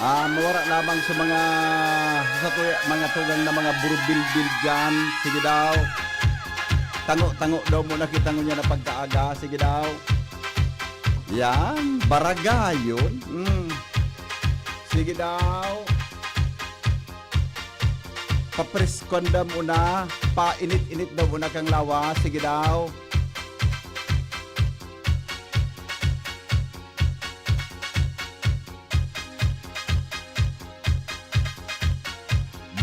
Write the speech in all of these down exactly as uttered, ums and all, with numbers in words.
Ah, mawara lamang sa mga, sa tuya, mga tugang na mga burubilbil dyan. Sige daw. Tango-tango daw muna kita ngunyan na pagkaaga. Sige daw. Yan. Baragayon. Mm. Sige daw. Papreskuhan daw muna. Painit-init daw muna kang lawas. Sige daw.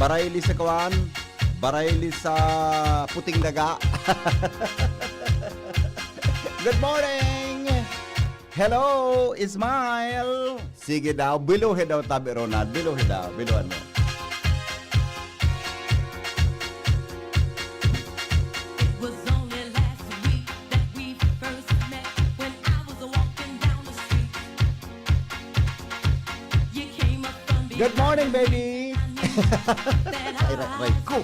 Barayli sa kuwan, barayli sa puting daga. Good morning! Hello, Ismael! Sige daw, biluhi daw, tabi Ronald. Biluhi daw, biluhan mo. It was only last week that we first met when I was walking down the street. You came up from behind Good morning, baby! Ay, ray, ray ko.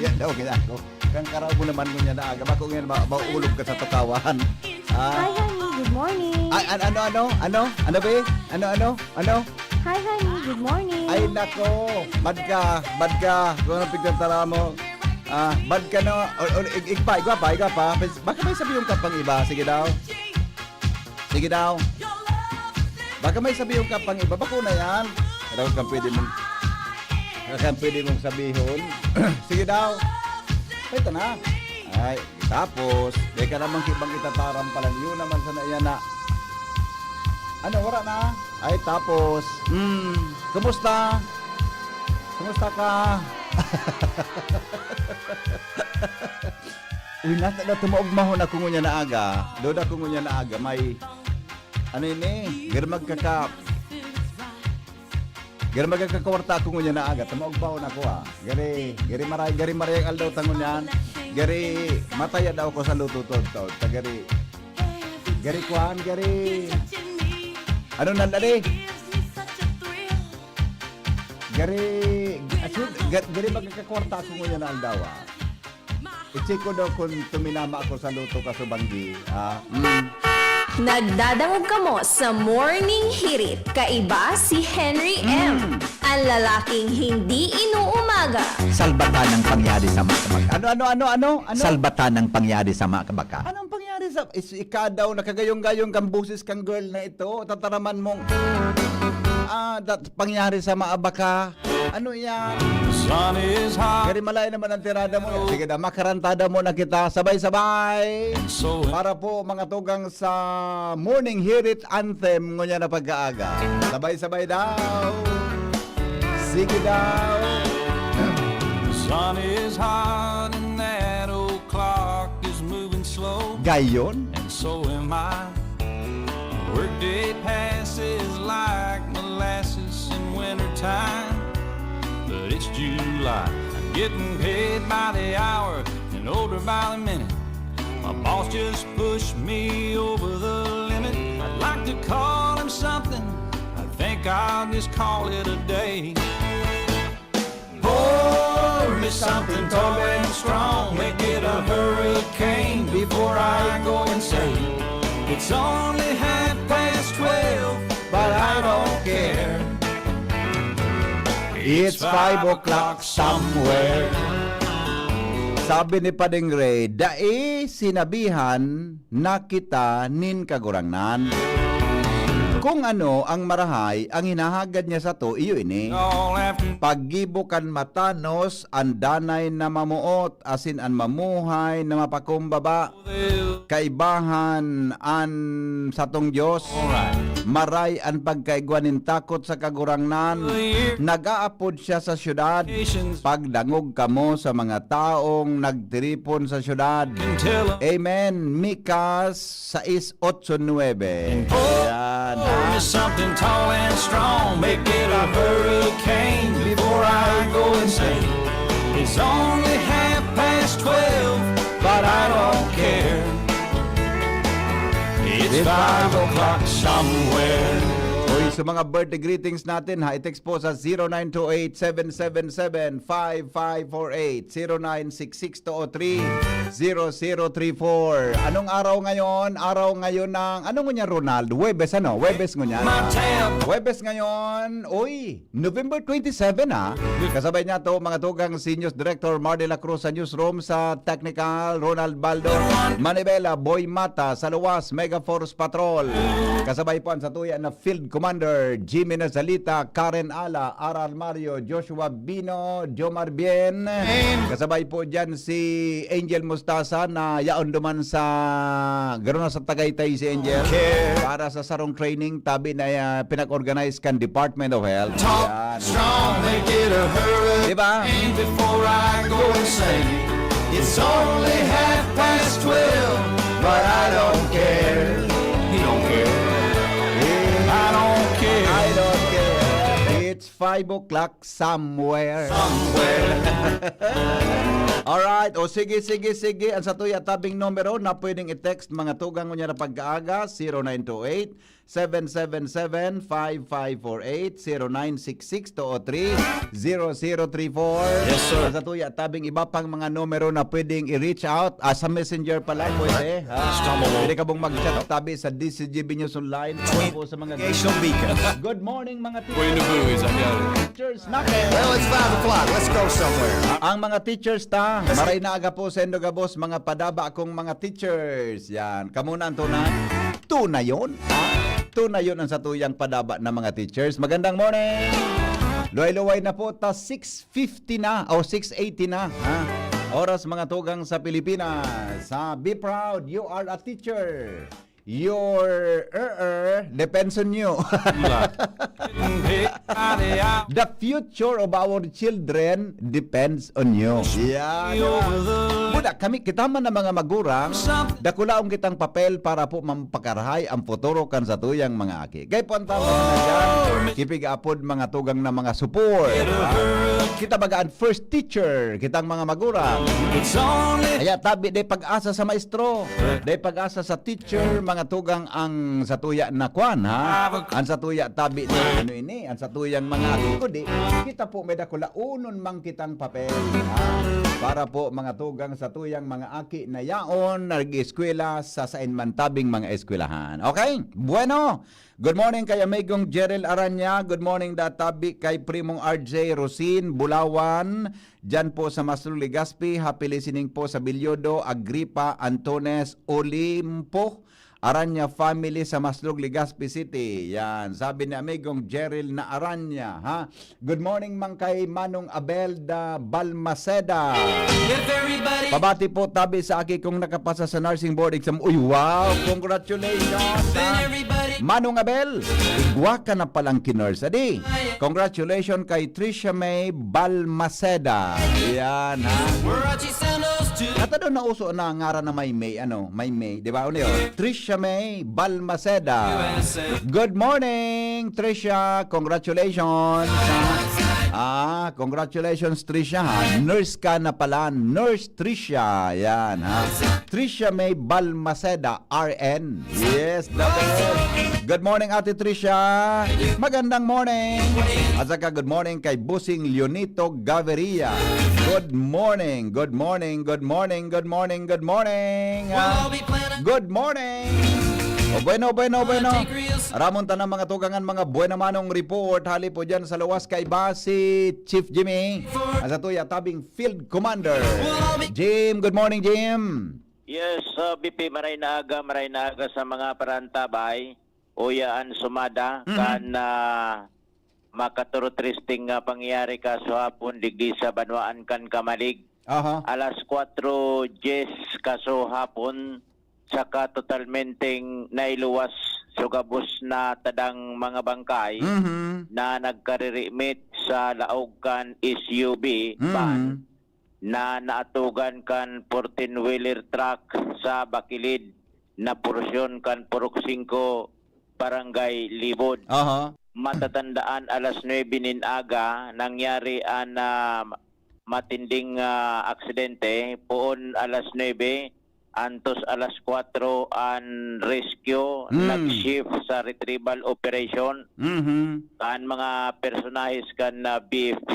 Yan daw, ginako. Kang karaw mo naman ngunyan na aga. Bako ngayon, ma-, maulog ka sa tukawan. Ah. Hi, honey. Good morning. Ay, an-, ano, ano? Ano? Ano, be? Ano, ano? Ano? Hi, honey. Good morning. Ay, nako. Bad ka. Bad ka. Kung anong pigtatara mo. Ah, bad ka, no? O, o, ig-, igpa, igwa pa, igwa pa. Baka may sabihin ka pang iba. Sige daw. Sige daw. Baka may sabihin ka pang iba. Bako na yan. Ano kang pwede mong, ano kang pwede mong sabihon? Sige daw. Ito na. Ay, tapos, di ka naman kibang itataram pala. Yun naman sana yan na. Ano, wala na? Ay, tapos, hmm, kumusta? Kumusta ka? Uy, nata na tumaog mahon ako ngunyan na aga. Doon ako ngunyan na aga. May, ano yun eh? Gari magkaka-, gari magkakawarta ako ngunyan na aga. Tumaog mahon ako ah. Gari, gari maray, gari maray ang aldaw tangon yan. Gari mataya daw ko sa luto to. To, ta gari, gari kuhan, gari. Ano na, dali? Gari, asin, ga-, gari magkakawarta ako ngunyan na aldaw ah. I-check ko daw kung tuminama ako sa luto ka subanggi. Ah, mm. Nagdadangog kamo sa Morning Hirit. Kaiba si Henry M. Mm. Ang lalaking hindi inuumaga. Salbatan ang pangyari sa mga kabaka. Ano, ano, ano, ano, ano? Salbatan ang pangyari sa mga kabaka. Anong pangyari sa, is, ika daw, nakagayong-gayong kang boses kang girl na ito? Tataraman mong, ah, dat-, pangyari sa mga baka. Ano yan? Sun is hot. Gari malay naman ang tirada mo. Sige na, makarantada muna kita. Sabay-sabay. And so Para po, mga tugang sa Morning Hirit Anthem, ngunyan na pagkaaga. Sabay-sabay daw. Sige daw. Sun is hot and that old clock is moving slow. Gayon. And so am I. Workday passes like molasses in wintertime. But it's July. I'm getting paid by the hour and older by the minute. My boss just pushed me over the limit. I'd like to call him something. I think I'll just call it a day. Pour me something tall and strong. Make it a hurricane before I go insane. It's only half past twelve, but I don't care. It's five o'clock somewhere. Sabi ni Pading Ray, "Dai sinabihan na kita nin Kagurangnan." Kung ano ang marahay, ang hinahagad niya sato, iyo ini. Paggibo kan matanos, an danay na mamoot, asin an mamuhay na mapakumbaba. Kaibahan an satong Dios. Alright. Maray an pagkaigwa nin takot sa Kagurangnan. Nag-aapod siya sa syudad. Pagdangog kamo sa mga taong nagtiripon sa syudad. Amen. Mikas sais otso nuebe. Ayan, ha? Pour me something tall and strong. Make it a hurricane before I go insane. It's only half past twelve, but I don't care. It's five o'clock somewhere. Uy, Sa mga birthday greetings natin, ha, i-text po sa zero nine two eight seven seven seven five five four eight, zero nine six six two oh three zero zero three four. Anong araw ngayon? Araw ngayon ng, ano ngunyan, Ronald? Huwebes, ano? Huwebes ngunyan? Huwebes ngayon. Uy, November twenty-seven, ah. Kasabay niya to, mga tugang, si News Director Mar de la Cruz sa newsroom, sa technical, Ronald Baldo, Manibela, Boy Mata, sa luwas, Mega Force Patrol. Kasabay po ang satuya na Field Commander, Jimmy Nazalita, Karen Ala, Aral Mario, Joshua Bino, Jomar Bien. Kasabay po dyan si Angel Mustasa na yaon duman sa, garo na sa Tagaytay si Angel. Para sa sarong training, tabi na, ah, pinag-organize kan Department of Health. Yan. Strong, make it a hurry. Di ba? And before I go insane, it's only half past twelve, but I don't care. You don't care. I don't care. I don't care. It's five o'clock somewhere. Somewhere. Alright. O sige, sige, sige. Ang satuya tabing numero na pwedeng i-text, mga tugang, ngunyan na pag-aaga, zero nine two eight, seven seven seven, five five four eight, zero nine six six two oh three, zero zero three four. Yes, sir. Sa tuya tabing iba pang mga numero na pwedeng i-reach out, ah, sa messenger pala, pwede, ha? Pwede ka pong mag-chat tabi sa D C G B News Online para po sa mga Good morning, mga teachers. Teachers natin. Well, it's five o'clock. Let's go somewhere. Ang mga teachers ta, maray na aga po sa indo gabos, mga padaba akong mga teachers. Yan. Kamo na ang tunay. Tunayon. Ha? Tunayon ang satuyang padaba ng mga teachers. Magandang morning. Luway-luway na po, ta six fifty na o six eighty na. Ha? Oras, mga tugang, sa Pilipinas. Sa Be Proud, You Are a Teacher. Your, er, er, depends on you. The future of our children depends on you. Yan. Buda, kami, kita man na mga magurang, dakulaon kitang papel para po mampakarahay ang futuro kan satuyang mga aki. Kay po ang tama na dyan, kipig-apod, mga tugang, na mga support. Kita baga ang first teacher, kitang mga magurang. Kaya tabi, day pag-asa sa maestro, day pag-asa sa teacher, mga tugang, ang satuya na kwan, ha? Ang satuya tabi na, ano ini, ang satuyang mga aki, kundi kita po may dakulaonon man kitang papel, ha? Para po, mga tugang, satuyang mga aki na yaon, nag-eskwela sa sain man tabing mga eskwelahan. Okay? Bueno, good morning kay amigong Jerel Aranya. Good morning, da tabi, kay primong R J Rosin Bulawan. Diyan po sa Maslog, Legazpi. Happy listening po sa Bilyodo, Agripa, Antones, Olimpo, Aranya family sa Maslog, Legazpi City. Yan. Sabi ni amigong Jeril na Aranya, ha? Good morning man kay Manong Abelda Balmaceda. Pabati po tabi sa aki kong nakapasa sa nursing board exam. Uy, wow! Congratulations, ha? Manong Abel, igwa ka na palang kinurse. Adi, congratulations kay Trisha May Balmaceda. Yan, ha? At ano, nauso na ngaran na May May, ano, May May, di ba? Ano yun? Trisha May Balmaceda. Good morning, Trisha. Congratulations. Ah, congratulations, Trisha, ha? Nurse ka na pala. Nurse Trisha. Yan, ha? Trisha May Balmaceda, R N. Yes, the best. Good morning, Ate Trisha. Magandang morning. At saka good morning kay Bossing Leonito Gaviria. Good morning, good morning, good morning, good morning, good morning. Ah, good morning. O, bueno, bueno, bueno. Ramon, tanang mga tugangan, mga buena manong report. Hali po dyan sa luwas kay Basi Chief Jimmy. Ang satuya tabing Field Commander. Jim, good morning, Jim. Yes, uh, B P, maray na aga, maray na aga sa mga parantabay. Uya an sumada, mhm, kan, ah, makaturutristing nga pangyayari kaso hapon digdi sa banwaan kan Camalig. Aha. Alas kwatro dyes kaso hapon, saka totalmenteng nailuwas sa gabos na tadang mga bangkay, mhm, na nagkaririmit sa laog kan S U V, mhm, van na naatugan kan fourteen-wheeler truck sa Bakilid na porsyon kan Purok Singko, Barangay Libod. Aha. Matatandaan, alas nuebe nin aga, nangyari an, ah, matinding, ah, aksidente. Poon alas nuebe, antos alas kwatro an rescue, Mm. nag-shift sa retrieval operation. Mhm. An mga personahes kan, ah, B F P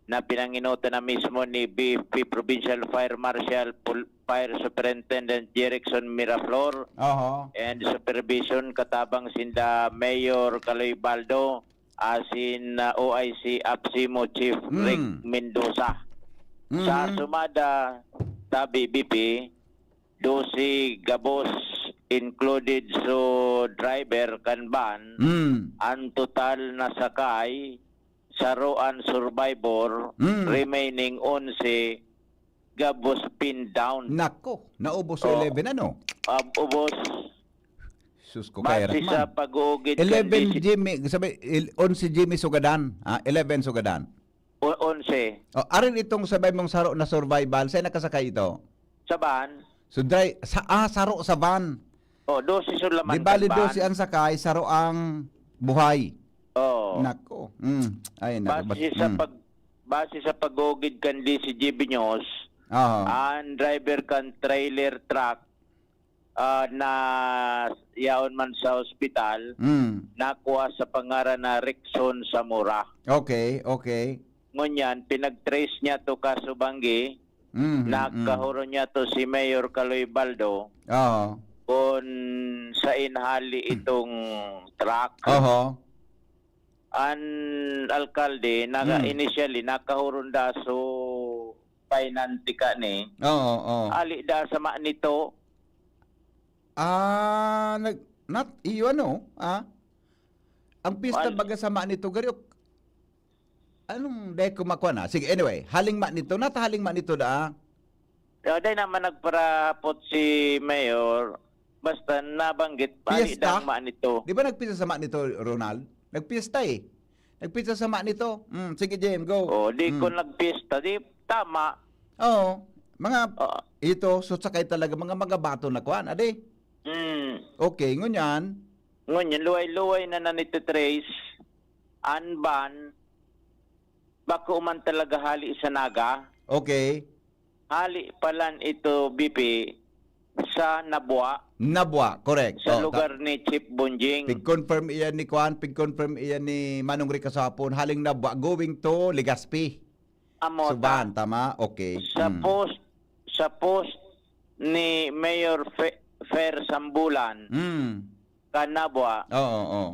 na pinangenotan na mismo ni B F P Provincial Fire Marshal Pul-, Fire Superintendent Jerickson Miraflor Oho. and supervision katabang sinda Mayor Kaloy Baldo asin, ah, O I C APSEMO Chief Mm. Rick Mendoza. Sa Mhm. sumada, tabi B P, dose gabos included so driver kan van, Mm. an total na sakay, saro an survivor, Mm. remaining onse, gabos pinned down. Nako, naubos sa Oh. eleven, ano? Ab-, ubos. Sus ko, Base kaya sa man. pag-uugid kan Eleven D C Jimmy, sabi, il-, onse Jimmy sugadan. Ah, eleven sugadan. O, onse. Oh, arin itong sabay mong saro na survival. Saan nakasakay ito? Sa van. So, dry, sa, ah, saro sa van. Oh, dose so laman Di bali kan van. dose ang sakay, saro ang buhay. Oo. Nako. Mm. Ay, nako. Base Bas-, sa mm. pag-, base sa pag-ugid kan D C G B News, Aha. ang driver kan trailer truck, ah, na yaon man sa ospital, Mm. nakuha sa pangaran na Rickson Zamora. Okay, okay. Ngunyan, pinag-trace niya to kaso banggi, Mhm, mm. nakahuron niya to si Mayor Kaloy Baldo Oo. kung sain hali itong truck. Oho. An alkalde, naga-, Mm. initially, nakahuron da so painantika ni. Oo, oo. Ali da sa Manito. Ah, nag-, nat-, iyo ano, ah? Ang pista Wal- baga sa Manito, gari, ok-, anong dahil ko makuha na? Sige, anyway, haling Manito, nata haling Manito da, ah? Pero dahil naman nagparapot si Mayor, basta nabanggit, ali Piyesta? dang Manito. Di ba nagpista sa Manito, Ronald? Nagpista eh. Nagpista sa Manito. Mm, sige, Jem, go. Oh, di Mm. kung nagpista, di tama. Oo. Mga, Oo. ito, so sakay talaga, mga magabato na kwan, adi? Mm. Okay, ngunyan? Ngunyan, luway-luway na nanititrace, an van, bako man talaga hali sa Naga. Okay. Hali palan ito, B P, sa Nabua. Nabua, correct. Sa Oh, lugar ta-, ni Chief Bonjing. Pig-confirm iyan ni Kwan, pig-confirm iyan ni Manong Rick kasapon. Haling Nabua, going to Legazpi. Amo ta. Suban, tama? Okay. Sa Mm. post, sa post ni Mayor Fe-, Fer Sambulan, Mm. kan Nabua. Oo, oo.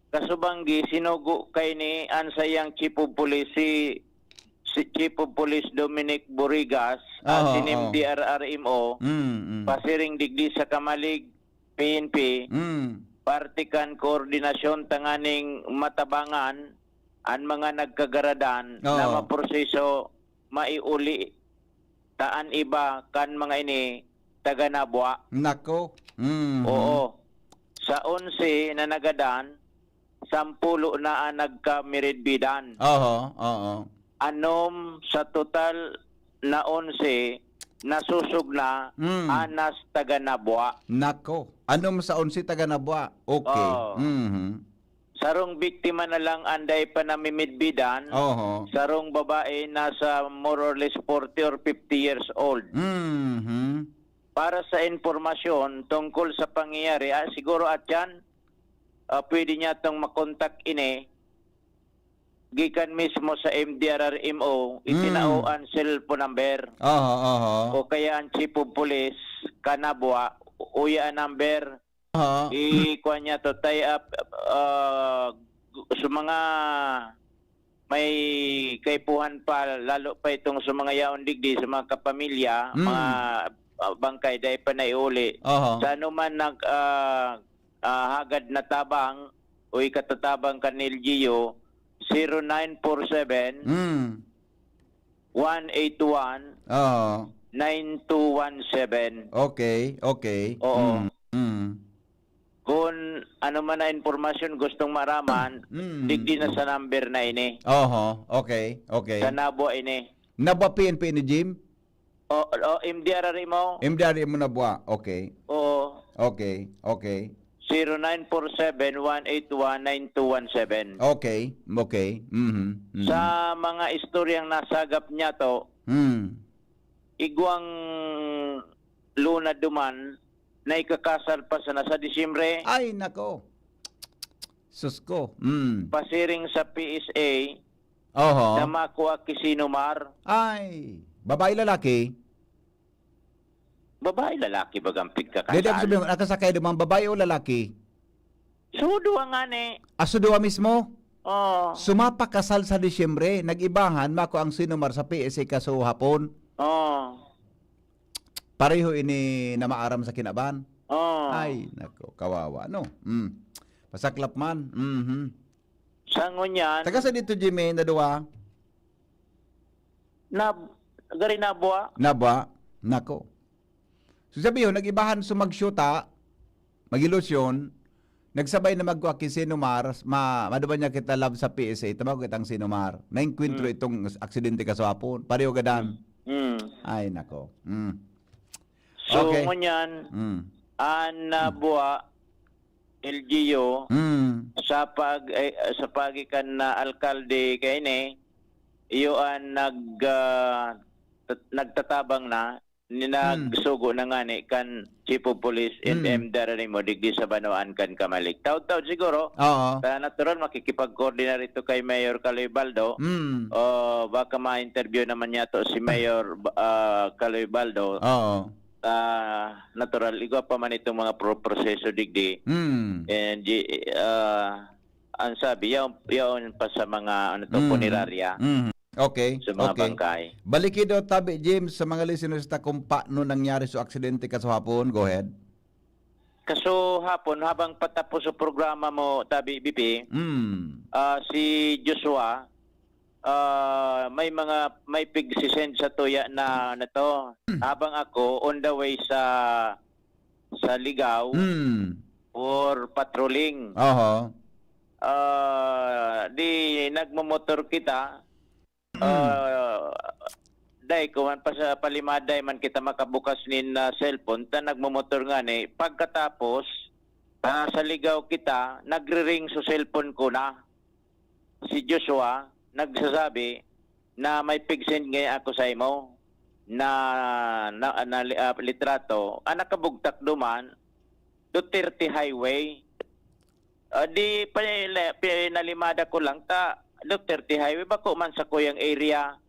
Kasubanggi, sinugo kaini an sayang Chief of Police, si, si Chief of Police Dominic Borigas, Aha, asin oo. M D R R M O, Mm, mm. pasiring digdi sa Kamalig, P N P, Mm. parte kan koordinasyon tanganing matabangan an mga nagkagaradan na Oo. maproseso, maiuli ta an iba kan mga ini taga Nabua. Nako. Mhm. Oo. Sa onse na nagadan, sampulo na an nagkamiridbidan. Oho, oo. Anom sa total na onse, nasusog na Mm. anas taga Nabua. Nako. Anom sa onse taga Nabua. Okay. Oo. Mhm. Sarong biktima na lang an dai pa namimidbidan, Oho. sarong babae nasa more or less forty or fifty years old. Mhm. Para sa impormasyon tungkol sa pangyayari, ah, siguro atyan, ah, pwede niya tong makontak ini gikan mismo sa M D R R M O, itinao Mm. an cellphone number. Oho, oho. O kaya an chief of police, kan Nabua, uya an number. Aha. I-kuwan niya to, tie up, ah, sa mga may kaipuhan pa, lalo pa itong sa mga yaon digdi, sa mga kapamilya, Mm. mga, ah, bangkay, dai pa naiuli. Aha. Sa anuman nag, ah, ah, hagad na tabang o ikatatabang kan L G U, zero nine four seven, Mm. one eight one, Oo. nine two one seven. Okay, okay. Oo. Mm, mm. Kung ano man na impormasyon gustong maraman, Mm, digdi na mm. sa number na ini. Oho, okay, okay. Sa Nabua ini. Nabua P N P ini, Jim? O, o, M D R R M O. M D R R M O Nabua, okay. Oo. Okay, okay. Zero nine four seven, one eight one, nine two one seven. Okay, okay. Mhm, mhm. Sa mga istoryang nasagap niya to, Mm. igwang Luna duman na ikakasal pa sana sa Disyembre. Ay, nako. Sus ko. Mm. Pasiring sa P S A Oho. na makua ki Sinumar. Ay, babae, lalaki? Babae, lalaki bagang Dede ako pigkakasal? sabihin, nakasakay duman, babae o lalaki? Sudo ang ani. Aso duwa mismo? Oh. Sumapakasal sa Disyembre, nag-ibahan, mako ang Sinumar sa P S A kaso hapon. Oh. Pareho ini na maaram sa kinaban. Oh. Ay, nako, kawawa, no? Mm. Pasaklap man. Mhm. Sa ngunyan, Taga sa dito, Jimmy, na duwa? Na, gari na buwa. Naba? Nako. So, sabi yun, nag-ibahan so magsyuta, mag-ilusyon, nagsabay na magkuha ki Sinumar, ma, maduman niya kita love sa P S A, tama ko kitang Sinumar. Naengkwentro Mm. itong aksidente kaswapon. Pareho gadan. Mm. Ay, nako. Mm. So, Okay. ngunyan, Mm. an, ah, Mm. buwa, L G U, Mm. sa pag-, eh, sa pagi kan, ah, alkalde kaini, iyo an nag-, ah, tat-, nagtatabang na, ni Mm. nagsugo na ngani kan Chief of Police, Mm. M M Dararimo, digdi sa banwaan kan Camalig. Taod-taod siguro, Oo. ta natural, makikipag-coordinar ito kay Mayor Caloy Baldo. Mm. O, baka ma-interview naman niya to si Mayor, ah, Caloy Baldo. Oo. Ah, natural, igwa pa man itong mga pro-, proseso digdi. Mm. And, y-, ah, ang sabi, yaon, yaon pa sa mga, ano to, Mm. punerarya. Mm. Okay, Sa mga okay. bangkay. Baliki daw, tabi, James, sa mga listeners ta kung paano nangyari so aksidente kaswapon. Go ahead. Kaswapon, habang patapos so programa mo, tabi, B P, Mm. ah, si Joshua, ah, may mga, may pig-sisend sa tuya na, na to. Habang ako, on the way sa, sa Ligao Mm. for patrolling. Oho. Ah, di nagmomotor kita. Ah, dai ko man pa sa palimaday man kita makabukas nin, ah, cellphone, ta nagmomotor ngani. Pagkatapos, ah, sa Ligao kita, nagre-ring so cellphone ko na. Si Joshua nagsasabi na may pig-send ngaya ako sa imo na, na, na, ah, litrato. Ang nakabugtak duman, Duterte Highway. Ah, di pa-, pinalimada ko lang ta, Duterte Highway, bako man sa kuyang area.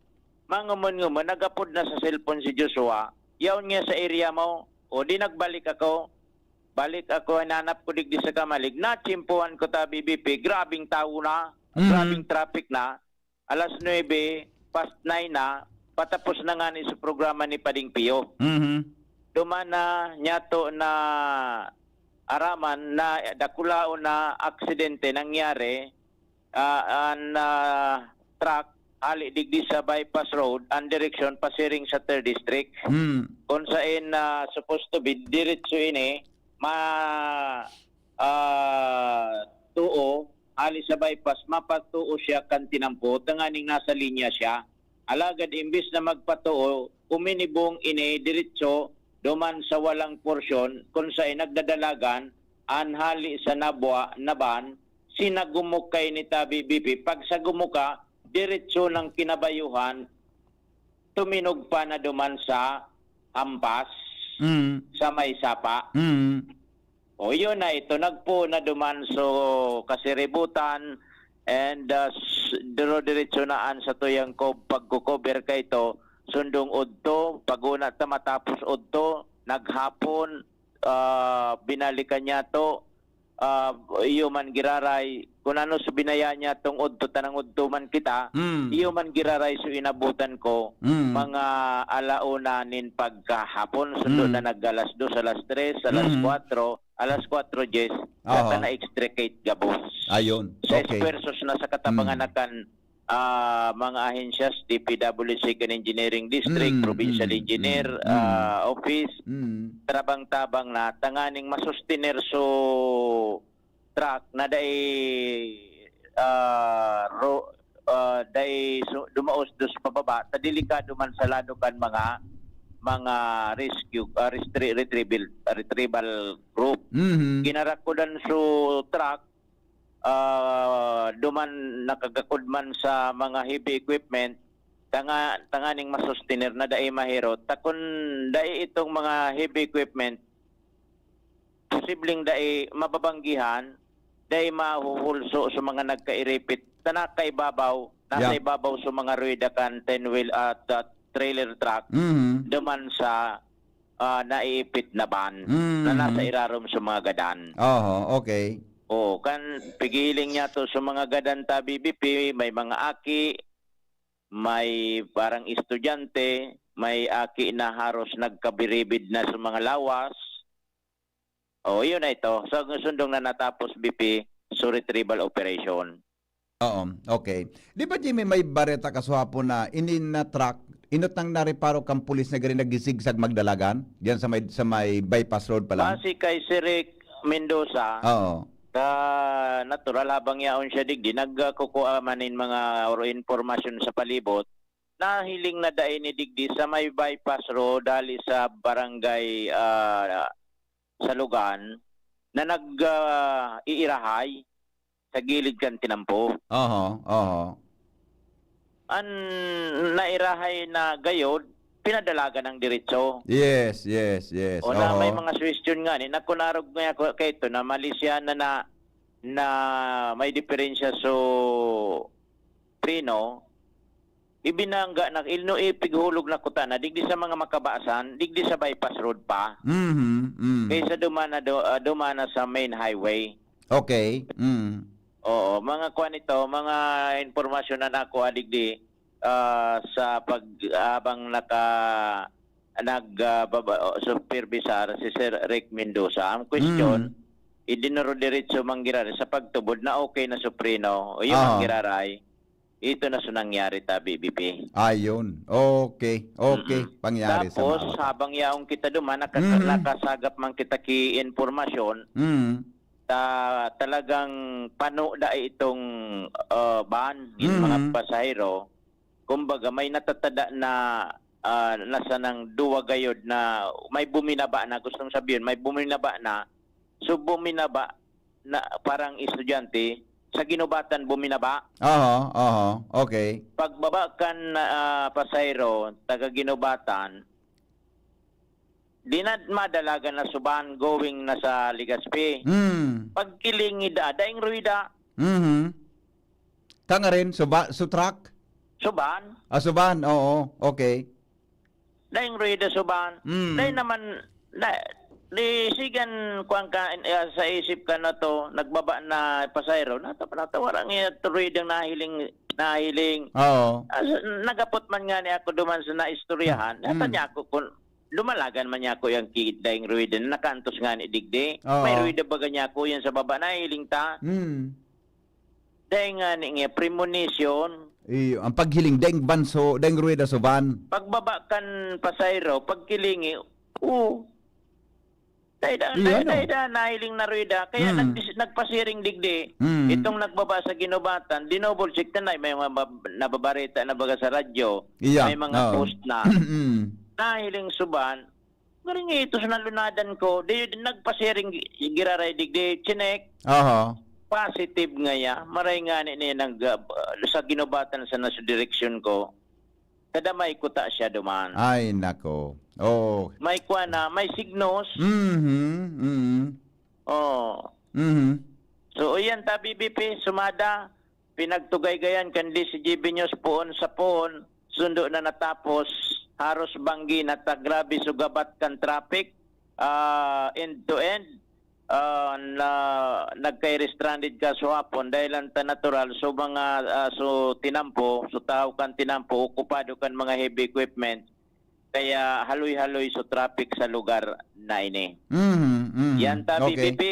Mangumon-ngumon, nag-apod na sa cellphone si Joshua. Yaon nga sa area mo. O di nagbalik ako. Balik ako, hinanap ko digdi sa Camalig. Natsimpuhan ko ta, B B P. Grabing tawo na. Mhm. Grabing traffic na. Alas nuebe, past nine na. Patapos na ngani sa programa ni Pading Pio. Mhm. Duman na, nyato na araman na dakulaon na aksidente nangyari, ah, an, ah, truck hali digdi sa Bypass Road, ang direksyon pasiring sa Third District. Hmm. Kung sain na supposed to be, diretso ini, ma-, ah, tuo, hali sa bypass, mapatuo siya kan tinampo, tanganing nasa linya siya. Alagad imbis na magpatuo, uminibong ini diretso duman sa walang porsyon, kun saen nagdadalagan an hali sa nabwa na van, sinagumok kaini ta, B B P. Pagsagumok ka, diretso nang kinabayuhan, tuminog pa na duman sa hampas, Mm. sa may sapa. Mm. O, yun na ito, nagpo na duman so kasiributan, and, ah, s-, diro-diretso na an satuyang ko-, pagko-cover ka ito, sundong udto, paguna ta matapos udto, naghapon, ah, binalikan niya to, ah, iyo man giraray, kun ano sa binaya niya tong udto, tanang udto man kita, Mm. iyo man giraray so inabutan ko, Mm. mga alauna nin pagkahapon, sundo Mm. na nag alas dos, alas tres, alas Mm. kuwatro, alas kuwatro dyes, Aha. saka na-extricate gabos. Ayun. Sa Okay. esfuerzos na sa katabangan Mm. na kan, ah, mga ahensyas, D P W C kan Engineering District, Mm, Provincial mm, Engineer, mm, mm. ah, Office, Mm. tabang-tabang na, tanganing masustener so truck na dai, ah, ro-, ah, dai su-, dumaos dos pababa, ta delikado man sa lado kan mga, mga rescue, ah, restri-, retrieval, retrieval group. Mhm. Ginarakudan su truck, ah, duman nakagakod man sa mga heavy equipment, tanga tanganing masustener na dai mahirot. Ta kun dai itong mga heavy equipment, posibleng dai mababanggihan, dai mahuhulso sa mga nagkairipit na nakaibabaw, nasa Yeah. ibabaw sa mga ruweda kan ten-wheel at, ah, trailer truck Mhm. duman sa, ah, naiipit na van na nasa Mhm. irarom sa mga gadan. Oho, okay. Oo, kan pigiling niya to sa mga gadan ta, B B P, may mga aki, may parang estudyante, may aki na haros nagkabiribid na sa mga lawas. O, yun na ito. Sa sundong na natapos, B P, so retrieval operation. Oo, okay. Di ba, Jimmy, may bareta kasuhapon na ini na truck, inot nang nareparo kang pulis na gari nagsizigsag magdalagan? Diyan sa may, sa may bypass road pa lang? Base kay Sir Rick Mendoza, Oo. ka natural habang yaon siya digdi, nagkukua man nin mga or impormasyon sa palibot, nahiling na dai ni digdi sa may bypass road, hali sa barangay, ah, Salugan, na nag, ah, iirahay sa gilid kan tinampo. Oho, oho. An nairahay na gayod, pinadalagan ng diretso. Yes, yes, yes. O na may Oho. mga suwestyon nga ni, nakunarog nga ako kaito na mali siya na, na, na may diferensya so preno, ibinangga na, ilno ipighulog na kuta na, digdi sa mga makabasan, digdi sa bypass road pa. Mhm, mm. Kaysa dumana do-, ah, dumana sa main highway. Okay, mm. Oo, mga kuwan ito, mga impormasyon na nakuha digdi, ah, sa pag-, habang naka-, nag, ah, baba-, o, supervisor si Sir Rick Mendoza. Ang question, Mm. idinurodiretso man giraray sa pagtubod na okay na supreno. Yun ang Aha. giraray. Ito na so nangyari ta, B B P. Ayun. Okay. Okay. Mm-mm. Pangyari sa Tapos, maawat. habang yaon kita duman, naka-, Mhm. nakasagap man kita ki impormasyon, Mm. ta-, talagang pano da itong, ah, van, yung mga Mhm. pasahero. Kumbaga, may natatada na, ah, nasa nang duwa gayod na may buminaba na, gustong sabihin, may buminaba na. So, buminaba na parang estudyante, sa ginubatan buminaba. Oho, oho. Okay. Pagbaba kan, ah, pasahero, taga ginubatan, di na madalagan na suban going na sa Legazpi. Hmm. Pagkilingi da, daing ruwida. Mhm. Ka nga rin, suba-, su truck? Suban. Ah, suban, oo. Okay. Daing ruwida suban. Mm. Dai naman, na, di sigan, kuwan ka, ah, sa isip ka na to, nagbaba na pasahero, nata-, natawara nga ruwidang nahiling, nahiling. Oo. Ah, sa, nagapot man nga ni ako duman sa naistoryahan, Mm. nata Mm. niya ako kun, dumalagan man niya ako yung ki-, daing ruwida na nakaantos nga ni digdi. Oo. May ruwida baga niya ako yan sa baba, nahiling ta. Mm. Dai ngani nga premonition. Iyo, ang paghiling, daing banso, daing ruweda suban. Pagbaba kan pasahero, pagkilingi, oo. Dai da, Iyo, dai, ano? dai da, nahiling na ruweda. Kaya Hmm. nagdis-, nagpasiring digdi. Hmm. Itong nagbaba sa ginubatan, dinouble check na, may mga bab-, nababareta na baga sa radyo, Iya, may mga oo. post na. Hmm. Nahiling suban, Garing ito sa nalunadan ko, di, nagpasiring gi-, giraray digdi, chinek. Aha. Positive ngaya. Maray ngani ni nag, ah, sa ginubatan sa nas-, direksyon ko. Kadamay ko ta siya duman. Ay, nako. Oh. May kuwan na, may signos. Mhm, mhm. Oh. Mhm. So, iyan ta, B B P, sumada. Pinagtugaygayan kan D C G B News poon sa poon, sundo na natapos, haros banggi na ta grabe sugabat kan traffic, ah, end to end, ah, na nagkairi stranded kasuhapon, dahilan ta natural, so mga, ah, so tinampo, so tahaw kan tinampo, okupado kan mga heavy equipment, kaya haloy-haloy so traffic sa lugar na ini. Mhm, mhm. Yan ta, Okay. B B P.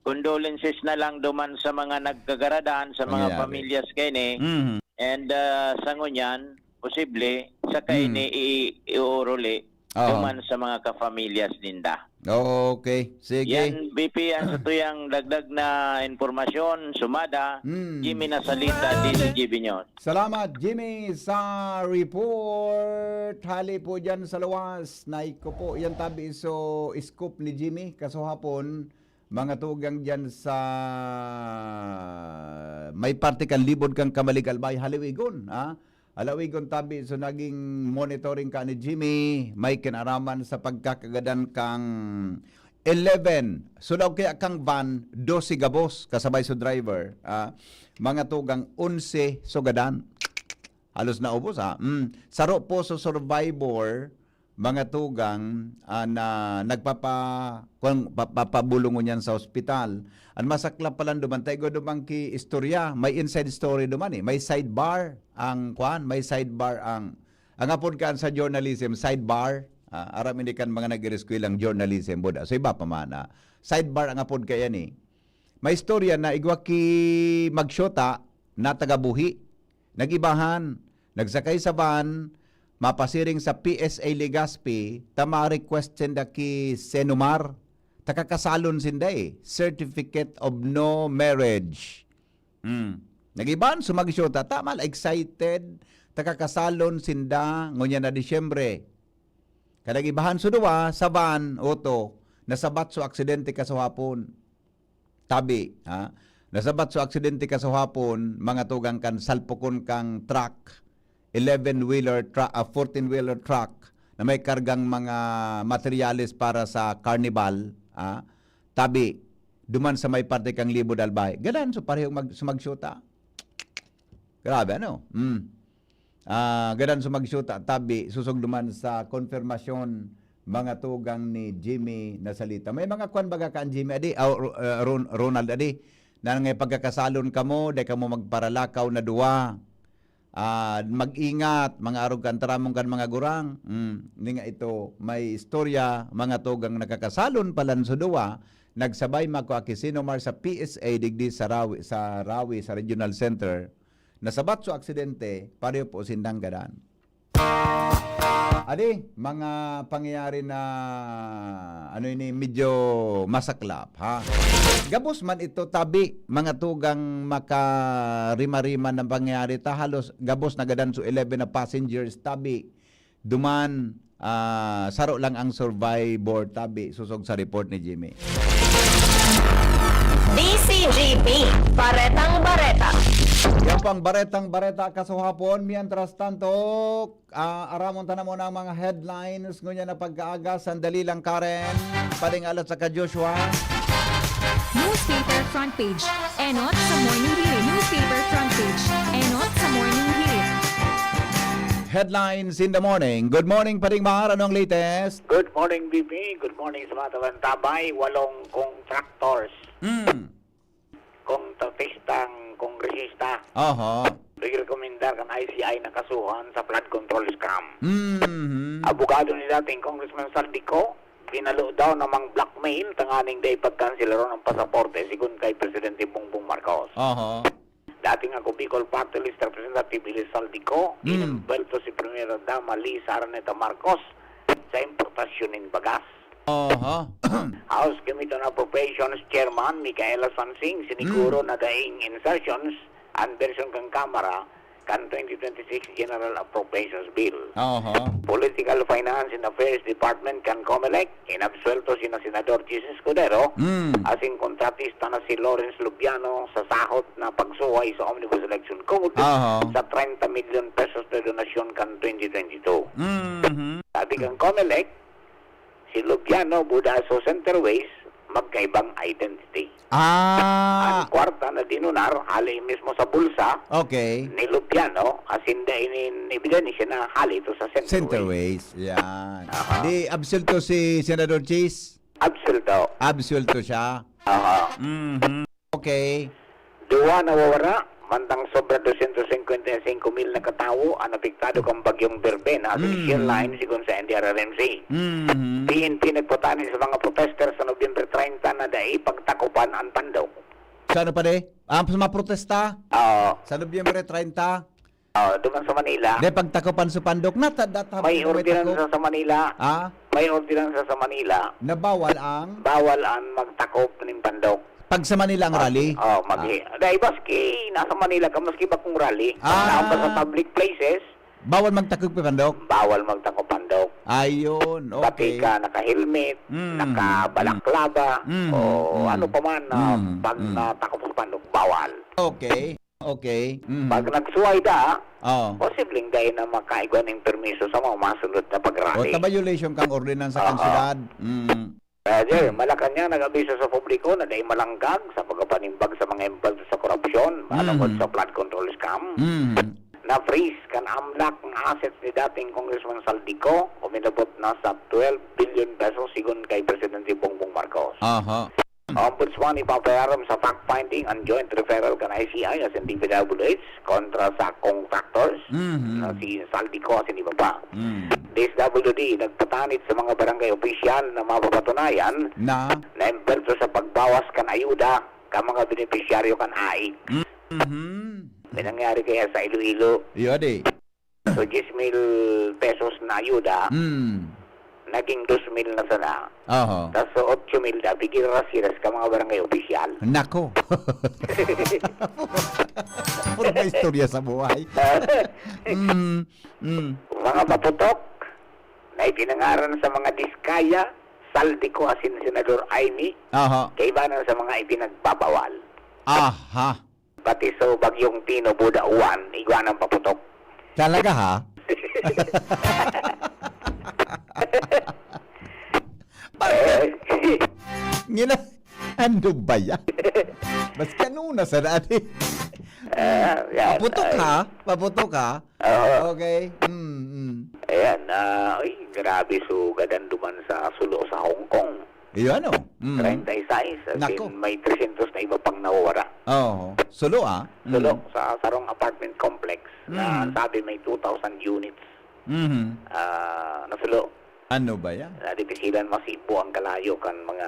Condolences na lang duman sa mga nagkagaradan, sa mga Nangyari. pamilyas kaini. Mhm. And, ah, sa ngunyan, posible, sa kaini Mhm. i-, iuuruli Oo. duman sa mga kapamilyas ninda. Okay. Sige. Yan, B P, ang sa tuyang dagdag na impormasyon, sumada, Mm. Jimmy Nasalita, D C G B News. Salamat, Jimmy, sa report. Hali po dyan sa luwas. Naiko po, yan tabi so scoop ni Jimmy. Kasuhapon, mga tugang dyan sa may parte kan libod kan Camalig, Albay, Haliwigon, ha? Alawigon tabi, so naging monitoring ka ni Jimmy, may kinaraman sa pagkakagadan kang eleven. So daw kaya kang van, dose gabos, kasabay so driver. Ah, mga tugang onse so gadan. Halos naubos, ha? Mm. Saro po so survivor, mga tugang, ah, na nagpapa-, kung pa-, papabulungon yan sa ospital. Ang masaklap pala duman, tayo duman ki istorya, may inside story duman eh. May sidebar ang kwan, may sidebar ang, ang apod kan sa journalism, sidebar. Ah, aram ini kan mga nag-eskwela ang journalism, buda. So iba pa man, ah. Sidebar ang apod ka yan eh. May istorya na igwa ki magsyota na taga-Buhi. Nag-ibahan, nagsakay sa van, mapasiring sa P S A Legazpi, ta ma-request sinda ki Senomar. Ta kakasalon sinda eh. Certificate of no marriage. Hmm. Nag-ibahan, so magsyota. Tama la, excited. Ta kakasalon sinda, ngunyan na Disyembre. Kan nag-ibahan so duwa, sa van, oto, nasabat so aksidente kasuhapon. Tabi, ha? Nasabat so aksidente kasuhapon, mga tugang kan salpukon kang truck, eleven-wheeler truck, ah, fourteen-wheeler truck na may kargang mga materyales para sa carnival, ha? Tabi, duman sa may parte kang Libod Albay. Gadan, so parehong mag-, sumagsyota. Grabe, ano? Mm. Ah, gadan sumagsyota, tabi, sosog duman sa konfirmasyon, mga tugang ni Jimmy na salita. May mga kwan baga kan Jimmy adi, ah, Ro-, ah, Ron-, Ronald adi, na ngay pagkakasalon kamo, dai kamo magparalakaw na duwa. Ah, mag-ingat, mga arog kan taramon kan mga gurang. Mm, ini nga ito, may istorya, mga tugang nakakasalon palan sa duwa, nagsabay makua ki Senomar sa P S A digdi sa Rawi, sa Rawi, sa Regional Center. Nasabat so aksidente, pareho po sindang gadan. Adi, mga pangyayari na, ano ini, medyo masaklap, ha? Gabos man ito, tabi, mga tugang makarima-rima ng pangyayari, ta halos gabos na gadan so eleven na passengers, tabi. Duman, ah, saro lang ang survivor, tabi, sosog sa report ni Jimmy. D C G P, Baretang Bareta. Yan po ang Baretang Bareta kasuhapon. Mientras tanto, ah, aramon ta na muna ang mga headlines ngunyan na pagkaaga. Sandali lang, Karen. Pading alas sa ka, Joshua. Newspaper front page. Enot sa Morning Hirit. Newspaper front page. Enot sa Morning Hirit. Headlines in the morning. Good morning, Pading Mar. Ano ang latest? Good morning, B P. Good morning sa mga tabantabay. Walong contractors, Hmm. kontratistang kongresista, Oho. nagrekomendar kan I C I na kasuhan sa flood control scam. Mhm. Abogado ni dating Congressman Zaldy Co, pinalo daw na mang-blackmail tanganing dai pagkanselar ang pasaporte, sigon kay Presidente Bongbong Marcos. Oho. Dating ako Bicol Party List Representative Elias Zaldy Co, Mm. inembwelto si Primera Dama Liza Araneta Marcos sa importasyon nin bagas. Oho. House Committee on Appropriations Chairman Micaela Sansing siniguro na daing insertions an bersyon kan Kamara kan twenty twenty-six General Appropriations Bill. Oho. Political Finance and Affairs Department kan Comelec, inabsuelto sina Senador Chiz Escudero Mm. asin kontratista na si Lawrence Lubiano sa sahot na pagsuhay sa Omnibus Election Code Aha. sa treinta million pesos na donasyon kan twenty twenty-two. Mhm. Sabi kan Comelec, si Lubiano buda so Center Waste, magkaibang identity. Ah, Ang kwarta na dinunar, hali mismo sa bulsa okay. ni Lubiano, asin dai ini ibigay ni siya na hali ito sa Center, Center Waste. Waste. Yan. Aha. Di absuelto si Senador Chiz? Absuelto. Absuelto siya. Aha. Mhm. Okay. Duwa nawawara, mantang sobra dosyentos singkwenta y singko mil na katawo an apektado kan bagyong Verbena asin Mm. shear line, sigon sa N D R R M C. Mhm. P N P nagpatani sa mga protester sa Nobyembre treinta na dai pagtakopan an pandok. Sa ano pa di? Ah, sa mga protesta? Oo. Sa Nobyembre treinta? Oo, duman sa Manila. Di pagtakopan sa pandok. Nata, data, May ordinansa sa Manila. Ah? May ordinansa sa Manila. Na bawal ang Bawal an magtakop nin pandok. Pag sa Manila ang rally? Oh, mag- Dai, maski nasa Manila ka, maski bakong rally. Ah. Nasa public places, Bawal magtakop pandok? Bawal magtakop pandok. Ayun, Pati okay. ka naka-helmet, Mm. naka-balaklaba, Mm, o mm. ano pa man na Mm, pag mm. natakop sa pandok, bawal. Okay, okay. Mhm. Pag nagsuway da, Oo. Posibleng dai na makaigwa ning permiso sa mga masunod na O, pag-rally. ta violation kang ordinansa kan Aha. syudad. Mm. Roger, Mm. Malacañang nag-abiso sa publiko na dai malanggag sa pagpapanimbag sa mga involved sa korupsyon, manukod Mm. sa flood control scam. Mm. Na-freeze kan amlak ang assets ni dating Congressman Zaldy Co, uminabot na sa twelve billion pesos, sigon kay Presidente Bongbong Marcos. Aha. Ombudsman ipapaaram sa fact-finding an joint referral kan I C I asin D P W H kontra sa contractors Mhm. na si Zaldy Co asin iba pa. Mm. D S W D nagpatanid sa mga barangay opisyal na mapapatunayan Na? na involved sa pagbawas kan ayuda kan mga benepisyaryo kan A I. Mhm. May nangyari kaya sa Iloilo. Iyo, di. So, diyes mil pesos na ayuda, Mm. naging dos mil na sana. Oho. Tas so, otso mil na, bigyan na sila sa mga barangay opisyal. Nako. Puro may istorya sa buhay. Mm. Mm. Mga paputok na ipinangaran sa mga Diskaya, Zaldy Co asin Senador Imee, Oho. kaibanan sa mga ipinagbabawal. Aha. Pati so Bagyong Tino, Buda Juan, igwa ng paputok. Talaga, ha? Bakit? Eh, Ngina-, ano ba yan? Maski ano na sa dati. Ah, yan, Paputok, ay. ha? Paputok, ha? Oo. Okay. Mm, mm. Ayan, ah, ay, grabe, so, gadan duman sa Sulo sa Hong Kong. Iyo, ano? Mm. Treinta y seis, as Nako. in, may tresyentos na iba pang nawawara. Oo. Sulo, ah. Sulo, Mm. sa sarong apartment complex na Mm. sabi may two thousand units, Mhm. ah, nasulo. Ano ba yan? Na dipisilan masibo ang kalayo kan mga,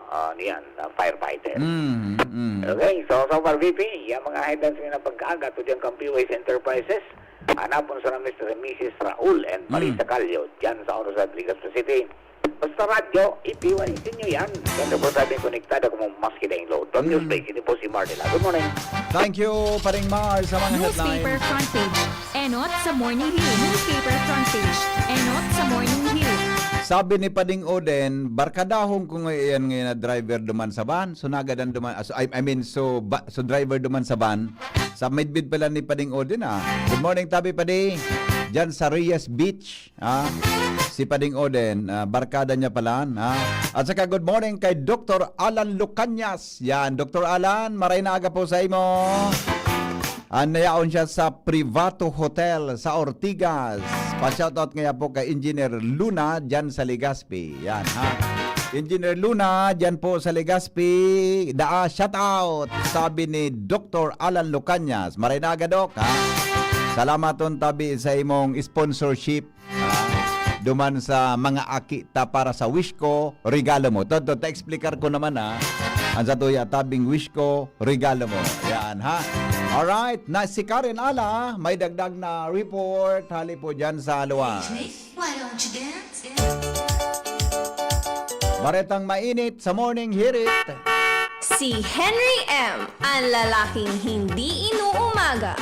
ah, ano yan, ah, firefighter. Mhm, mhm. Okay, so, so far, V P, yung mga headlines na pagkaaga to dyan kan P Y S Enterprises, hanapon sa Mister and Missus Raul and Marisa Mm. Callo, dyan sa Oro Saibo, Legazpi City. Basta radyo, i-P Y S nyo yan. Twenty-four seven konektado kung maski daing load. From Mm. Newsbreak, ini po si Marnila. Good morning. Thank you, Paring Mar, sa mga Newspaper headline. front page. Enot sa Morning Hill. Newspaper front page. Enot sa Morning Hill. Sabi ni Pading Oden, barkadahon ko ngayon, ngayon na driver duman sa van. So, nagadan duman, ah, so, I, I mean, so, ba, so driver duman sa van. Sa midbid pala ni Pading Oden, ah. Good morning, tabi, Padi. Diyan sa Reyes Beach, ah. Si Pading Oden, ah, barkada niya pala, ah. At saka good morning kay Doktor Alan Lucanyas. Yan, Doktor Alan, maray na aga po sa imo. Ah, nayaon siya sa Privato Hotel sa Ortigas. Pa-shoutout nga po kay Engineer Luna dyan sa Legazpi. Yan, ha? Engineer Luna, dyan po sa Legazpi. Daa, shoutout, sabi ni Doktor Alan Lucanyas. Maray na aga, Doc, ha? Salamat ton tabi sa imong sponsorship. Ah, duman sa mga aki ta para sa wish ko, regalo mo. Toto, ta-explicar ko naman, ah. Ang sa tuya, tabing wish ko, regalo mo. Yan, ha? Alright, na si Karen Ala, may dagdag na report. Hali po dyan sa luwas. Why don't you dance? Baretang mainit sa morning, hear it. Si Henry M, ang lalaking hindi inuumaga.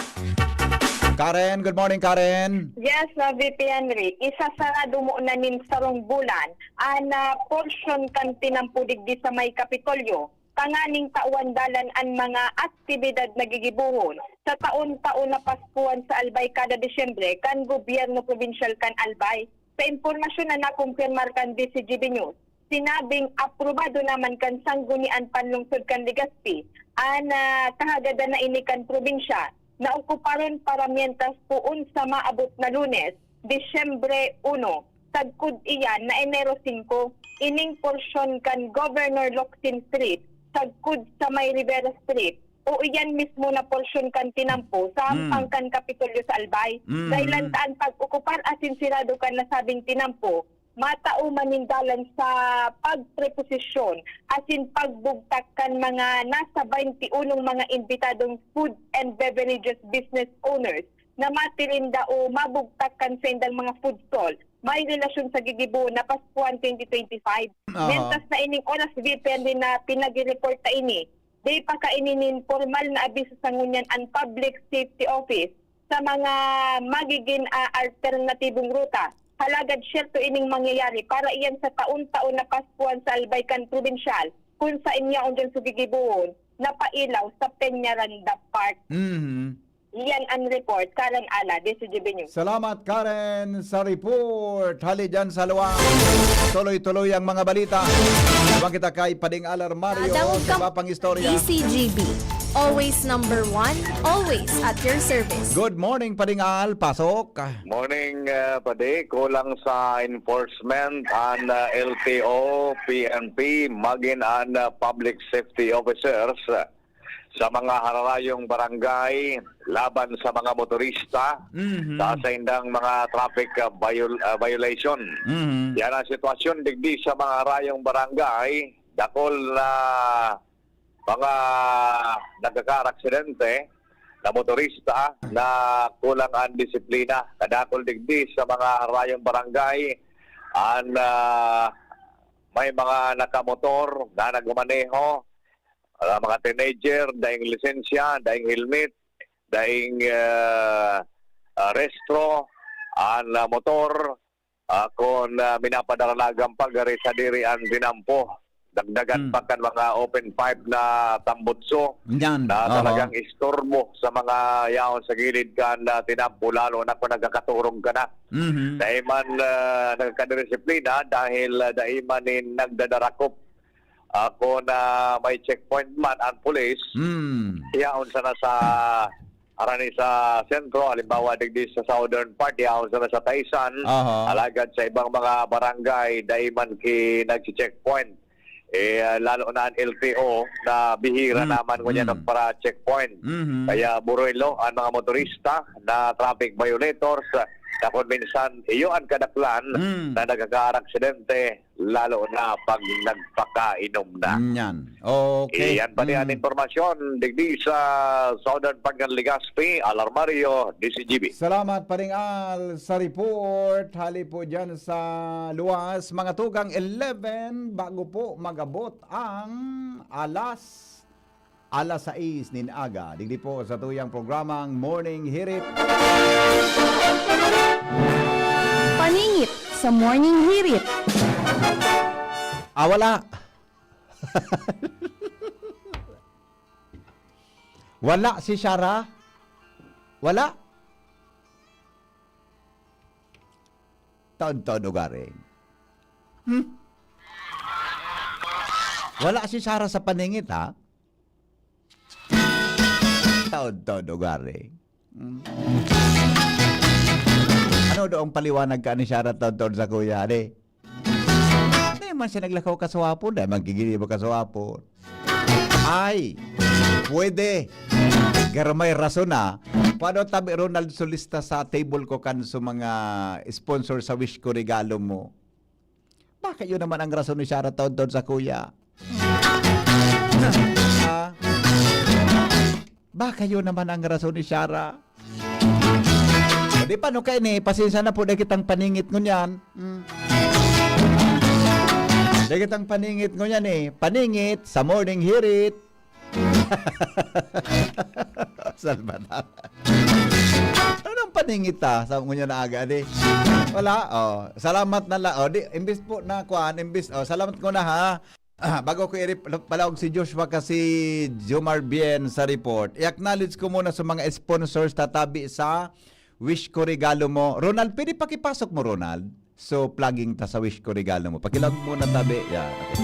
Karen, good morning, Karen. Yes, na V P Henry. Isasarado mo na nin sarong bulan an, ah, porsyon kan tinampo digdi sa may Kapitolyo, tanganing tawan dalan an mga aktibidad na gigibohon sa taon-taon na Paskuhan sa Albay kada Disyembre kan gobyerno probinsyal kan Albay. Sa impormasyon na nakumpirmar kan D Z G B News, sinabing aprobado naman kan Sanggunian Panlungsod kan Legazpi an, ah, kahagadan na ini kan probinsya na okuparon para mientras poon sa maabot na Lunes, Disyembre uno, sagkod iyan na Enero singko, ining porsyon kan Governor Locsin Street, sagkod sa may Rivera Street, o iyan mismo na porsyon kan tinampo sa Hmm. hampang kan Kapitolyo sa Albay. Hmm. Dahilan ta an pag-okupar asin sirado kan nasabing tinampo, matao man nin dalan sa pagpreposisyon asin pagbugtak kan mga nasa baynti unong mga imbitadong food and beverages business owners na matirinda o mabugtak kan saindang mga food stall may relasyon sa gigibo na Paskuhan twenty twenty-five. Aha. Mentas na ining oras, V P N din na pinag-report ta ini, di pa kaini nin pormal na abiso sa ngunyan an Public Safety Office sa mga magiging, ah, alternatibong ruta. Halagad siyerto ining mangyayari para iyan sa taon-taon na Paskuhan sa Albay kan Probinsyal, kung sa inyaon dyan sa gigibohon, napailaw sa Peñaranda Park. Mhm. Iyan ang report. Karen Ala, D C G B News. Salamat, Karen, sa report. Hali dyan sa luwa. Tuloy-tuloy ang mga balita. Naman kita kay Pading Alar Mario. Dangog sa ka, iba pang istorya. D C G B. Always number one, always at your service. Good morning, Pading Al. Pasok. Morning, uh, Padi. Kulang sa enforcement an, uh, L T O, P N P, magin an, uh, public safety officers, uh, sa mga hararayong barangay laban sa mga motorista Mhm. sa saindang mga traffic, ah, viol-, ah, violation. Mhm. Yan ang sitwasyon digdi sa mga harayong barangay. Dakol na mga nagkakaraksidente na motorista na kulang ang disiplina. Kadakol digdi sa mga harayong barangay, ang, ah, may mga nakamotor na nagmamaneho, ah, mga teenager, daing lisensya, daing helmet, daing, ah, ah, rehistro, an, ah, motor, ah, kun, ah, minapadaralag an pagari sadiri an tinampo. Dagdagan Hmm. pa kan mga open pipe na tambutso Yan. na Oho. talagang istorbo sa mga yaon sa gilid kan, ah, tinampo, lalo na kung nagkakaturog ka na. Mhm. Dai man, ah, nagkadisiplina dahil, ah, dai man nin nagdadarakop. Ako na may checkpoint man ang pulis, Hmm. yaon sana sa, arani sa sentro, halimbawa, digdi sa southern part, yaon sana sa Taisan, Aha. alagad sa ibang mga barangay, dai man ki nagche-checkpoint. Eh, ah, lalo na ang L T O na bihira Hmm. naman ngunyan Hmm. nagpara-checkpoint. Mhm. Kaya buruelo ang mga motorista na traffic violators, ah, na kung minsan iyo ang kadaklan Hmm. na nagkakaaksidente, lalo na pag nagpakainom na. Yan. Okay. Iyan pa niyan Mm. impormasyon digdi sa Southern Pangasinan, Legazpi, Alarmario, D C G B. Salamat, Paring Al, sa report. Hali po dyan sa luwas, mga tugang eleven, bago po magabot ang alas alas sais nin aga. Digdi po sa tuyang programang Morning Hirit. Paningit sa Morning Hirit. Ah, wala. Wala si Shara? Wala? Taon-taon ugaring. Hmm? Wala si Shara sa paningit, ha? Taon-taon ugaring. Hmm. Ano daw ang paliwanag ka ni Shara taon-taon sa kuya, di? Di man siya naglakaw kaswapon, dahil magigili ba kaswapon? Ay, pwede. Pero may rason na. Paano tabi, Ronald, solista sa table ko kan sa mga sponsor sa Wish Ko Regalo Mo? Baka yun naman ang rason ni Shara taon-taon sa kuya. Ah, baka yun naman ang rason ni Shara. O, di pa, no, kaini, pasensya na po, dai kitang paningit ngunyan. Mm. Dai kitang paningit ngunyan, eh. Paningit sa Morning Hirit. Salvador. Anong paningit, ah, sa ngunyan na aga, di? Wala, oh. Salamat na la-, oh, di, imbis po na, kuan, imbis, oh, salamat ko na, ha. Ah, bago ko i-rep-, palawag si Joshua kasi Jomar Bien sa report. I-acknowledge ko muna sa mga sponsors tatabi sa Wish Ko Regalo Mo. Ronald, pwede pakipasok mo, Ronald? So, plugging ta sa Wish Ko Regalo Mo. Pakilawag muna tabi. Yan, okay.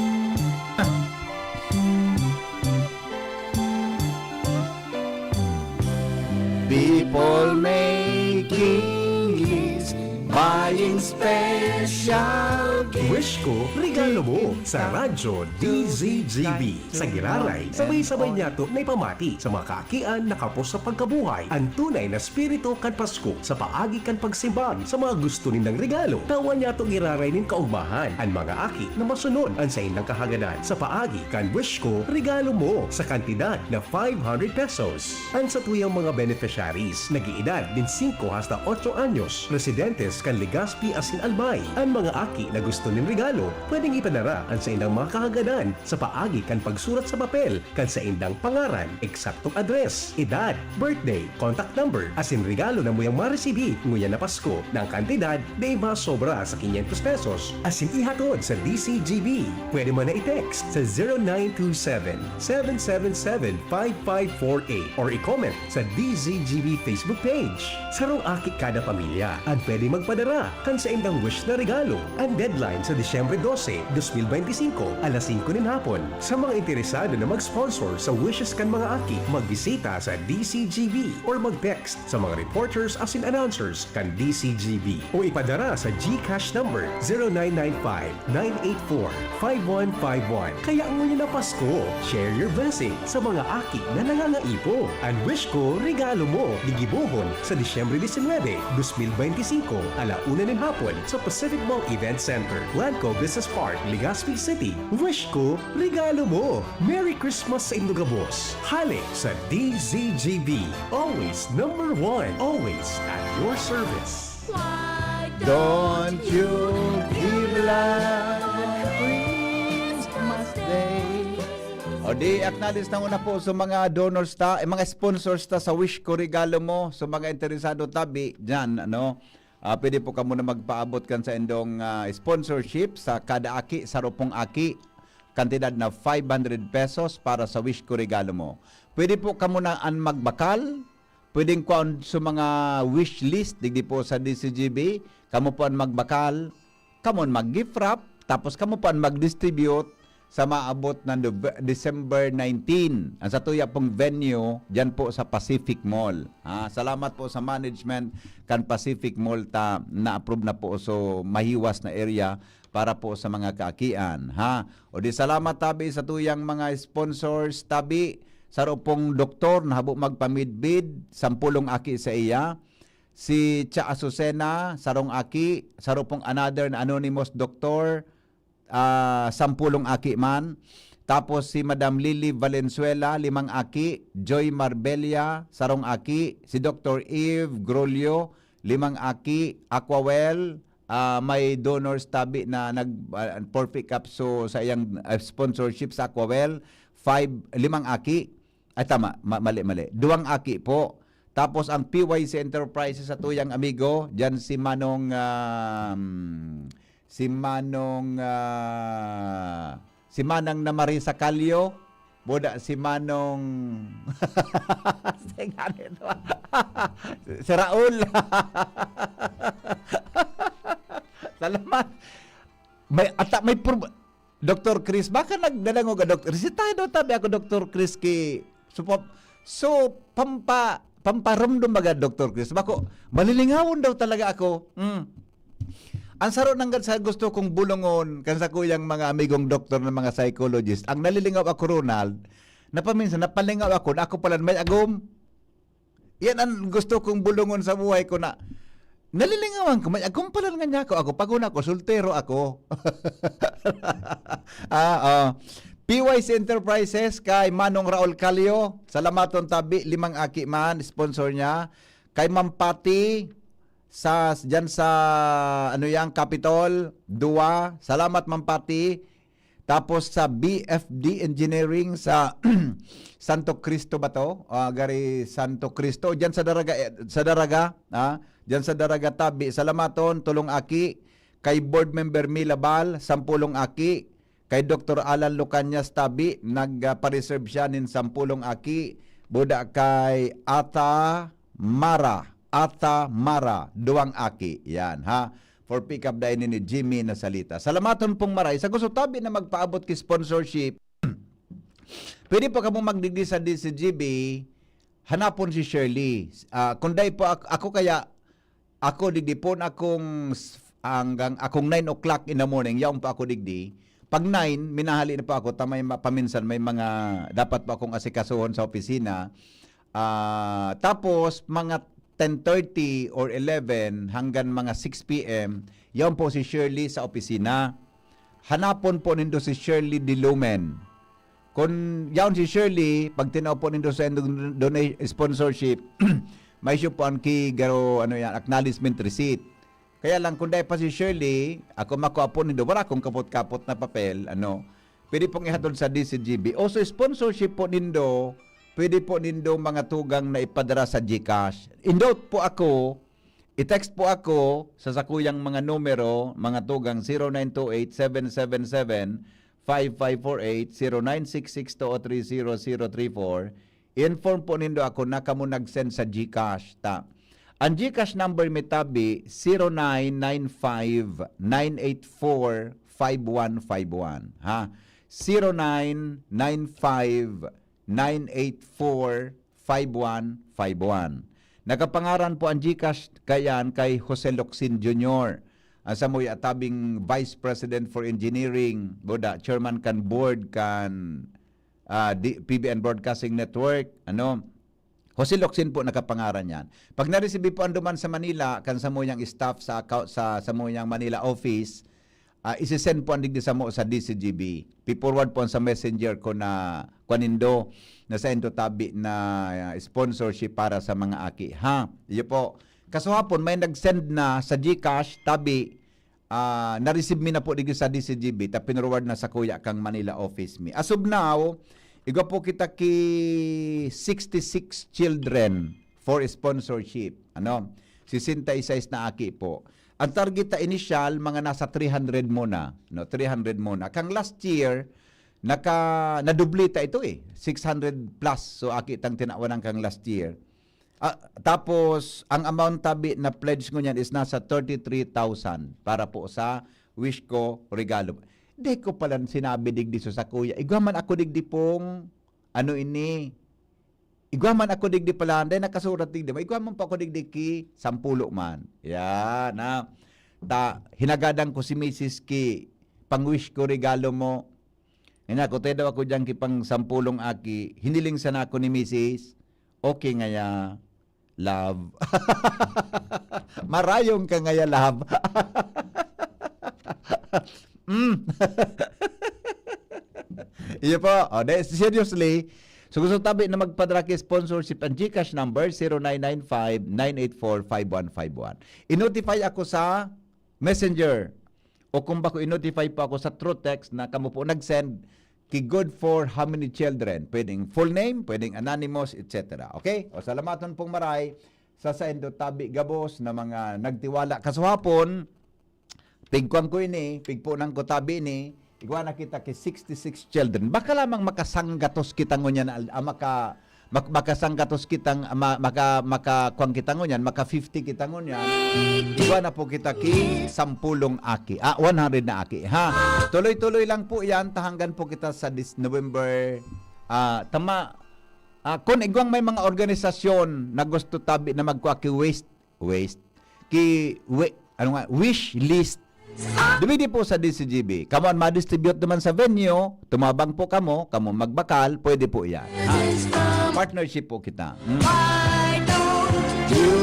People making is buying special gift. Wish Ko, Regalo Mo, sa Radyo D Z G B. Sa giraray, sabay-sabay niyato na ipamati sa mga kaakian na kapos sa pagkabuhay an tunay na espiritu kan Pasko sa paagi kan pagsimbag sa mga gusto nindang regalo. Tawan niyato giraray nin kaogmahan an mga aki na masunod an saindang kahagadan sa paagi kan Wish Ko, Regalo Mo sa kantidad na five hundred pesos. An satuyang mga beneficiaries nag-iedad nin singko hasta otso anyos, residentes kan Legazpi asin Albay. An mga aki na gusto nin Regalo, pwedeng ipadara an saindang mga kahagadan sa paagi kan pagsurat sa papel kan saindang pangaran, eksaktong address, edad, birthday, contact number, asin regalo na muyang maresibi ngunyan na Pasko na ang kantidad dai masobra sa quinientos pesos, asin ihatod sa D C G B. Pwede man na i-text sa zero nine two seven, seven seven seven, five five four eight or i-comment sa D Z G B Facebook page. Sarong aki kada pamilya an pwede magpadara kan saindang wish na regalo. Ang deadline sa Disyembre dose, dos mil benti singko, alas singko nin hapon. Sa mga interesado na mag-sponsor sa wishes kan mga aki, magbisita sa D C G B or mag-text sa mga reporters asin announcers kan D C G B o ipadara sa GCash number zero nine nine five, nine eight four, five one five one. Kaya ngunyan na Pasko, share your blessing sa mga aki na nangangaipo. An Wish Ko, Regalo Mo, gigibohon sa Disyembre disinwebe, dos mil benti singko, ala una nin hapon sa Pacific Mall Event Center, Landco Business Park, Legazpi City. Wish Ko, Regalo Mo. Merry Christmas sa indo gabos. Hale sa D Z G B. Always number one. Always at your service. Don't you give love on Christmas Day. O di, acknowledge na muna po sa mga donors ta, eh, mga sponsors ta sa Wish Ko Regalo Mo, sa mga interesado tabi dyan, ano. Ah, pwede po kamo na magpaabot kan saindong, ah, sponsorship sa kada aki, saro pong aki, kantidad na five hundred pesos para sa Wish Ko Regalo Mo. Pwede po kamo na an magbakal, pwedeng kuan sa mga wish list digdi po sa D C G B, kamo po an magbakal, kamo an mag-gift wrap, tapos kamo po an mag-distribute sa maabot na Nove-, December nineteen. Ang satuya pong venue, diyan po sa Pacific Mall. Ha, salamat po sa management kan Pacific Mall ta na-approve na po. So, mahiwas na area para po sa mga kaakian. Ha? O di salamat tabi sa tuyang mga sponsors tabi. Saro pong doktor na habo magpamidbid, sampulong aki sa iya. Si Cha Azucena, sarong aki, saro pong another na anonymous doktor, ah, sampulong aki man. Tapos si Madam Lily Valenzuela, limang aki. Joy Marbella, sarong aki. Si Doktor Eve Grolio, limang aki. Aquawell, ah, may donors tabi na nag, ah, for pick up. So, sa iyang, ah, sponsorship sa Aquawell, five, limang aki. Ay, tama. Ma-, mali, mali. Duwang aki po. Tapos ang P Y C Enterprises sa tuyang amigo, diyan si Manong, um, si Manong, ah, si Manang na Marisa Calio, boda si Manong, si, si Raul. Salamat. May, ata, may prob-, Doktor Chris, baka nagdadangog ka, Doktor. Resetahan daw tabi ako, Doktor Chris, ki, so, pa-, so, pampa-, pamparumdom baga, Doktor Chris. Bako, malilingawon daw talaga ako. Mm. Ang saro nanggad sa gusto kong bulungon, kan sa kuyang mga amigong doktor ng mga psychologist, ang nalilingaw ako, Ronald, napaminsan, napalingaw ako, na ako pala may agom. Yan ang gusto kong bulungon sa buhay ko na nalilingawan ko, may agom pala nga niya ako. Ako, pag una ko, soltero ako. Ah, oh. P Y C Enterprises kay Manong Raul Calio. Salamaton tabi, limang aki man, sponsor niya. Kay Ma'am Patty, sa, dyan sa, ano yan, Capitol, Dua. Salamat, Ma'am Patty. Tapos sa B F D Engineering sa Santo Cristo ba to? Ah, gari Santo Cristo. Diyan sa Daraga, eh, sa Daraga, ah, diyan sa Daraga tabi. Salamaton, tulong aki. Kay Board Member Mila Bal, sampulong aki. Kay Doktor Alan Lucanias tabi, nag, ah, pa-reserve siya nin sampulong aki. Buda kay Ata Mara. Ata Mara, duwang aki. Yan, ha? For pick up dai ni Jimmy na salita. Salamaton pong maray. Sa gusto tabi na magpaabot ki sponsorship, pwede po kamo magdigdi sa D C G B, hanapon si Shirley. Ah, kung dai po ak-, ako kaya, ako digdi po na akong s-, hanggang akong nine o'clock in the morning, yaon po ako digdi. Pag nine, minahali na po ako, ta may ma-, paminsan may mga dapat po akong asikasuhon sa opisina. Ah, tapos, mga ten thirty or eleven hanggang mga six P M, yaon po si Shirley sa opisina. Hanapon po nindo si Shirley Dilumen. Kun yaon si Shirley, pag tinaw po nindo sa indong dona-, sponsorship, may issue po ang ki garo, ano yan, acknowledgement receipt. Kaya lang, kung dai pa si Shirley, ako makua po nindo, wala akong kapot-kapot na papel, ano, pwede pong ihatod sa D C G B. O sa sponsorship po nindo, pwede po nindo mga tugang na ipadara sa GCash. Indot po ako, i-text po ako sa sakuyang mga numero, mga tugang, zero nine two eight, seven seven seven, five five four eight, zero nine six six two three zero zero three four. I-inform po nindo ako na kamo nag-send sa GCash, ta. Ang GCash number mi tabi, zero nine nine five, nine eight four, five one five one, ha? Zero nine nine five, nine eight four, five one five one. Nakapangaran po ang GCash kayan kay Jose Locsin Junior, ang samuya tabing Vice President for Engineering, boda, Chairman kan Board kan, ah, di-, P B N Broadcasting Network, ano? Jose Locsin po nakapangaran yan. Pag na-receive po ang duman sa Manila, kan samuyang staff sa account, sa samuyang Manila office, ah, isi-send po ang digdi samo sa D C G B. Pi-forward po sa messenger ko na kwa nindo, na sa indo tabi na, ah, sponsorship para sa mga aki, ha? Iyo po. Kasuhapon, may nag-send na sa GCash, tabi, ah, na-receive mi na po digdi sa D C G B, ta pinurward na sa kuya kang Manila office mi. As of now, igwa po kita ki sixty-six children for sponsorship. Ano? Sesenta y seis na aki po. Ang target ta initial, mga nasa three hundred muna, no? Three hundred muna. Kang last year, naka, nadublita ito eh. Six hundred plus. So, aki tang tinawanan kang last year. Ah, tapos, ang amount tabi na pledge ngunyan is nasa thirty-three thousand para po sa Wish Ko Regalo. Di ko pala sinabi digdi sa kuya. Igwa man ako digdi pong, ano ini, igwa man ako digdi pala, dahil nakasurat digdi mo, igwa man pa ako digdi ki sampulo man. Yan, na. Ta, hinagadan ko si misis ki pang-wish ko regalo mo. Ina, kutay daw ako diyan ki pang sampulong aki, hiniling sana ako ni misis. Okay ngaya, love. Marayong ka ngaya, love. Mm. Iyo po. O, de, seriously, so gusto tabi na magpadara ki sponsorship ang GCash number, zero nine nine five, nine eight four, five one five one. I-notify ako sa Messenger. O kung bako, i-notify po ako sa through text na kamo po nag-send ki good for how many children. Pwedeng full name, pwedeng anonymous, et cetera. Okay? O, salamaton pong maray sa saindo tabi gabos na mga nagtiwala. Kasuhapon, pigkuan ko ini, pigpunan ko tabi ini, igwa na kita ki sixty-six children. Baka lamang makasanggatos kita ngunyan, al-, ah, maka, mak-, makasanggatos kitang, ah, ma-, maka, maka, kuan kita ngunyan, maka fifty kita ngunyan. Igwa na po kita ki sampulong aki. Ah, one hundred na aki, ha? Tuloy-tuloy lang po yan, ta hanggan po kita sa dis-, November, ah, tama, ah, kun igwang may mga organisasyon na gusto tabi na magkua ki waste, waste, ki, wi-, ano nga, wish list. Dumidi po sa D C G B. Kamo an ma-distribute naman sa venue, tumabang po kamo, kamo magbakal, pwede po yan. Ha? Partnership po kita. Hmm. Why don't you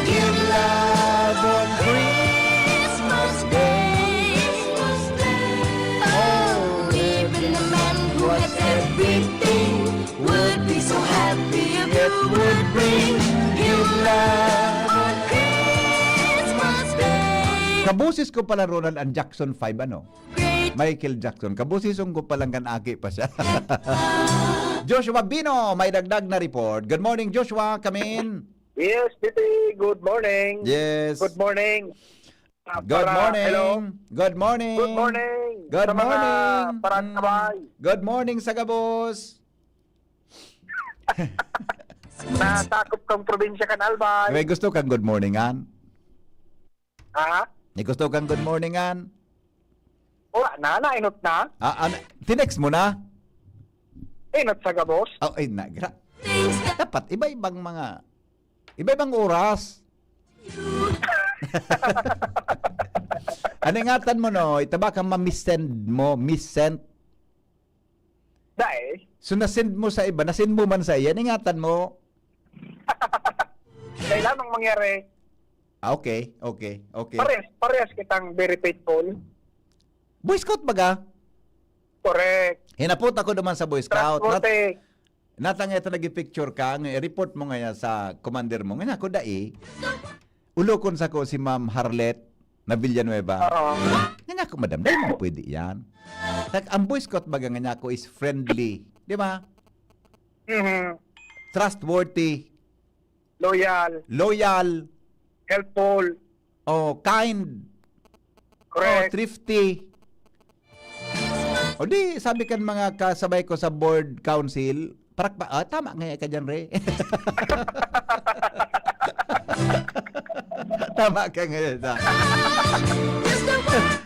give love on Christmas Day? Oh, even the man who has everything would be so happy if you would bring him love on Christmas Day. Kaboses ko pala, Ronald, ang Jackson five, ano? Great. Michael Jackson. Kabosison ko palang kan aki pa siya. Joshua Bino, may dagdag na report. Good morning, Joshua. Come in. Yes, Titi. Good morning. Yes. Good morning. Ah, Good para, morning. Hello. Good morning. Good morning Good sa mga morning. Paranabahay. Mm. Good morning sa gabos. Nasakop kang probinsya kan Albay. May gusto kang good morningan? Ha? May gusto kang good morningan? Wala na, nainot na. Ah, ah, tinext mo na? Inot sa gabos. Oh, ay, na, gra-, dapat iba-ibang mga, iba-ibang oras. Ano ingatan mo, no? Itaba kang ma-missend mo, missent. Dai. So, nasend mo sa iba, nasend mo man sa iya, ingatan mo. Kailangan mangyari. Ah, okay, okay, okay. Parehas, parehas kitang very faithful. Boy Scout baga? Correct. Hinapot ako naman sa Boy Scout. Nat-, Trustworthy. Natang ito nag-picture ka, nga i-report mo ngaya sa commander mo. Ngayon ako, dai. Ulokon sa ko si Ma'am Harlet. Na Villanueva. Oo. Nga niya ako, madam, dahil mga pwede yan. Like, ang Boy Scout baga nga niya ako is friendly. Di ba? Mhm. Trustworthy. Loyal. Loyal. Helpful. Oh, kind. Correct. Oh, thrifty. O di, sabi kan mga kasabay ko sa board council, parak ba? Ah, tama nga ka dyan, Re. Tama ka ngayon. Ah.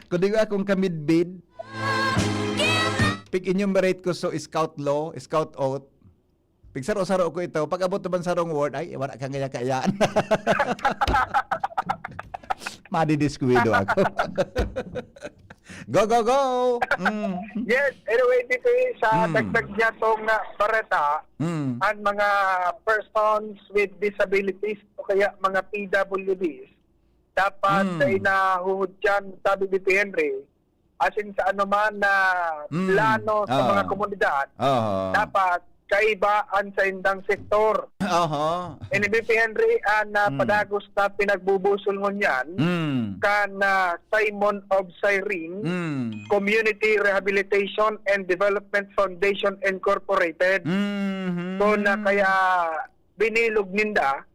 Kung di ko akong kamidbid, pig-enumerate ko so scout law, scout oath, pigsaro-saro ko ito. Pag-abot naman sa wrong word, ay, wala ka ngaya kayaan. Madidiskuwido ako. Go, go, go! Mm. Yes, anyway, dito eh, sa Mm. dagdag niya tong uh, bareta, Mm. ang mga persons with disabilities o kaya mga P W Ds, dapat Mm. sa inahuhod dyan, sabi ni P Henry, as in sa anuman na Mm. plano sa Ah. mga komunidad, Oho. dapat kaiba ang sa indang sektor. Oho. Ini B P Henry, ang uh, Mm. padagos na pinagbubusol ngunyan, Mm. kan uh, Simon of Cyrene, Mm. Community Rehabilitation and Development Foundation Incorporated. Mhm. So na kaya binilog ninda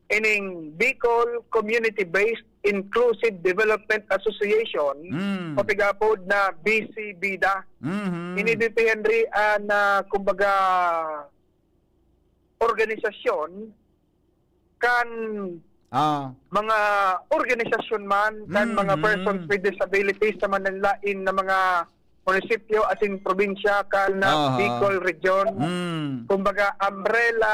ining Bicol Community-Based Inclusive Development Association Mm. o pigapod na B C BIDA. Mhm. Ini B P Henry ang ah, kumbaga organisasyon kan Ah. mga organisasyon man kan Mm, mga mm. persons with disabilities sa manlain na mga munisipyo asin probinsya kan na Aha. Bicol region. Mm. Kumbaga umbrella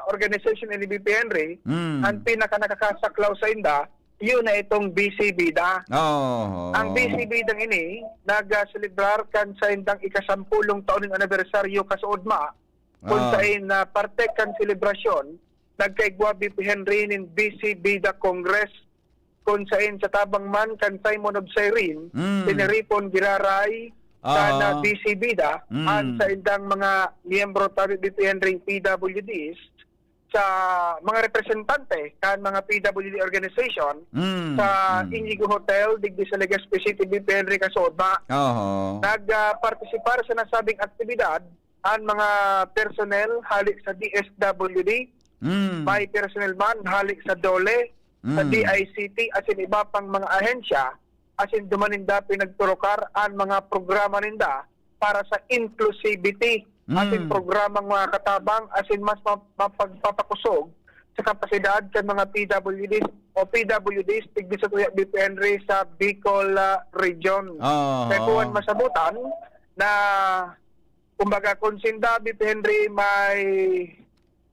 organization ni B P Henry, Mm. ang pinaka nakakasaklaw sa inda, yun na itong B C BIDA. Oh. Ang B C BIDA ini nagselebrar kan sa indang ikasampulong taon ng anibersaryo kasuodma, kung Ah. sain na parte kan selebrasyon, nagkaigwa B P Henry nin B C BIDA Congress, kung sain sa tabang man kan Simon of Cyrene, Mm. tiniripon giraray Ah. sa na B C BIDA, Mm. ang sa indang mga miyembro tabi B P Henry P W Ds, sa mga representante kan mga P W D organization Mm. sa Mm. Indigo Hotel, digdi sa Legazpi City, B P Henry kasuodma. Oho. Nag-partisipar sa nasabing aktibidad ang mga personnel hali sa D S W D, Mm. may personnel man hali sa DOLE, sa Mm. D I C T, asin iba pang mga ahensya, asin duman ninda pinagturukar ang mga programa ninda para sa inclusivity, Mm. asin programang mga katabang, asin mas ma- mapagpapakusog sa kapasidad kan mga P W Ds o P W Ds digdi sa Tuya B P Henry sa Bicol ah, Region. Oo. Kaya kuwan masabutan na, kumbaga, kung sinda B P Henry may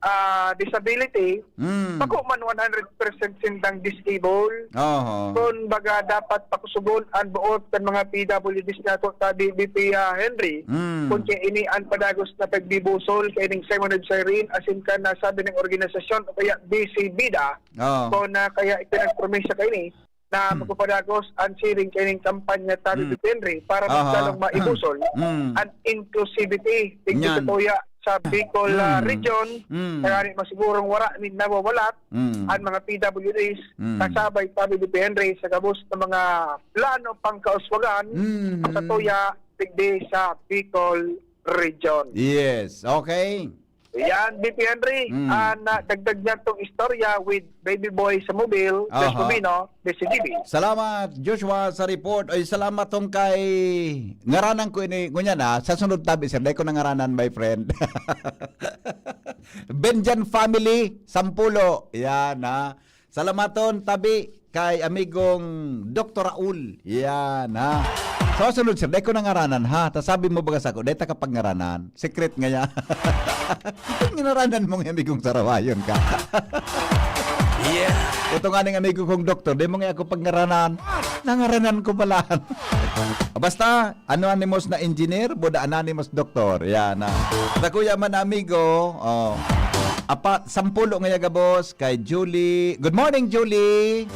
ah, disability, Mm. bako man one hundred percent sindang disabled. Oho. Kung baga dapat pakusugon ang buot kan mga P W Ds nato sa B P ah, Henry, Mm. kung kaya ini ang padagos na pagbibusol kay ning Simon of Cyrene, asin kan nasabi ng organisasyon o kaya B C BIDA, Oh. kung na kaya ipinagpromisa kaini na Hmm. magpapadagos ang siring kaining kampanya tabi Hmm. ni Henry para Aha. mas lalong maibusol Hmm. ang inclusivity digdi sa Yan. tuya sa Bicol ah, Hmm. region. Hmm. Kaya di masigurong wala ni nawawalat Hmm. ang mga P W Ds Hmm. kasabay tabi ni Henry sa gabos na mga plano pangkauswagan Hmm. sa tuya digdi sa Bicol region. Yes, okay. Yan, B P Henry, Mm. ah, na, dagdag niya itong istorya with Baby Boy sa Mobile, Aha. Jess Rubino, D C D B. Salamat, Joshua, sa report. Ay, salamat tong kay ngaranan ko ini. Ngunyan, ah, sa sunod tabi, sir, dahil ko na ngaranan, my friend. Benjan family, Sampulo. Yan, ha. Salamaton, tabi, kay amigong Doktor Raul. Yan, ha. Sa sunod, sir, dahil ko na ngaranan, ha. Ta sabi mo baga sa ako, dahil ta kapag ngaranan. Secret nga yan. Ang nginaranan mong amigong sarawayon ka. Yeah. Ito nga ning amigo kong doktor, di mo nga ako pagngaranan. Nangaranan ko pala. Basta, anonymous na engineer, buda anonymous doktor. Yan, ah. Sa kuya man amigo, oh. Apat, Sampulo nga yaga, boss, kay Julie. Good morning, Julie.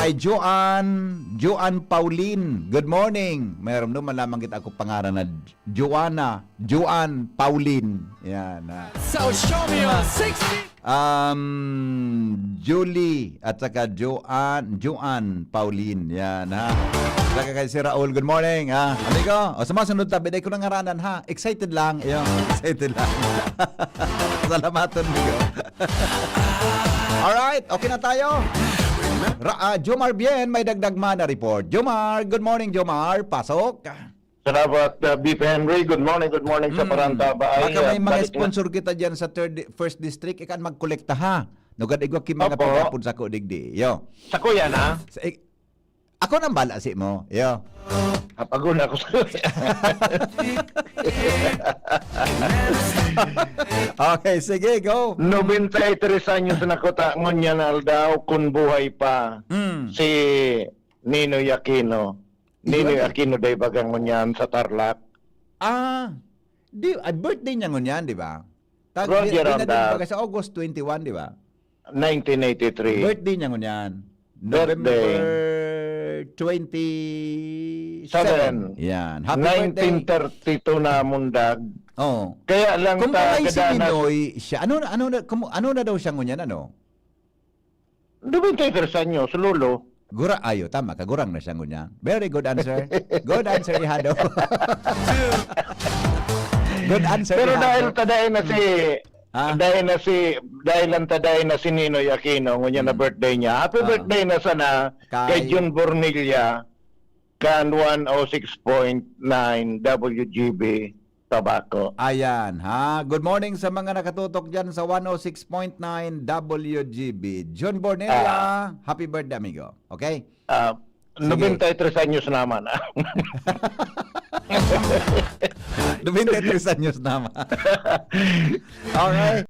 Kay Joan, Joan Pauline. Good morning. May ramdam man lamang kita ako pangaran na Joanna, Joan Pauline. Yan, ha. So show me a sixty. Um, Julie at saka Joan, Joan Pauline. Yan, ha. Saka kay si Raul, good morning, ha. Amigo, o, sa mga sunod tabi, dahil ko nangaranan, ha. Excited lang. Iyo, excited lang. Salamaton, amigo. Alright, okay na tayo. Ra, ah, Jomar Bien, may dagdag man na report. Jomar, good morning, Jomar. Pasok. Salamat, uh, Beef Henry. Good morning, good morning sa Mm. Paranta Baay. Baka may Uh, mga balik na- sponsor kita dyan sa third di- first district, ikan magkolekta ha. Nugad igwa ki mga Opo. paghapon sa ko digdi. Yo. Sa kuya na? Sa, ik- ako nang bala si mo. Yo. Apagod ako sa Okay, sige, go. Nobenta y tres anyos na ko ta, ngunyan aldaw, kun buhay pa Mm. si Ninoy Aquino. Ninoy Yun. Aquino day bagang ngunyan sa Tarlac. Ah, di, ah, birthday niya ngunyan, di ba? Tag, Roger di, di na din Ronda. baga sa August twenty-one, di ba? nineteen eighty-three. Birthday niya ngunyan. Birthday. November twenty-seven. Seven. Yan. Happy birthday. nineteen thirty-two na mundag. Oh. Kaya lang Kung ta patay si gadanas, Ninoy, siya, ano, ano, na, kung, ano na daw siya ngunyan, ano? Nobenta y tres anyos, lolo. Gura, ayo, tama, kagurang na siya ngunyan. Very good answer. Good answer, Ihado. Good answer, Pero Ihado. dahil ta dahil na si Ah. dahil na si dahil lang ta dahil na si Ninoy Aquino, ngunyan na Hmm. birthday niya. Happy Ah. birthday na sana Kay- kay Jun Bornilla kan one oh six point nine W G B Tabaco. Ayan, ha? Good morning sa mga nakatutok dyan sa one oh six point nine W G B. John Bornelia, Ah. happy birthday, amigo. Okay? Ah, Sige. nobenta y tres anyos naman. Nobenta y tres anyos naman. Alright.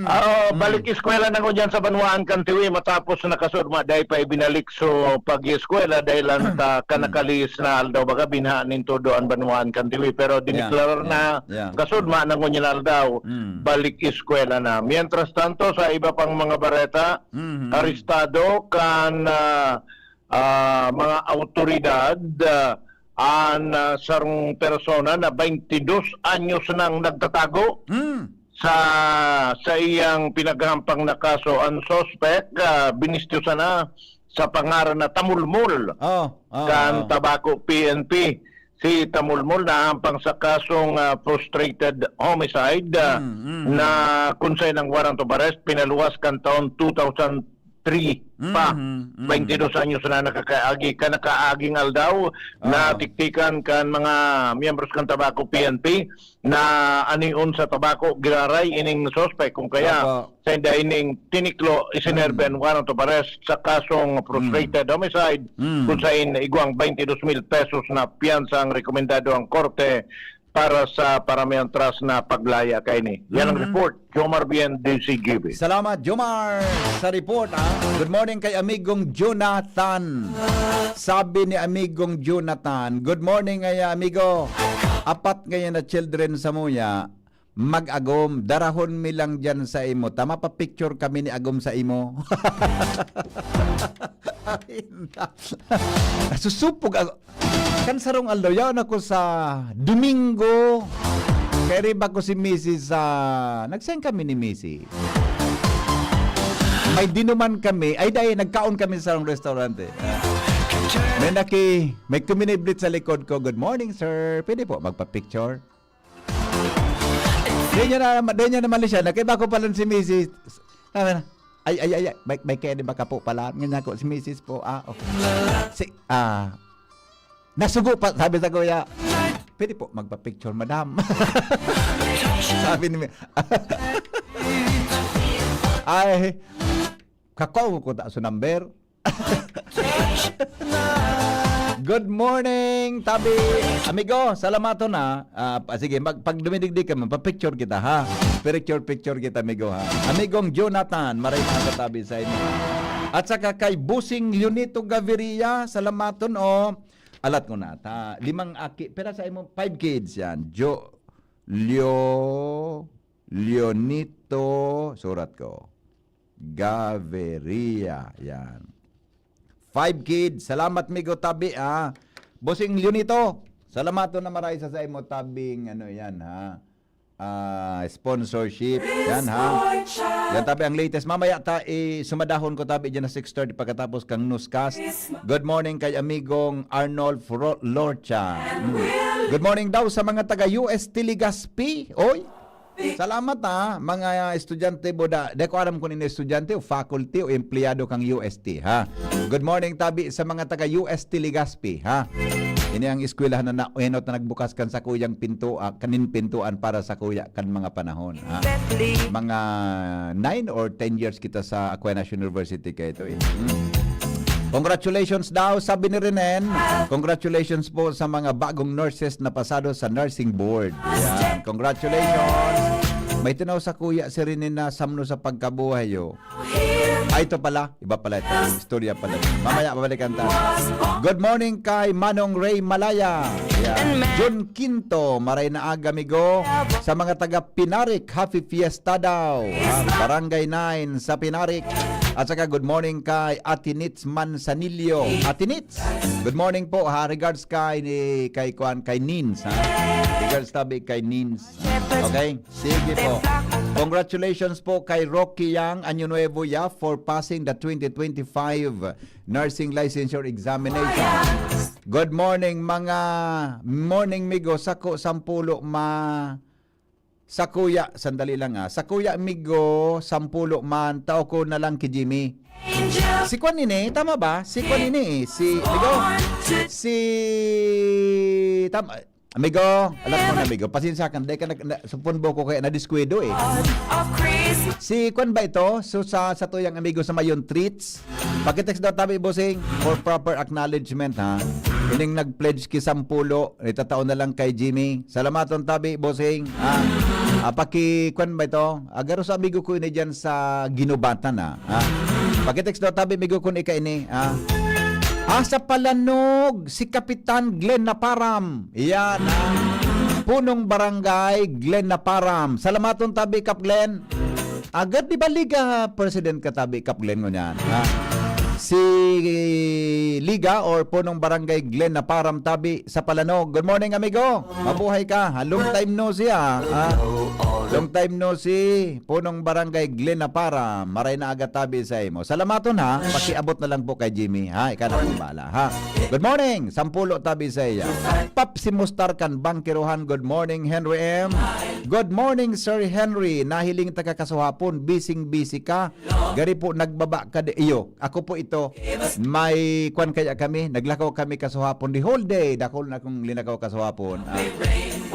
Oo, balik eskwela na ko dyan sa Banwaan kan Tiwi matapos na kasurma dahil pa ibinalik so pag-eskwela dahil lang ta kanakalihis na aldaw baga binha nin todo ang Banwaan kan Tiwi pero diniklarar Yeah, na yeah. kasurma na ngunyan aldaw Mm. balik eskwela na. Mientras tanto sa iba pang mga bareta, Mhm. arestado kan ah, ah, mga awtoridad ah, an ah, sarong persona na twenty-dos anyos nang nagtatago Mm. sa sa iyang pinaghahampang na kaso. Ang suspek ah, binistyo sana sa pangaran na Tamulmol Oh, oh, kan oh. Tabaco P N P. Si Tamulmol nahampang sa kasong ah, frustrated homicide ah, Mm, mm, na kung saan ang warrant of arrest pinaluwas kan taon two thousand three pa. Mm, mm. twenty-dos anyos na nakakaagi, ka nakaaging aldaw Ah. na tiktikan kan mga miyembros kan Tabaco P N P na anion sa Tabaco giraray ining suspect kung kaya Opo. sa ining tiniklo isinerben warrant of arrest sa kasong frustrated homicide Mm. kung sain igwang twenty-dos mil pesos na piyansa ang rekomendado ang korte para sa paramihan tras na paglaya kaini. Yan ang Mhm. report. Jomar Bien, D C G B. Salamat, Jomar, sa report, ha? Good morning kay amigong Jonathan. Sabi ni amigong Jonathan, "Good morning, ngaya, amigo. Apat ngayon na children sa muya, mag-agom. Darahon mi lang dyan sa imo. Tama pa picture kami ni agom sa imo." Ay, na- Nasusupog ako. Kan sarong aldaw, yaon ako sa Domingo. Kay riba ko si misis sa... Nag-send kami ni misis. May dinuman kami. Ay, dahil nagkaon kami sa sarong restaurante. May naki... May kuminiblit sa likod ko. "Good morning, sir. Pwede po magpa-picture?" Di niya na, di niya naman siya. Nakita ko pala si misis. Sabi na, "Ay, ay, ay, ay. May, may kaya di ba ka po pala?" Ngayon ako, "Si misis po." "Ah, okay." Si, ah, nasugo pa, sabi sa kuya. "Pwede po magpa-picture, madam." Sabi ni mi-, ay, kakaw ko ta sa number. Good morning, tabi. Amigo, salamaton ha. Ah, pa- sige, mag, pag dumidigdi ka man, pa-picture kita ha. Picture, picture kita, amigo ha. Amigong Jonathan, maray na katabi sa inyo. At saka kay Busing Leonito Gaviria, salamaton o. Alat ko na, ta, limang aki, pera sa imo, five kids yan. Jo, Leo, Leonito, surat ko. Gaviria, yan. Five kids. Salamat, migo, tabi, ha. Bossing Leonito, salamaton na maray sa saimo tabing, ano yan, ha. Ah, sponsorship. Yan, ha. Yan, tabi ang latest. Mamaya ta, eh, sumadahon ko, tabi, dyan na six thirty pagkatapos kang newscast. Good morning kay amigong Arnold Fro-, Lorcha. Mm. Good morning daw sa mga taga U S T Legazpi. Oy, salamat, ha, mga estudyante, boda. Di ko alam kung ini estudyante o faculty o empleyado kang U S T, ha. Good morning, tabi, sa mga taga U S T Legazpi, ha. Ini ang eskwelahan na naenot na nagbukas kan sakuyang pinto, ah, kanin pintuan para sa kuya kan mga panahon, ha. Mga nine or ten years kita sa Aquinas University kaito, eh. Hmm. Congratulations daw, sabi ni Renen. Congratulations po sa mga bagong nurses na pasado sa nursing board. Yan. Congratulations. May tinaw sa kuya si Renen na samno sa pagkabuhay, oh. Ah, ito pala. Iba pala ito. Istorya pala ito. Mamaya, babalikan tayo. Good morning kay Manong Ray Malaya. Yan. John Quinto, maray na aga, amigo. Sa mga taga Pinarik, happy fiesta daw. Ah, Barangay nine sa Pinarik. At saka good morning kay Ate Nits Manzanillo. Ate Nits, good morning po, ha. Regards kay, ni, kay, kuan, kay Nins, ha. Regards tabi kay Nins. Okay? Sige po. Congratulations po kay Rocky Yang Año Nuevo, ya, for passing the twenty twenty-five nursing licensure examination. Good morning, mga morning migo. Sako, sampulo ma-, sa kuya, sandali lang, ah. Sa kuya migo, sampulo man, tao ko na lang ki Jimmy. Si Kwan ini, tama ba? Si Kwan ini, eh. Si, migo, si, tam-, amigo, alam mo na, amigo, pasensya ka, dahil ka nag-, na, supon mo ko kaya nadiskuido, eh. Si Kwan ba ito? So, sa, sa tuyang amigo sa Mayon Treats, pakitext daw tabi, bossing, for proper acknowledgement, ha. Ining nag-pledge ki sampulo, itatao na lang kay Jimmy. Salamaton tabi, bossing, ha. Ah, paki, Kwan ba ito? Agaro sa amigo ko ini dyan sa Ginubatan, ha. Ha? Pakitext daw tabi, amigo, kun ika ini, ha. Ah, sa Palanog, si Kapitan Glenn Naparam. Iyan, ha. Punong Barangay, Glenn Naparam. Salamaton tabi, Kap Glenn. Agad, di ba, Liga President ka tabi, Kap Glenn, ngunyan, ha? Si Liga or Punong Barangay Glenn Naparam tabi sa Palanog. Good morning, amigo. Mabuhay ka, ha? Long time no see, ha? Ha? Long time no see. Punong Barangay Glenn Naparam. Maray na aga tabi sa imo. Salamaton, ha? Pakiabot na lang po kay Jimmy, ha? Ikaw na pong bahala, ha? Good morning. Sampulo tabi sa iya. Pap si Mustar kan Bangkiruhan. Good morning, Henry M. Good morning, Sir Henry. Nahiling ta ka kasuhapon. Bising-busy ka. Gari po, nagbaba ka di-, iyo, ako po ito. May kwan kaya kami, naglakaw kami kasuhapon, the whole day, dakul na kong linakaw kasuhapon. Ah,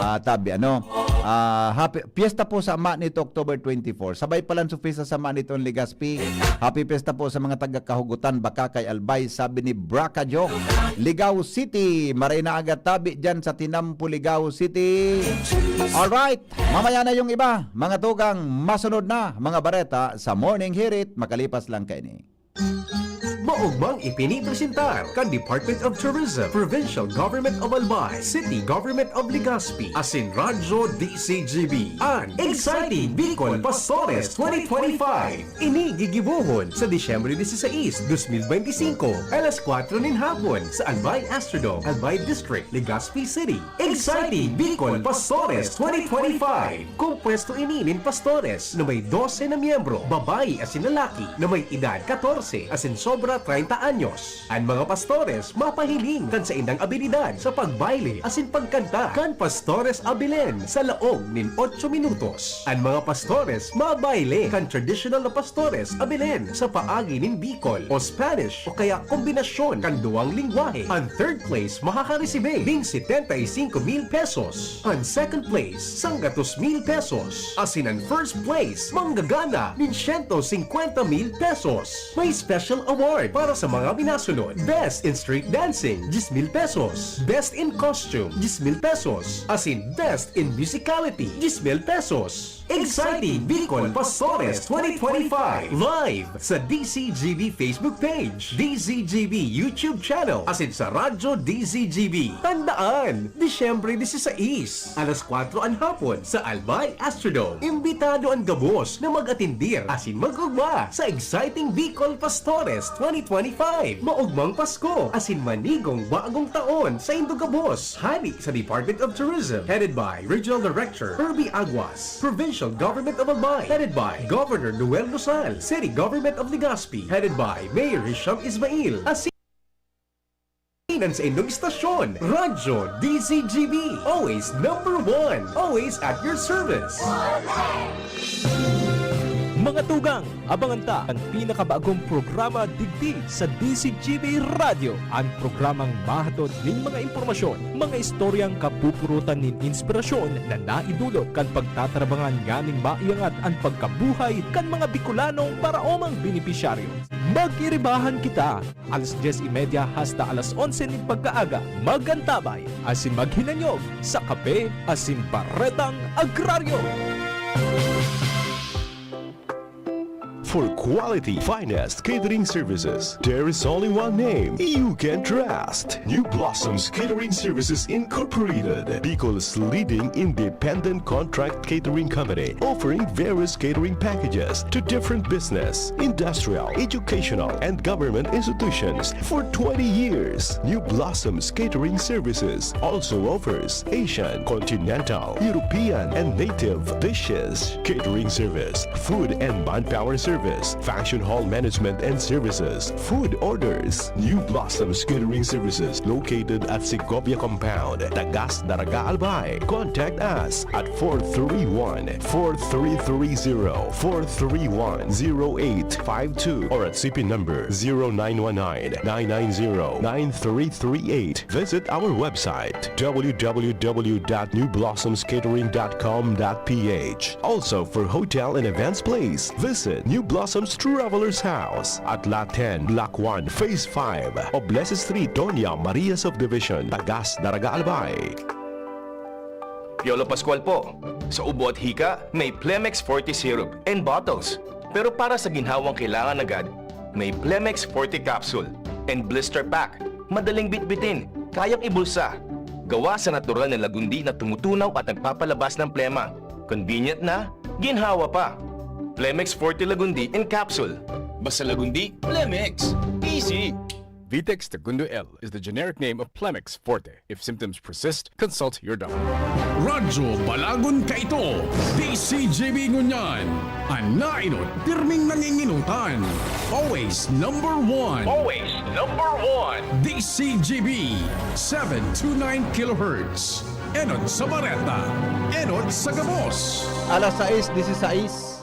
ah, tabi, ano? Ah, happy, piyesta po sa Ama nito, October twenty-four. Sabay palan sa piyesta sa Ama nito, Legazpi. Happy piyesta po sa mga taga Kahugutan, Bacacay, Albay, sabi ni Braca Joke. Ligao City, maray na aga tabi dyan sa Tinampo, Ligao City. Alright, mamaya na yung iba, mga tugang, masunod na, mga bareta sa Morning Hirit, makalipas lang kaini. Maugmang ipinipresentar kan Department of Tourism, Provincial Government of Albay, City Government of Legazpi, asin Radyo D C G B, an Exciting Bicol Pastores twenty twenty-five. Ini gigibohon sa Disyembre dieciséis, dos mil beintisinko, alas kwatro nin hapon sa Albay Astrodome, Albay District, Legazpi City. Exciting Bicol Pastores twenty twenty-five. Kompuesto ini nin pastores na may dose na miyembro, babayi asin lalaki na may edad katorse asin sobra treinta anyos. An mga pastores mapahiling kan saindang abilidad sa pagbayle asin pagkanta kan Pastores Abilen sa laog nin otso minutos. An mga pastores mabayle kan traditional na Pastores Abilen sa paagi nin Bicol o Spanish o kaya kombinasyon kan duwang lengwahe. An third place makakaresibe nin setenta y cinco mil pesos. An second place, sanggatos mil pesos. Asin an first place, manggagana nin siyento singkwenta mil pesos. May special award para sa mga minasunod. Best in Street Dancing, diyes mil pesos. Best in Costume, diyes mil pesos. Asin Best in Musicality, diyes mil pesos. Exciting Bicol Pastores twenty twenty-five, live sa D C G B Facebook page, D C G B YouTube channel, asin sa Radyo D C G B. Tandaan, Disyembre dieciséis, alas kwatro an hapon sa Albay Astrodome. Imbitado an gabos na mag-atendir asin mag-ugma sa Exciting Bicol Pastores twenty twenty-five. Maugmang Pasko, asin manigong bagong taon saindo gabos. Hali sa Department of Tourism, headed by Regional Director Herbie Aguas. Provincial Government of Albay, headed by Governor Noel Rosal. City Government of Legazpi, headed by Mayor Hisham Ismail. Asin an saindong istasyon, Radyo D C G B. Always number one. Always at your service. Mga tugang, abangan ta an pinakabagong programa digdi sa D C G B Radyo. An programang mahatod nin mga impormasyon, mga istoryang kapupurutan nin inspirasyon na naidulot kan pagtatarabangan nganing maiangat an pagkabuhay kan mga Bicolanong paraomang benepisyaryo. Mag-iribahan kita, alas dyes y media hasta alas onse nin pagkaaga. Mag-antabay asin maghinanyog sa kape asin baretang agraryo. For quality, finest catering services, there is only one name you can trust. New Blossoms Catering Services Incorporated, Bicol's leading independent contract catering company, offering various catering packages to different business, industrial, educational, and government institutions for twenty years. New Blossoms Catering Services also offers Asian, continental, European, and native dishes, catering service, food and manpower service, function hall management and services, food orders. New Blossoms Catering Services, located at Segovia Compound, Tagas, Daraga, Albay. Contact us at four three one, four three three zero, four three one, zero eight five two or at C P number zero nine one nine, nine nine zero, nine three three eight. Visit our website, w w w dot new blossoms catering dot com dot p h. Also, for hotel and events place, visit New Blossoms Travelers House at Lot ten, Block one, Phase five, Oblese Street, Doña Maria Subdivision, Tagas, Daraga, Albay. Piolo Pascual po. Sa ubo at hika, may Plemex Forte Syrup and bottles. Pero para sa ginhawang kailangan agad, may Plemex Forte Capsule and Blister Pack. Madaling bitbitin, kayang ibulsa. Gawa sa natural na lagundi na tumutunaw at nagpapalabas ng plema. Convenient na, ginhawa pa. Plemex Forte Lagundi in Capsule. Basta Lagundi, Plemex. Easy! Vitex Segundo L is the generic name of Plemex Forte. If symptoms persist, consult your doctor. Radyo Balagon kaito, D C G B ngunyan. An nainot, pirming nanginginutan. Always number one. Always number one. D C G B, seven two nine kilohertz. Enot sa bareta, enot sa gabos. Alas sais disisais.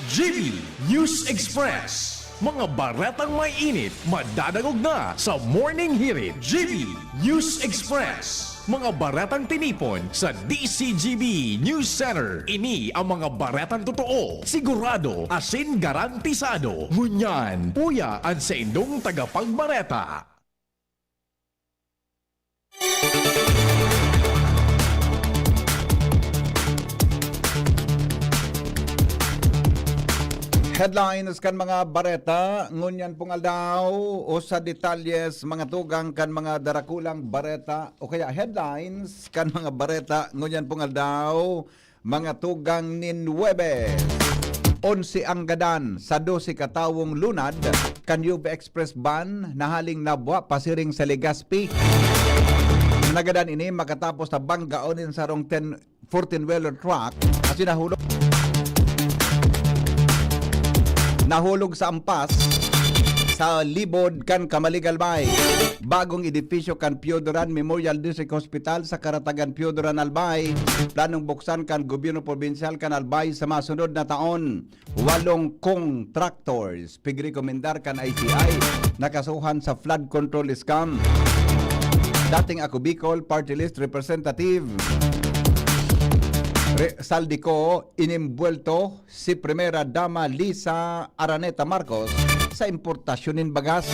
G B News Express. Mga baretang may init, madadangog na sa Morning Hirit. G B News Express. Mga baretang tinipon sa D C G B News Center. Ini ang mga baretang totoo, sigurado, asin garantisado. Ngunyan, uya an saindong tagapagbareta. Headlines kan mga bareta ngunyan pong aldaw, o sa detalyes, mga tugang kan mga darakulang bareta, o kaya headlines kan mga bareta ngunyan pong aldaw, mga tugang nin Huwebes. Onse ang gadan sa dose katawong lunad kan U V Express van na haling nabwa pasiring sa Legazpi. Nagadan ini makatapos na banggaon nin sarong ten, fourteen-wheeler truck asin nahulog, nahulog sa ampas sa libod kan Camalig, Albay. Bagong edipisyo kan Piodoran Memorial District Hospital sa Karatagan, Piodoran, Albay. Planong buksan kan Gobyerno Probinsyal kan Albay sa masunod na taon. Walong contractors pigrekomendar kan I C I nakasuhan sa flood control scam. Dating Ako Bicol Party List Representative Re-, Saldico inimbuwelto si Primera Dama Liza Araneta Marcos sa importasyon nin bagas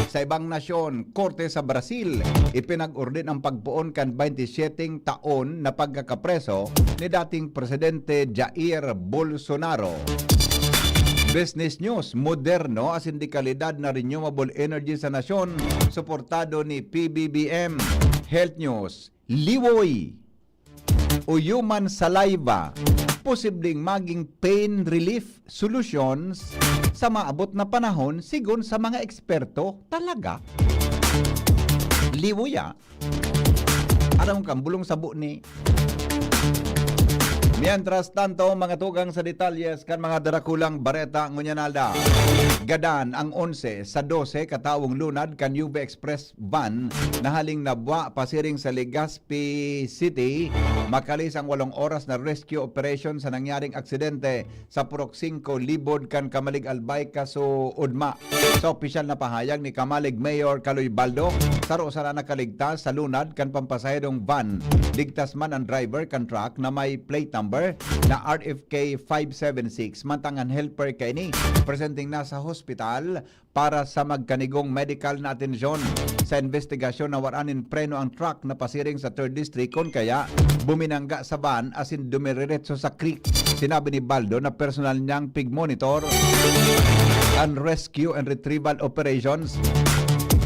sa ibang nasyon. Korte sa Brazil ipinag-ordin ang pagpoon kan baynte syeteng taon na pagkakapreso ni dating Presidente Jair Bolsonaro. Business News, moderno asin de kalidad na renewable energy sa nasyon, suportado ni P B B M. Health News, liwoy o human saliva posibleng maging pain relief solutions sa maabot na panahon, sigon sa mga eksperto. Talaga? Liwuya. Aram kang bulong sa buo ni. Mientras tanto, mga tugang sa detalyes kan mga darakulang bareta ngunyan aldaw. Gadan ang onse sa dose katawong lunad kan U V Express van na haling nabwa pasiring sa Legazpi City, makalis ang walong oras na rescue operation sa nangyaring aksidente sa Purok singko, Libod kan Camalig Albay, Kaso Udma. Sa opisyal na pahayag ni Camalig Mayor Caloy Baldo, saro sana nakaligtas sa lunad kan pampasaherong van. Ligtas man ang driver kan truck na may plate number na R F K five seven six, mantang an helper kaini presenteng na sa hospital para sa magkanigong medical na atensyon. Sa investigasyon, nawaran nin preno ang truck na pasiring sa third District, kun kaya buminangga sa van asin dumiretso sa creek. Sinabi ni Baldo na personal niyang pigmonitor ang rescue and retrieval operations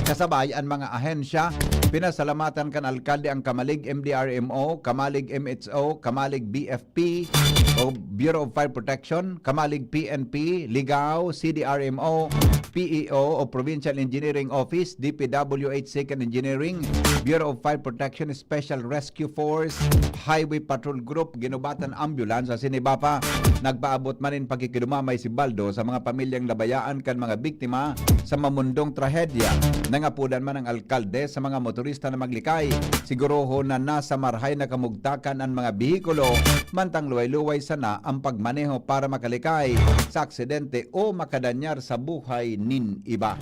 kasabay an mga ahensya. Pinasalamatan kan alkalde ang Camalig M D R M O, Camalig M H O, Camalig B F P o Bureau of Fire Protection, Camalig P N P, Ligao, C D R M O, P E O o Provincial Engineering Office, D P W H Second Engineering, Bureau of Fire Protection, Special Rescue Force, Highway Patrol Group, Ginubatan Ambulance asin iba pa. Nagpaabot man nin pakikidumamay si Baldo sa mga pamilyang nabayaan kan mga biktima sa mamundong trahedya. Nangapodan man ang alkalde sa mga motorista na maglikay. Sigurohon na nasa marahay na kamugtakan an mga behikulo, mantang luway-luway sana ang pagmaneho para makalikay sa aksidente o makadanyar sa buhay nin iba.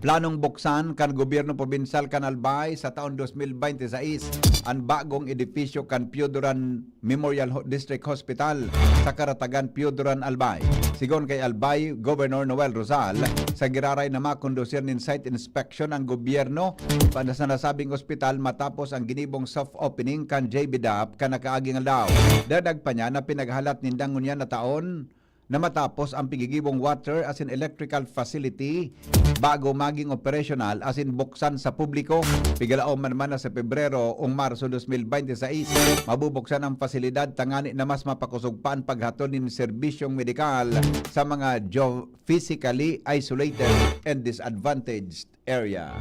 Planong buksan kan gobyerno probinsal kan Albay sa taon dos mil bente sais an bagong edifisyo kan Pio Duran Memorial Ho-, District Hospital sa Karatagan, Pio Duran, Albay. Sigon kay Albay Governor Noel Rosal, sa giraray na makondusir nin site inspection ang gobyerno para sa nasabing ospital matapos ang ginibong soft opening kan J B DAP kan nakaaging aldaw. Dagdag pa niya na pinaghalat ninda ngunyan na taon na matapos ang pigigibong water asin electrical facility bago maging operasyonal asin buksan sa publiko. Pigalaom man man na sa Pebrero o Marso dos mil bente sais, mabubuksan ang pasilidad tangani na mas mapakosog pa an paghatod nin serbisyong medikal sa mga geo-, physically isolated and disadvantaged area.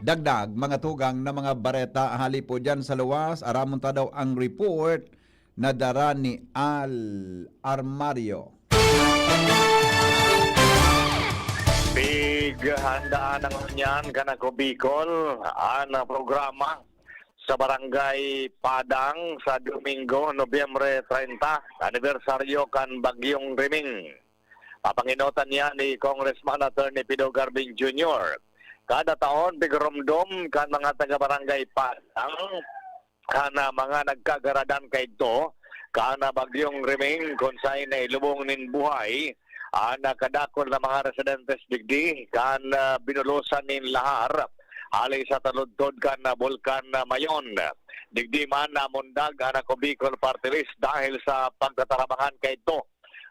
Dagdag, mga tugang na mga bareta hali po dyan sa luwas, aramon ta daw ang report na dara ni Al Armario. Pighandaan na ngunyan kan Ako Bicol an programa sa Barangay Padang sa Domingo, Nobyembre treinta, anibersaryo kan Bagyong Riming. Papangenotan niya ni Congressman Attorney Pido Garbin Junior. Kada taon, pigiromdom kan mga taga-Barangay Padang kan, ah, mga nagkagaradan kaidto kan, ah, Bagyong Riming, kun saen nailubong nin buhay an, ah, kadakul na mga residentes digdi kan, ah, binulosan nin lahar hali sa taludtod kan, ah, Bulkan, ah, Mayon. Digdi man namundag an Ako Bicol Party List dahil sa pagtatarabangan kaidto.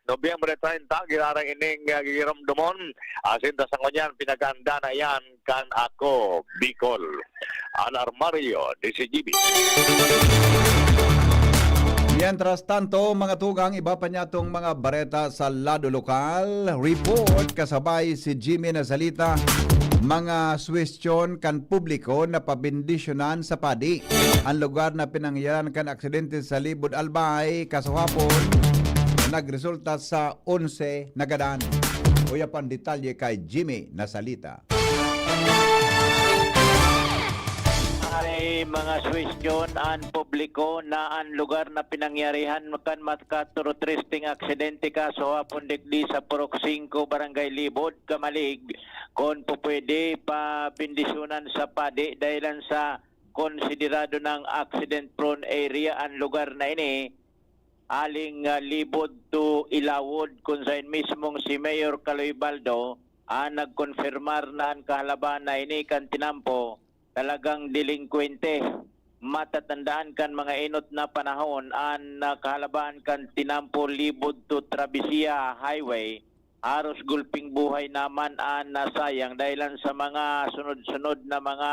Nobyembre treinta, giraray ining, ah, gigiromdomon. Asin ta sa ngunyan, pinaganda na yan kan Ako Bicol. Al Armario, D Z G B. Mientras tanto, mga tugang, iba pa niya tong mga bareta sa lado lokal. Report kasabay si Jimmy Nasalita. Mga suwestyon kan publiko na pabendisyonan sa padi. Ang lugar na pinangyaran kan aksidente sa Libod Albay, kasuhapon, nagresulta sa onse na gadan. Uya pang detalye kay Jimmy Nasalita. Ay mga suwestyon an publiko na an lugar na pinangyarihan kan makaturutristing aksidente kasuhapon digdi sa Purok singko, Barangay Libod, Camalig, kun pupwede, pabendisyonan sa padi dahilan sa konsiderado nang accident-prone area an lugar na ini. Aling, ah, Libod to Ilawod, kun saen mismong si Mayor Caloy Baldo an nagkonfirmar na an kahalabahan na ini kan tinampo, talagang delengkwente. Matatandaan kan mga enot na panahon an, ah, kahalabahan kan tinampo Libod to Traviesia Highway, haros gulping buhay naman an nasayang dahilan sa mga sunod-sunod na mga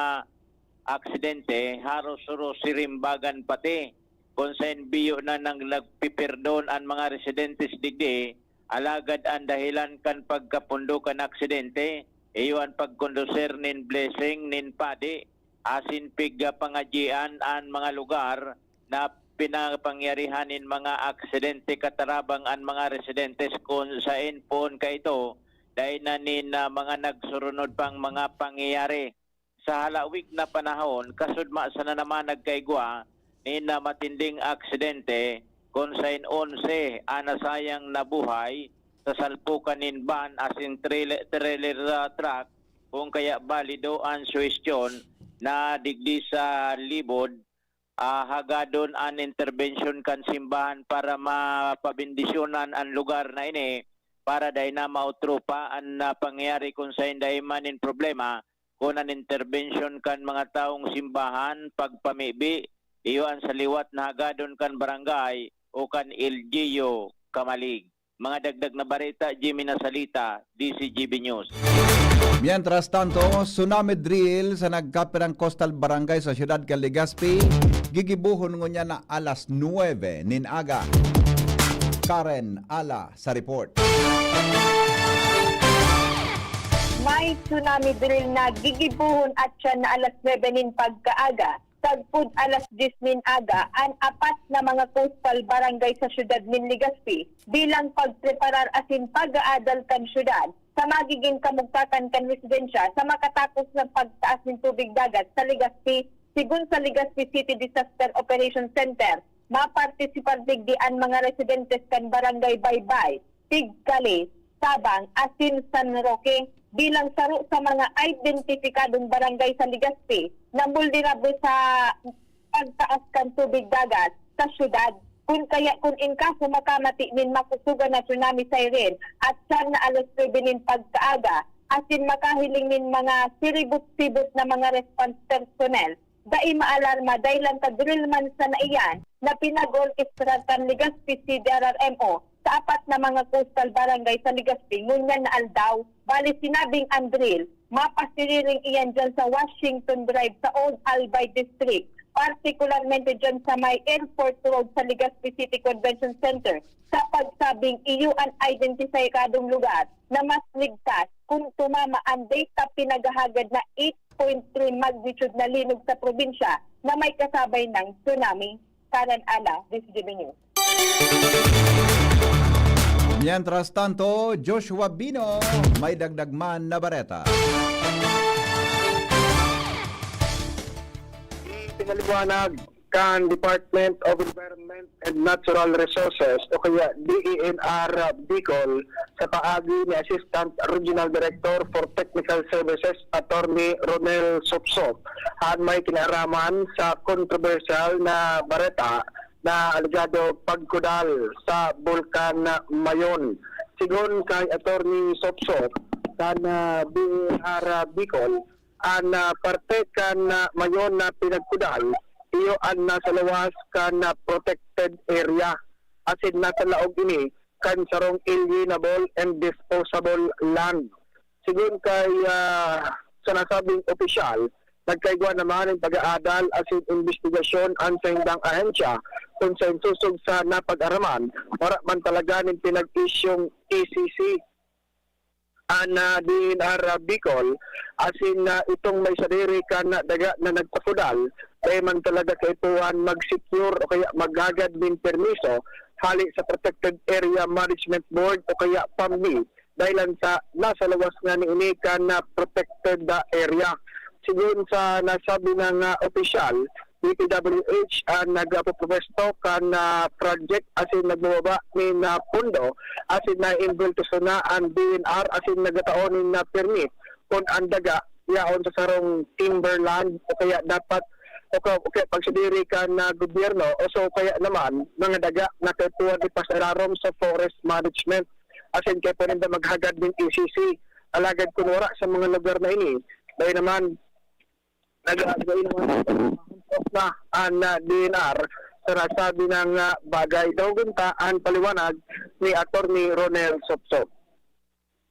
aksidente, haros suro sirimbagan pati. kung saen biyo na nang nagpipirdon an mga residentes digdi, alagad an dahilan kan pagkapundo kan aksidente, iyo an pagkondusir nin blessing nin padi, asin pigpangadyian an mga lugar na pinapangyarihan nin mga aksidente katarabang an mga residentes kun saen poon kaito, dai na nin, ah, mga nagsurunod pang mga pangyayari. Sa halawig na panahon, kasudma sana naman nagkaigwa nin, ah, matinding aksidente kun saen onse an nasayang nabuhay sa salpukan nin van asin trailer, trailer, ah, truck, kun kaya balido an suhestyon na digdi sa Libod, ah, hagadon an interbensyon kan simbahan para mapabendisyonan an lugar na ini, para dai na maotro pa an, ah, pangyayari kun saen dai man nin problema kun an interbensyon kan mga tawong simbahan, pagpamibi, iyo an sa liwat na hagadon kan barangay o kan L G U kamalig. Mga dagdag na bareta, Jimmy Nasalita, D C G B News. Mientras tanto, tsunami drill sa nagkapirang coastal barangay sa siyudad kan Legazpi, gigibohon ngunyan na alas nuebe nin aga. Karen Ala sa report. May tsunami drill na gigibohon at siya na alas nuebe nin pagkaaga. Sagpod alas dyes nin aga, an apat na mga coastal barangay sa siyudad nin Legazpi bilang pagpreparar asin pag-aadal kan siyudad sa magiging kamugtakan kan residensya sa makatakos na pagtaas nin tubig dagat sa Legazpi. Sigon sa Legazpi City Disaster Operation Center, mapartisipar digdi an mga residentes kan Barangay Baybay, Tigkali, Tabang, asin San Roque bilang saro sa mga identifikadong barangay sa Legazpi na bulnerable sa pagtaas kan tubig dagat sa syudad. Kun kaya, kun in kaso makamati nin makusugan na tsunami siren at siyam na alas nuebe nin pagkaaga, asin makahiling nin mga siribot-sibot na mga response personnel, dai maalarma dahil ang ka-drill man sana iyan na pinag-orkestrar kan Legazpi C D R R M O sa apat na mga coastal barangay sa Legazpi ngunyan na aldaw. Bali, sinabing ang drill, mapasiriring iyan dyan sa Washington Drive sa Old Albay District, partikularmente dyan sa may Airport Road sa Legazpi City Convention Center, sa pagsabing iyo an identifikadong lugar na mas ligtas kung tumama ang data pinaghahagad na eight point three magnitude na linog sa probinsya na may kasabay ng tsunami. Karen Ala, D C G B News. Mientras tanto, Joshua Bino, may dagdag man na bareta. Pinaliwanag kan Department of Environment and Natural Resources o kaya D E N R Bicol sa paagi ni Assistant Regional Director for Technical Services, Attorney Ronel Sopsop, an may kinaraman sa kontrobersyal na bareta na alegado pagkudal sa Bulkan Mayon. Sigon kay Attorney Sopsop, kan, ah, D E N R Bicol, an, ah, parte kan, ah, Mayon na pinagkudal, iyo an nasa lawas kan, ah, protected area, asin nasa laog ini kan sarong alienable and disposable land. Sigon kay, ah, sa nasabing opisyal, nagkaigwa naman nin pag-aadal asin imbestigasyon an saindang ahensya kun sa insosog sa napag-araman, wara man talaga nin pinag-isyong E C C an, ah, D E N R Bicol, asin, ah, itong may sadiri kan daga na nagpakudal, dai man talaga kaipuhan mag-secure o kaya maghagad nin permiso hale sa Protected Area Management Board o kaya PAMB, dahilan sa nasa lawas ngani ini kan, ah, protected, ah, area. Sigon sa nasabi na nga opisyal, D P W H an nagpupwesto kan, ah, project asin nagbababa nin, ah, pondo asin naiimbulto sana an D N R asin nagatao nin, ah, permit kun an daga yaon sa sarong timberland o kaya dapat o ka-, o kaya pagsadiri kan, ah, gobyerno o so kaya naman mga daga na kaipuhan ipasararom sa forest management asin kaipuhan ninda maghagad nin E C C. Alagad kun wara sa mga lugar na ini, dai naman nag-aagay naman na an, ah, D N R sa nasabi na nga bagay. Daw gunta an paliwanag ni Attorney Ronel Sopsop.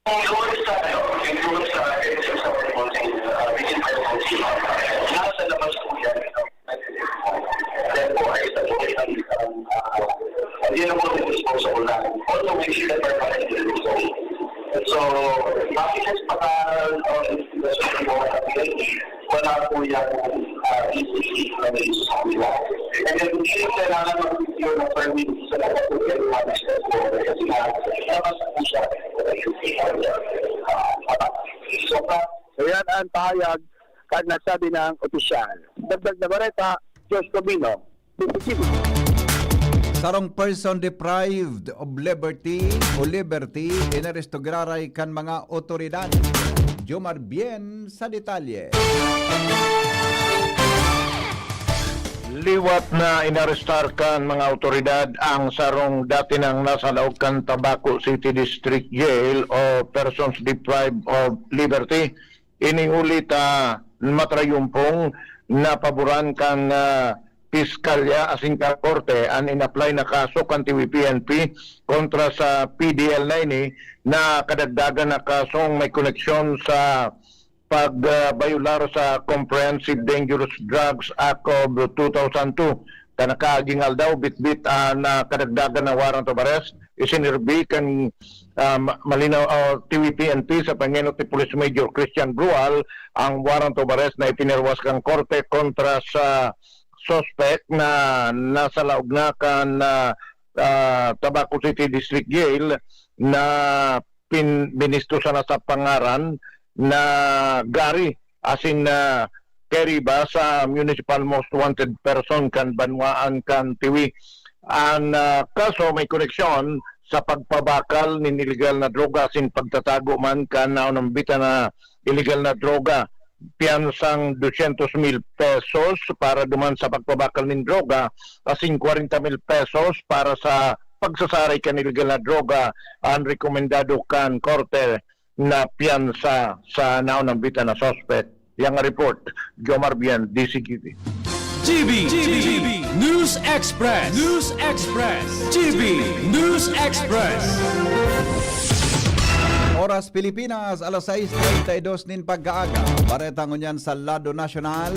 Yung doon sa, ano, yung doon sa, sa, ah, nasa labas po yan. Yan po ay sa Wala po yan, ah, isip na may isip nila. And then, hindi kailangan mag-secure ng permit sa mga pagkakas po kasi nga, labas po siya. Ah, so, pa- So yan ang pahayag kan nagsabi ng opisyal. Dagdag na bareta, Josh Tobino, D P G B. Sarong person deprived of liberty o liberty inaresto giraray kan mga otoridad. Jomar Bien sa detalye. Liwat na inarestar kan mga otoridad ang sarong dati nang nasa laog kan Tabaco City District Jail o persons deprived of liberty. Ini huli ta matrayumpong napaboran kan, ah, piskalya asin kan korte an in-apply na kaso kan T V P N P kontra sa P D L na ini na kadagdagan na kasong may koneksyon sa pagbayolar sa Comprehensive Dangerous Drugs Act of two thousand two. Kan nakaaging aldaw, bitbit an, ah, kadagdagan na warrant of arrest. Isinirbi kan, ah, ma-, malinaw, ah, T V P N P sa pangenot ni Police Major Christian Brual ang warrant of arrest na ipinirwas kan korte kontra sa suspect na nasa laog na kan, ah, ah, Tabaco City District Jail na pin-, binisto sana sa pangaran na gari asin, ah, kay riba sa Municipal Most Wanted Person kan banwaan kan Tiwi. An, ah, kaso may koneksyon sa pagpabakal nin iligal na droga asin pagtatago man kan naunambitan na iligal na droga. Piyansang dosyentos mil pesos para duman sa pagpabakal nin droga asin kwarenta mil pesos para sa pagsasaray kan iligal na droga an rekomendado kan korte na piyansa sa naunambitan na suspect. Yang report, Jomar Bien, D C G B. G B, G B, News Express, News Express, G B, News Express. Oras Pilipinas, alas sais treinta y dos nin pagkaaga. Bareta ngunyan sa lado nasyonal.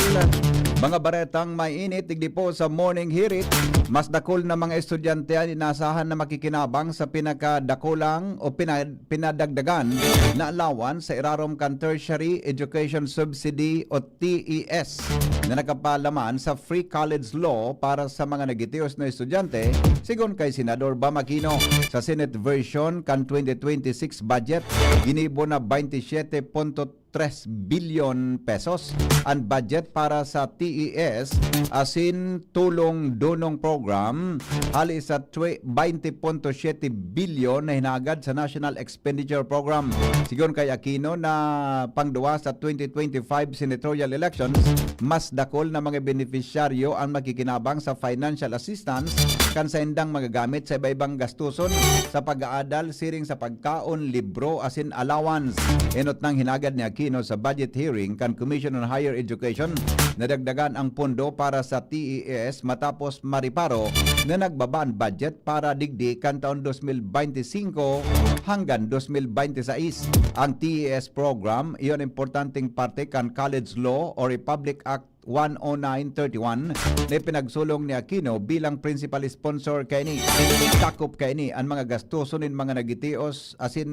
Mga baretang mainit, digdi po sa Morning Hirit. Mas dakul na mga estudyante an inaasahan na makikinabang sa pinakadakulang o pina-, pinadagdagan na allowance sa irarom kan Tertiary Education Subsidy o T E S na nakapalaman sa Free College Law para sa mga nagitios na estudyante, sigon kay Senador Bam Aquino. Sa Senate version kan twenty twenty-six budget, ginibo na twenty-seven point tres bilyon pesos an budget para sa T E S asin Tulong Dunong Program, hali sa twe-, twenty point seven bilyon na hinagad sa National Expenditure Program. Sigon kay Aquino na pangduwa sa twenty twenty-five senatorial elections, mas dakul na mga benepisyaryo ang makikinabang sa financial assistance kan saindang magagamit sa iba-ibang gastuson sa pag-aadal siring sa pagkaon, libro asin allowance. Enot nang hinagad ni Aquino sa budget hearing kan Commission on Higher Education, nadagdagan ang pondo para sa T E S matapos mariparo na nagbaba an budget para digdi kan taon dos mil bente singko hanggan dos mil bente sais. Ang T E S program, iyon importanteng parte kan college law o Republic Act one oh nine thirty-one na ipinagsulong ni Aquino bilang principal sponsor kaini. Takop kaini an mga gastuson nin mga nagitios asin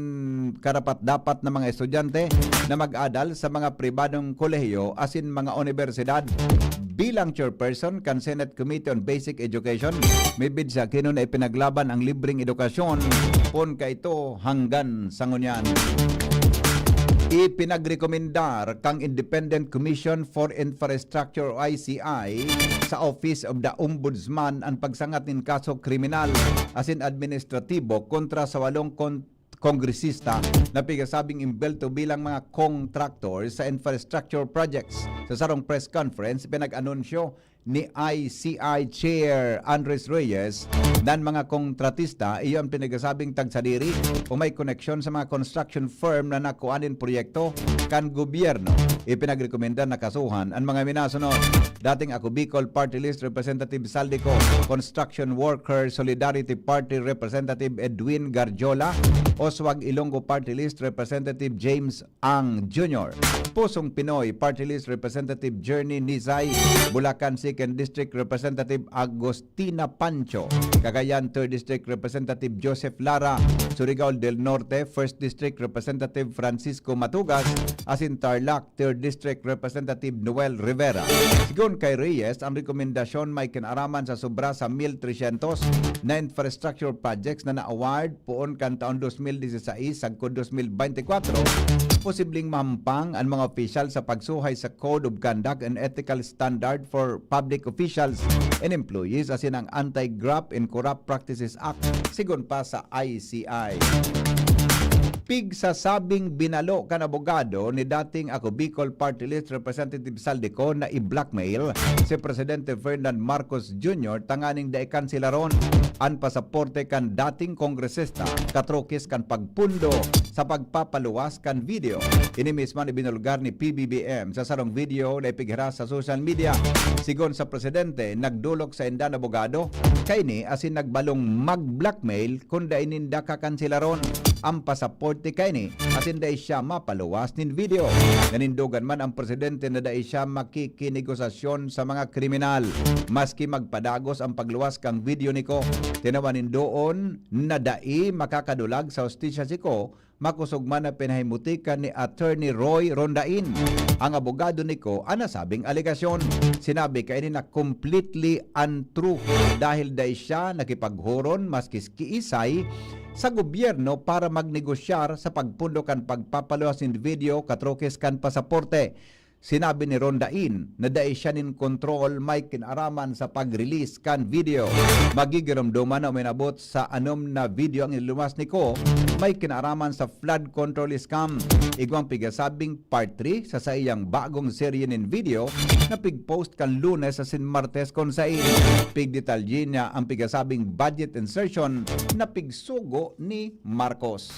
karapat-dapat na mga estudyante na mag-adal sa mga pribadong kolehiyo asin mga unibersidad. Bilang chairperson kan Senate Committee on Basic Education, midbid si Aquino na ipinaglaban ang libreng edukasyon, pon kaito hanggan sa ngunyan. Ipinagrekomendar kan Independent Commission for Infrastructure o I C I sa Office of the Ombudsman an pagsangat nin kaso kriminal asin administratibo kontra sa walong kon-, kongresista na pinasabing imbelto bilang mga contractor sa infrastructure projects. Sa sarong press conference, pinag-anunsyo ni I C I Chair Andres Reyes na an mga kontratista iyo an pinasabing tagsadiri o may koneksyon sa mga construction firm na nagkua nin proyekto kan gobyerno. Ipinagrekomenda na kasuhan an mga minasunod: dating Ako Bicol Party List Representative Zaldy Co, Construction Worker Solidarity Party Representative Edwin Garjola, Oswag Ilonggo Party List Representative James Ang Junior, Pusong Pinoy Party List Representative Journey Nisay, Bulacan Second District Representative Agustina Pancho, Cagayan Third District Representative Joseph Lara, Surigao del Norte First District Representative Francisco Matugas, asin Tarlac, Third District Representative Noel Rivera. Sigon kay Reyes, ang rekomendasyon may kinaraman sa sobra sa mil tresyentos na infrastructure projects na na-award poon kan taon dos mil disisais sagkod dos mil bente kwatro. Posibleng mahampang an mga opisyal sa pagsuhay sa Code of Conduct and Ethical Standard for Public Officials and Employees asin ang Anti-Graft and Corrupt Practices Act, sigon pa sa I C I. Pigsasabing binalo kan abogado ni dating Ako Bicol Party List Representative Zaldy Co na i-blackmail si Presidente Ferdinand Marcos Junior tanganing dai kansilaron an pasaporte kan dating kongresista katrukis kan pagpundo sa pagpapaluwas kan video. Ini mismo an ibinulgar ni P B B M sa sarong video na ipighiras sa social media. Sigon sa presidente, nagdolok sainda an abogado kaini asin nagbalong mag-blackmail kun dai ninda kakansilaron ang pasaporte kaini asin dai siya mapaluwas nin video. Nanindogan man ang presidente na dai siya makikinegosasyon sa mga kriminal. Maski magpadagos ang pagluwas kan video ni Co, tinawan nindoon na dai makakadulag sa hustisya si Co, makosog man na pinahimutikan ni Attorney Roy Rondain, ang abogado ni Co, an nasabing alegasyon. Sinabi kaini na completely untrue dahil dai siya nakipaghuron maski kiisay sa gobyerno para magnegosyar sa pagpundo kan pagpapaluwas nin video katrukis kan pasaporte. Sinabi ni Rondain na dai siya nin kontrol may kinaraman sa pag-release kan video. Magigiromdoman na uminabot sa anom na video ang iniluwas ni Co may kinaraman sa flood control scam. Igwang pigasabing part three sa saiyang bagong serye nin video na pig-post kan Lunes asin Martes, kun sain pigdetalye niya ang pigasabing budget insertion na pigsugo ni Marcos.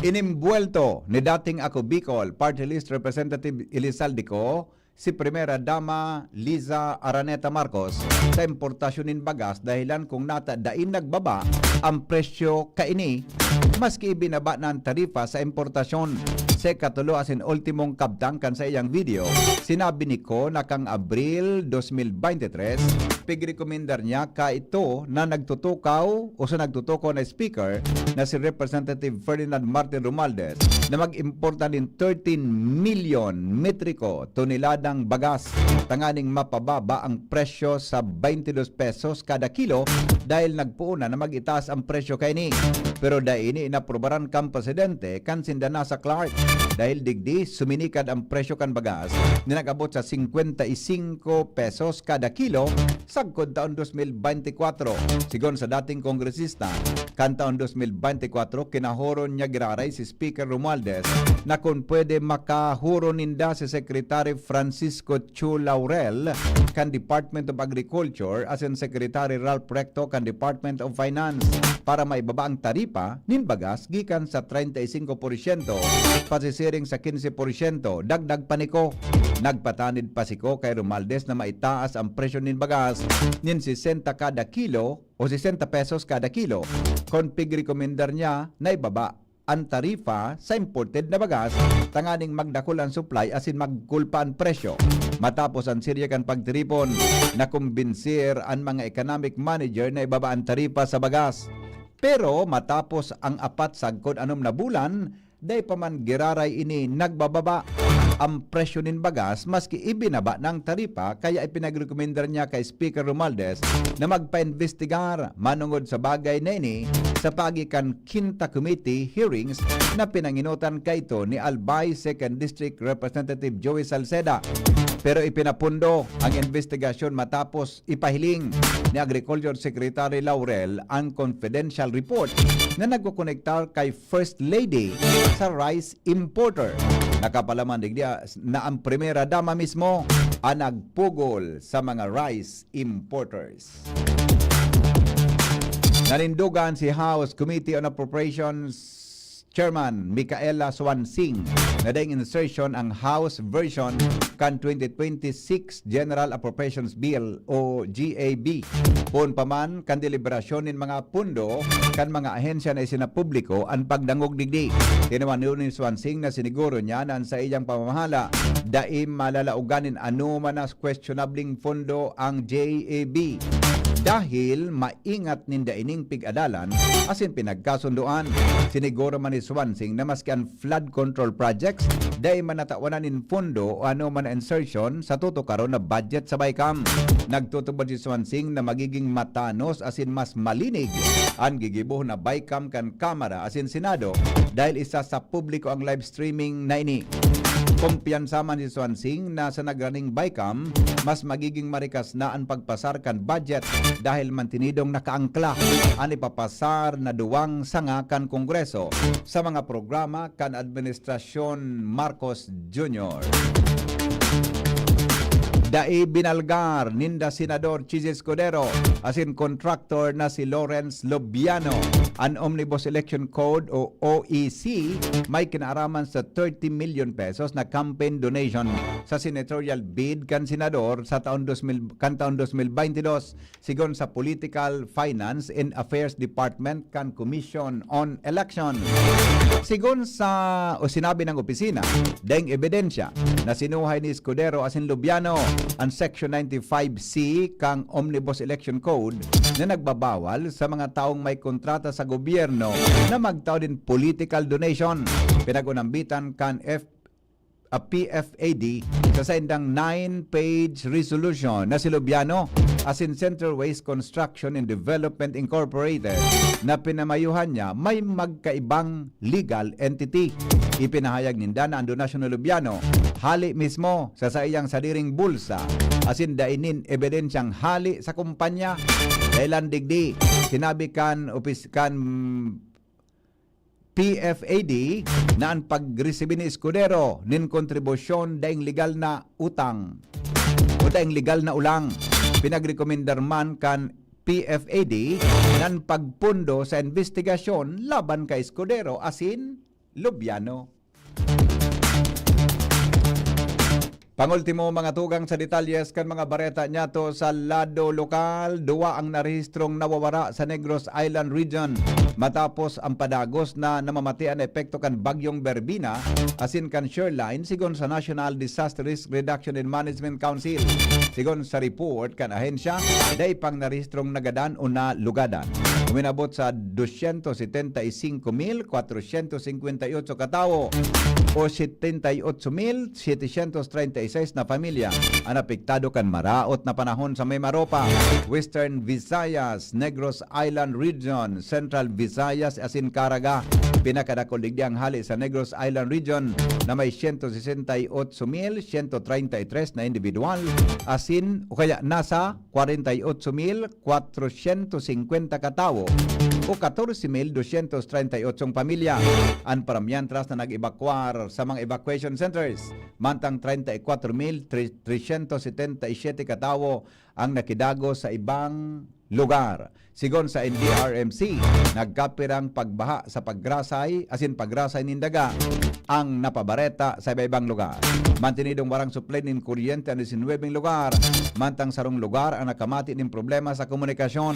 Inimbuwelto ni dating Ako Bicol Party List Representative Elizalde Co si Primera Dama Liza Araneta Marcos sa importasyon nin bagas, dahilan kung nata dai nagbaba ang presyo kaini, maski ibinaba na an taripa sa importasyon. Sa ikatulo asin ultimong kabtang kan saiyang video, sinabi ni Co na kan Abril dos mil bente tres, pigrekomendar niya kaito na nagtutukaw o sa nagtutukaw na speaker na si Representative Ferdinand Martin Romualdez na mag-importa nin thirteen milyon metriko toneladang bagas tanganing mapababa ang presyo sa baynte dos pesos kada kilo dahil nagpoon na na mag-itaas ang presyo kaini. Pero dai ini inaprubaran kan presidente kan sinda nasa Clark. Dahil digdi, suminikad ang presyo kan bagas na nag-abot sa singkwenta y singko pesos kada kilo sagkod taon dos mil bente kwatro. Sigon sa dating kongresista, kan taon dos mil bente kwatro, kinahoron niya giraray si Speaker Romualdez na kun pwede makahoron ninda si Secretary Francisco Chu Laurel kan Department of Agriculture asin Secretary Ralph Recto kan Department of Finance para maibaba ang taripa nin bagas gikan sa treinta y cinco por ciento pasisiring sa quince por ciento, dagdag pa ni Co. Nagpatanid pa si Co kay Romualdez na maitaas ang presyo nin bagas nin sesenta kada kilo o sesenta pesos kada kilo, kon pigrekomendar niya na ibaba an taripa sa imported na bagas tanganing magdakul an supply asin magkulpa an presyo. Matapos an serye kan pagtiripon, nakumbinsir an mga economic manager na ibaba an taripa sa bagas. Pero matapos ang apat sagkod anom na bulan, dai pa man giraray ini nagbababa ang presyo nin bagas maski ibinaba na ang taripa, kaya ipinagrekomendar niya kay Speaker Romualdez na magpaimbestigar manongod sa bagay na ini sa paagi kan Quinta Committee hearings na pinanginutan kaito ni Albay Second District Representative Joey Salceda. Pero ipinapundo ang investigasyon matapos ipahiling ni Agriculture Secretary Laurel ang confidential report na nagkokonektar kay First Lady sa rice importer. Nakapalaman digdi na ang Primera Dama mismo ang nagpugol sa mga rice importers. Nanindogan si House Committee on Appropriations Chairman Micaela Swansing na daing insertion ang House version kan twenty twenty-six General Appropriations Bill o G A B. Poon pa man kan deliberasyon nin mga pundo kan mga ahensya na isinapubliko an pagdangog digdi. Tinawan ni Swansing na siniguro niya na an saiyang pamamahala dai malalaogan nin anoman na questionableng pondo ang G A B. dahil maingat ninda ining pig-adalan asin pinagkasundoan. Siniguro man ni Swansing na maski an flood control projects, dai man natawanan nin pondo o anoman na insertion sa tutukaron na budget sa BICAM. Nagtutubod si Swansing na magiging matanos asin mas malinig an gigibohon na BICAM kan Kamara asin Senado dahil isa sa publiko ang live streaming na ini. Kumpiyansa man si Swansing na sa nagraning BICAM, mas magiging marikas na an pagpasar kan budget dahil mantinidong nakaangkla an ipapasar na duwang sanga kan Kongreso sa mga programa kan Administrasyon Marcos Junior. Dai binalgar ninda Senador Chiz Escudero asin kontraktor na si Lawrence Lubiano an Omnibus Election Code o O E C, may kinaaraman sa thirty million pesos na campaign donation sa senatorial bid kan senador sa taon dos mil, kan taon dos mil baynte dos, sigon sa Political, Finance and Affairs Department kan Commission on Election. Sigon sa, o sinabi ng opisina, daing ebidensya na sinuhay ni Escudero asin Lubiano an Section ninety-five C kan Omnibus Election Code na nagbabawal sa mga taong may kontrata sa gobyerno na magtao nin political donation. Pinag-unambitan kan F-, a P F A D sa saindang nine-page resolution na si Lubiano asin Central Waste Construction and Development Incorporated na pinamayuhan niya may magkaibang legal entity. Ipinahayag ninda na an donasyon ni Lubiano hale mismo sa saiyang sadiring bulsa asin dai nin ebidensyang hale sa kumpanya. Dahilan digdi, sinabi kan opis-, kan P F A D na an pagresibi ni Escudero nin kontribusyon daing legal na utang o daing legal na ulang. Pinagrekomendar man kan P F A D nan pagpondo sa investigasyon laban kay Escudero asin Lubiano. Pangultimo, mga tugang sa detalyes kan mga bareta niyato sa lado lokal, duwa ang narehistrong nawawara sa Negros Island Region matapos ang padagos na namamatean na epekto kan Bagyong Berbina asin kan Sherline, sigon sa National Disaster Risk Reduction and Management Council. Sigon sa report kan ahensya, dai pang narehistrong nagadan o nalugadan. Uminabot sa dosyentos setenta y cinco mil kwatrosyentos singkwenta y otso katawo o setenta y otso mil setecientos treinta y seis na pamilya an apektado kan maraot na panahon sa Mimaropa, Western Visayas, Negros Island Region, Central Visayas asin Caraga. Pinakadakul digdi ang hale sa Negros Island Region na may siyento sesenta y otso mil siyento treinta y tres na individual asin o kaya nasa kwarenta y otso mil kwatrosyentos singkwenta katawo o katorse mil dosyentos treinta y otsong pamilya an paramientras na nag-ebakwar sa mga evacuation centers, mantang treinta y kwatro mil tresyentos setenta y siyete katawo ang nakidagos sa ibang lugar. Sigon sa N D R M C, nagkapirang pagbaha sa pagrasay, asin pagrasay nin daga, ang napabareta sa iba-ibang lugar. Mantinidong warang supply nin kuryente an disinwebeng lugar, mantang sarong lugar ang nakamati nin problema sa komunikasyon.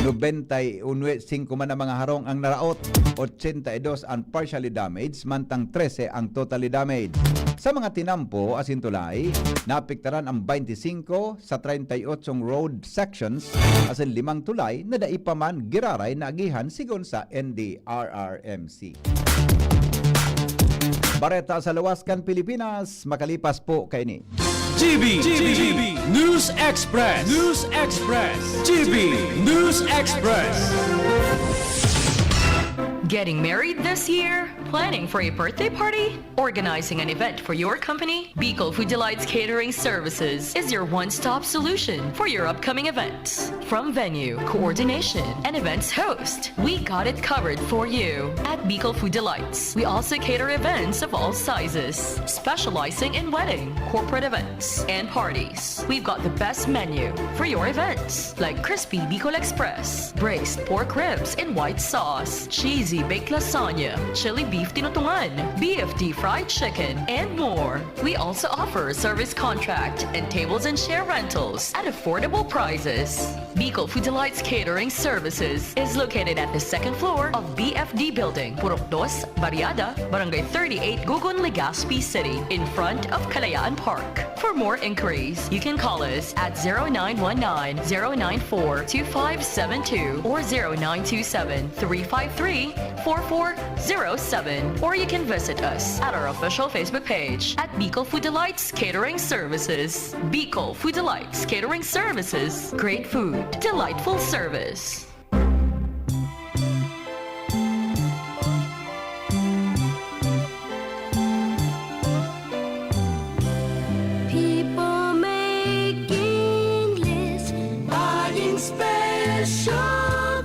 Nobenta y singko man ang mga harong ang naraot, ochenta y dos ang partially damaged, mantang trese ang totally damaged. Sa mga tinampo asin tulay, naapektaran ang baynte singko sa treinta y otsong road sections asin limang tulay na dai pa man giraray na agihan, sigon sa N D R R M C. Bareta sa luwas kan Pilipinas, makalipas po kaini. G B, G B, News Express, News Express, G B News Express. Getting married this year? Planning for a birthday party? Organizing an event for your company? Bicol Food Delights Catering Services is your one-stop solution for your upcoming events. From venue, coordination, and events host, we got it covered for you. At Bicol Food Delights, we also cater events of all sizes, specializing in wedding, corporate events, and parties. We've got the best menu for your events, like crispy Bicol Express, braised pork ribs in white sauce, cheesy baked lasagna, chili beef tinutungan, B F T fried chicken, and more. We also offer service contract and tables and chair rentals at affordable prices. Bicol Food Delights Catering Services is located at the second floor of B F D Building, Purok Dos, Barriada, Barangay thirty-eight, Gugon, Legazpi City, in front of Kalayaan Park. For more inquiries, you can call us at zero nine one nine, zero nine four, two five seven two or zero nine two seven, three five three, four four zero seven. Or you can visit us at our official Facebook page at Bicol Food Delights Catering Services. Bicol Food Delights Catering Services. Great food, delightful service. People making lists, buying special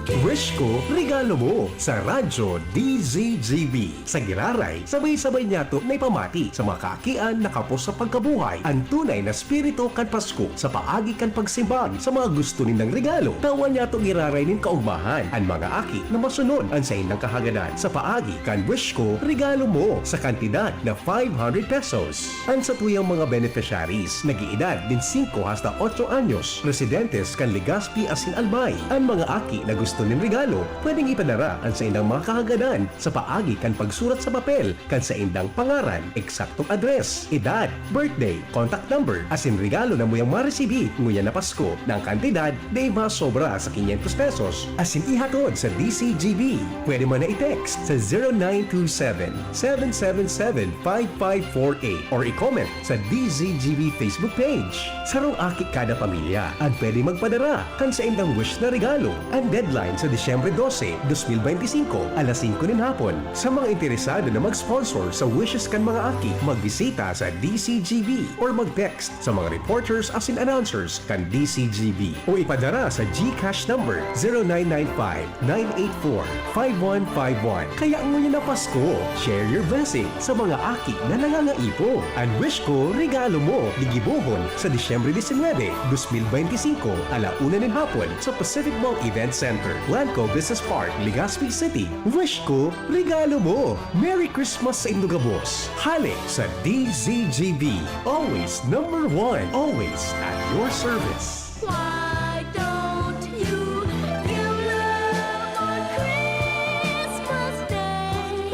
gifts. Wish ko, regalo mo sa Radyo D Z G B. Sa giraray, sabay-sabay niyato na ipamati sa mga kaakian na kapos sa pagkabuhay an tunay na espiritu kan Pasko sa paagi kan pagsimbag sa mga gusto nindang regalo. Tawan niyato giraray nin kaugmahan an mga aki na masunod an saindang kahagadan sa paagi kan Wish Ko, Regalo Mo sa kantidad na five hundred pesos. An satuyang mga beneficiaries nag-iedad nin singko hasta otso anyos, residentes kan Legazpi asin Albay. An mga aki na gusto nin regalo, pwedeng ipadara an saindang mga kahagadan sa paagi kan pagsurat sa papel kan saindang pangaran, eksaktong address, edad, birthday, contact number, asin regalo na muyang maresibi ngunyan na Pasko na an kantidad dai masobra sa quinientos pesos asin ihatod sa D C G B. Pwede man na i-text sa zero nine two seven, seven seven seven, five five four eight or i-comment sa D Z G B Facebook page. Sarong aki kada pamilya an pwede magpadara kan saindang wish na regalo. An deadline sa Disyembre dose, dos mil benti singko, alas singko nin hapon. Sa mga interesado na mag-sponsor sa wishes kan mga aki, magbisita sa D C G B or mag-text sa mga reporters asin announcers kan D C G B o ipadara sa GCash number zero nine nine five, nine eight four, five one five one. Kaya ngunyan na Pasko, share your blessing sa mga aki na nangangaipo. An Wish Ko, Regalo Mo, gigibohon sa Disyembre disinwebe, dos mil benti singko, ala una nin hapon sa Pacific Mall Event Center, Lanco Business Park, Legazpi City. Wish Ko, Regalo Mo. Merry Christmas sa indo gabos. Hale sa D Z G B. Always number one. Always at your service. Why don't you give love on Christmas Day?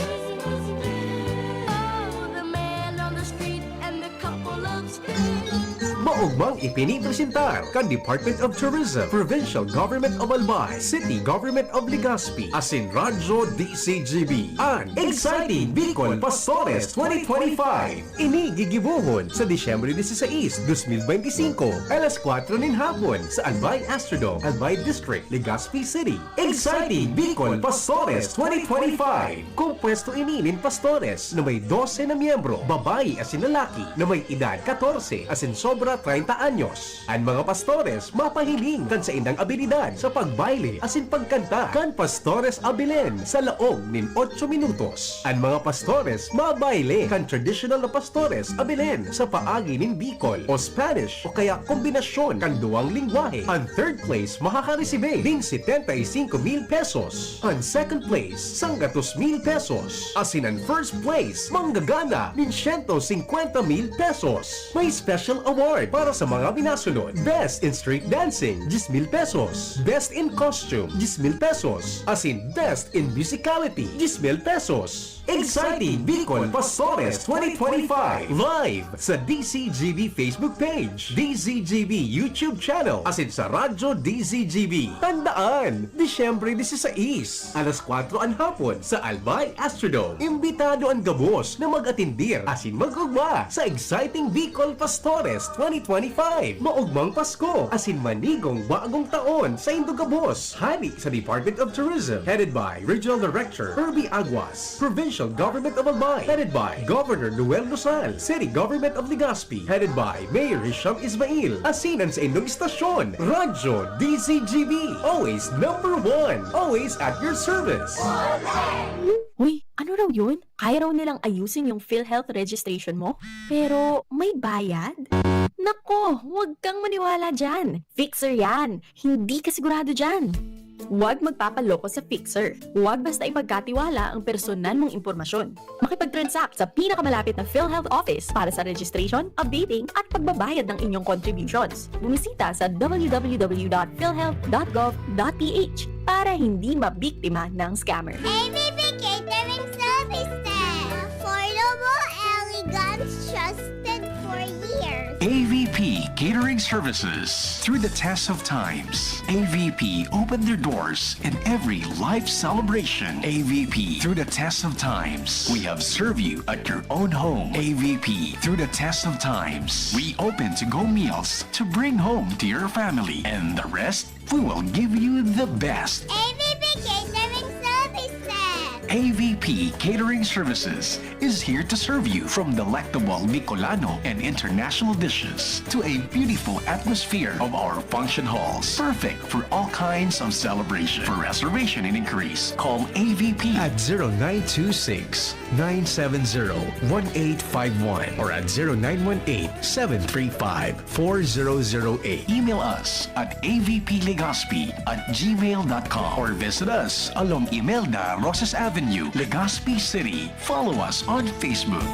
Oh, the man on the street and the couple of spades. Maogmang ipinipresentar kan Department of Tourism, Provincial Government of Albay, City Government of Legazpi, asin Radyo D Z G B, an Exciting Bicol Pastores twenty twenty-five. Ini gigibohon sa Disyembre dieciséis, dos mil benti singko, alas kwatro nin hapon sa Albay Astrodome, Albay District, Legazpi City. Exciting Bicol Pastores twenty twenty-five. Kompuesto ini nin pastores na may dose na miyembro, babayi asin lalaki, na may edad katorse asin sobra treinta anyos. An mga pastores mapahiling kan saindang abilidad sa pagbayle asin pagkanta kan Pastores Abilen sa laog nin otso minutos. An mga pastores mabayle kan traditional na Pastores Abilen sa paagi nin Bicol o Spanish o kaya kombinasyon kan duwang lengwahe. An third place makakaresibi nin setenta y cinco mil pesos. An second place, sanggatos mil pesos. Asin an first place, manggagana nin siyento singkwenta mil pesos. May special award para sa mga minasunod. Best in Street Dancing, diyes mil pesos. Best in Costume, diyes mil pesos. Asin Best in Musicality, diyes mil pesos. Exciting Bicol Pastores twenty twenty-five, live sa D Z G B Facebook page, D Z G B YouTube channel, asin sa Radyo D Z G B. Tandaan, Disyembre dieciséis, alas kwatro an hapon sa Albay Astrodome. Imbitado an gabos na mag-atendir asin mag-ugma sa Exciting Bicol Pastores twenty twenty-five. Maogmang Pasko asin manigong bagong taon sa indo gabos. Hale sa Department of Tourism, headed by Regional Director Herbie Aguas. Provincial Government of Albay, headed by Governor Noel Rosal. City Government of Legazpi, headed by Mayor Hisham Ismail. Asin an saindong istasyon, Radyo D Z G B. Always number one. Always at your service. Uy, ano raw yun? Kaya raw nilang ayusin yung PhilHealth registration mo? Pero may bayad? Nako, huwag kang maniwala dyan. Fixer yan. Hindi ka sigurado dyan. Huwag magpapaloko sa Fixer. Huwag basta ipagkatiwala ang personal mong impormasyon. Makipag-transact sa pinakamalapit na PhilHealth office para sa registration, updating, at pagbabayad ng inyong contributions. Bumisita sa w w w dot philhealth dot gov dot p h para hindi mabiktima ng scammer. A B B Catering Services. Affordable, elegant, trusted for years. A V P Catering Services. Through the test of times, A V P opened their doors in every life celebration. A V P, through the test of times, we have served you at your own home. A V P, through the test of times, we open to-go meals to bring home to your family. And the rest, we will give you the best. A V P Catering Services. A V P Catering Services is here to serve you, from delectable Bicolano and international dishes to a beautiful atmosphere of our function halls, perfect for all kinds of celebration. For reservation and inquiries, call A V P at zero nine two six, nine seven zero, one eight five one or at zero nine one eight, seven three five, four zero zero eight. Email us at A V P Legazpi at gmail dot com or visit us along Imelda Roses Avenue, Legazpi City. Follow us on Facebook.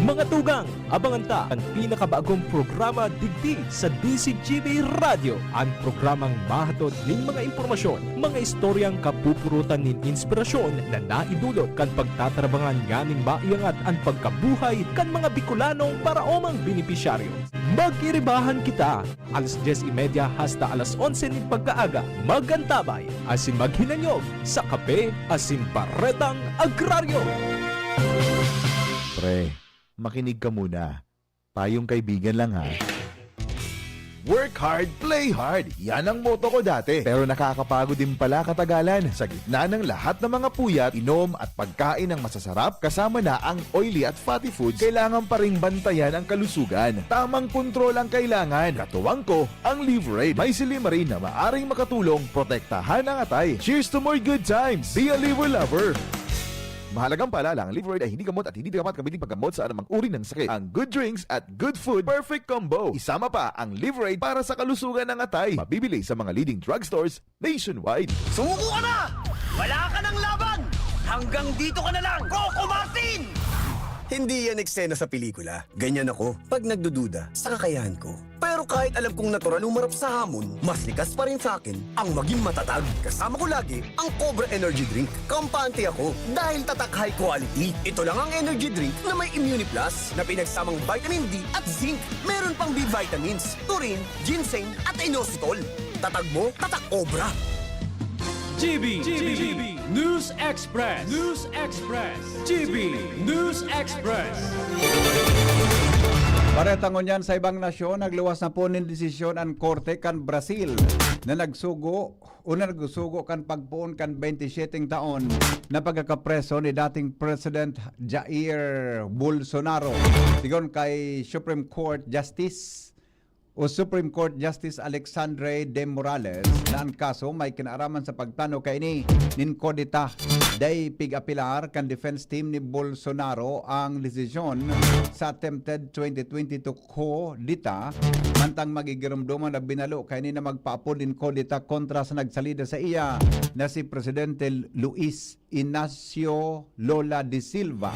Mga tugang, abangan ta an pinakabagong programa digdi sa D Z G B Radyo, an programang mahatod nin mga impormasyon, mga istoryang kapupurutan nin inspirasyon na naidulot kan pagtatarabangan nganing maiangat an pagkabuhay kan mga Bicolanong paraomang benepisyaryo. Magiribahan kita alas dyes y media hasta alas onse nin pagkaaga. Mag-antabay asin maghinanyog sa Kape asin Baretang Agraryo. Pre, makinig ka muna. Payong kaibigan lang, ha. Work hard, play hard. Yan ang motto ko dati. Pero nakakapagod din pala katagalan. Sa gitna ng lahat ng mga puyat, inom at pagkain ng masasarap, kasama na ang oily at fatty foods, kailangan pa ring bantayan ang kalusugan. Tamang kontrol ang kailangan. Katuwang ko, ang Liverade. May silymarin na maaring makatulong protektahan ang atay. Cheers to more good times! Be a Liver Lover! Mahalagang paalala, ang Liverade ay hindi gamot at hindi dapat gamitin paggamot sa anumang uri ng sakit. Ang good drinks at good food, perfect combo. Isama pa ang Liverade para sa kalusugan ng atay. Mabibili sa mga leading drugstores nationwide. Sumuko ka na! Wala ka ng laban! Hanggang dito ka na lang, Coco Martin! Hindi yan eksena sa pelikula. Ganyan ako pag nagdududa sa kakayahan ko. Pero kahit alam kong natural umarap sa hamon, mas likas pa rin sa akin ang maging matatag. Kasama ko lagi ang Cobra Energy Drink. Kampante ako dahil tatak, high quality. Ito lang ang energy drink na may Immuniplus na pinagsamang vitamin D at zinc. Meron pang B vitamins, taurine, ginseng at inositol. Tatag mo, tatak Cobra! G B, G B, News Express, News Express, G B News Express. Bareta ngunyan sa ibang nasyon, nagluwas na po nin desisyon an korte kan Brazil na nagsugo o na nagsugo kan pagpoon kan bente syeteng taon na pagkakapreso ni dating President Jair Bolsonaro. Sigon kay Supreme Court Justice o Supreme Court Justice Alexandre de Morales na an kaso may kinaaraman sa pagtano kaini nin kudeta. Dai pig-apelar kan defense team ni Bolsonaro ang desisyon sa attempted twenty twenty-two kudeta, mantang magigiromdoman na binalo kaini na magpaapod nin kudeta kontra sa nagsalida saiya na si Presidente Luis Ignacio Lula de Silva.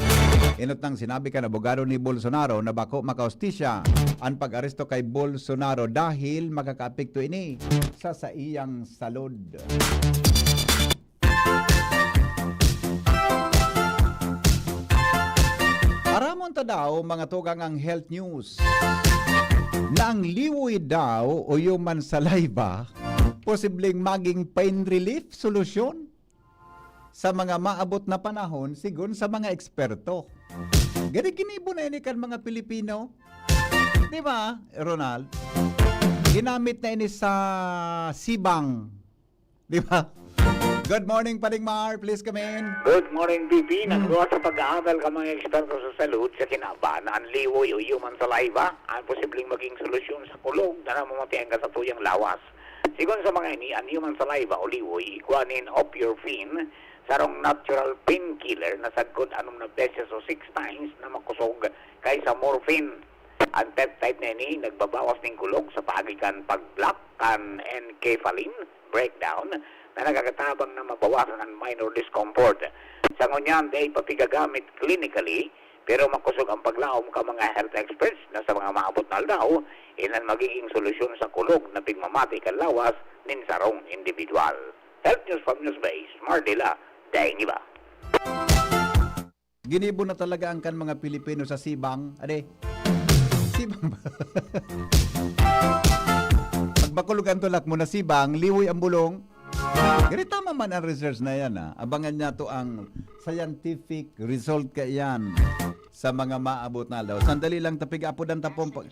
Enot nang sinabi kan abogado ni Bolsonaro na bako makahustisya an pag-aresto kay Bolsonaro dahil makakaapekto ini sa saiyang salud. Aramon ta daw, mga tugang, ang health news na ang liwoy daw o human saliva posibleng maging pain relief solusyon sa mga maabot na panahon, sigon sa mga eksperto. Gani ginibo na ini kan mga Pilipino. Di ba, Ronald? Ginamit na ini sa sibang. Di ba? Good morning, Paring Mar. Please come in. Good morning, B B. Mm. Nagluwas sa pag-aaral kan mga eksperto sa salud sa kinaban na an liwoy o human saliva ang posibleng maging solusyon sa kulog na namamati hanggang sa tuyang lawas. Sigon sa mga ini, an human saliva o liwoy igwa nin opeurin, sarong natural painkiller na sagkod anom na beses o six times na makusog kaysa morphine. An peptide na ini nagbabawas nin kulog sa paagi kan pag-block kan enkephalin breakdown na nakakatabang na mabawasan an minor discomfort. Sa ngunyan, dai pa pigagamit clinically, pero makosog an paglaom kan mga health experts na sa mga maabot na aldaw, iyan an magigin solusyon sa kulog na pigmamati kan lawas nin sarong indibidwal. Health News from Newsbase, Mardila, daing iba. Ginibo na talaga ang kan mga Pilipino sa sibang, ade. Sibang ba? Pag makulog ang tulak mo, nasibang, liwoy ang bulong. Gari, tama man ang research na yan, ah. Abangan niya to ang scientific result ka yan sa mga maabot na aldaw. Sandali lang, tapig apo dan tapong pa-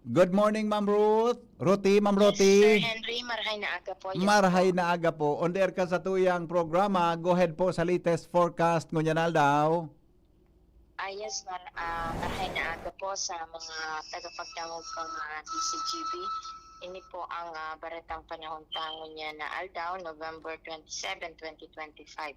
Good morning, Ma'am Ruth. Ruti, Ma'am Ruti. Sir Henry, marhay na aga po. Yes Marhay po. na aga po. On the air ka sa tuyang programa. Go ahead po sa latest forecast ngunyan aldaw. Ah, yes, mar ah, marhay na aga po sa mga tagapagdangog kang, ah, D C G B. Ini po ang, ah, baretang panahon ta ngunyan na aldaw, November twenty-seven, twenty twenty-five.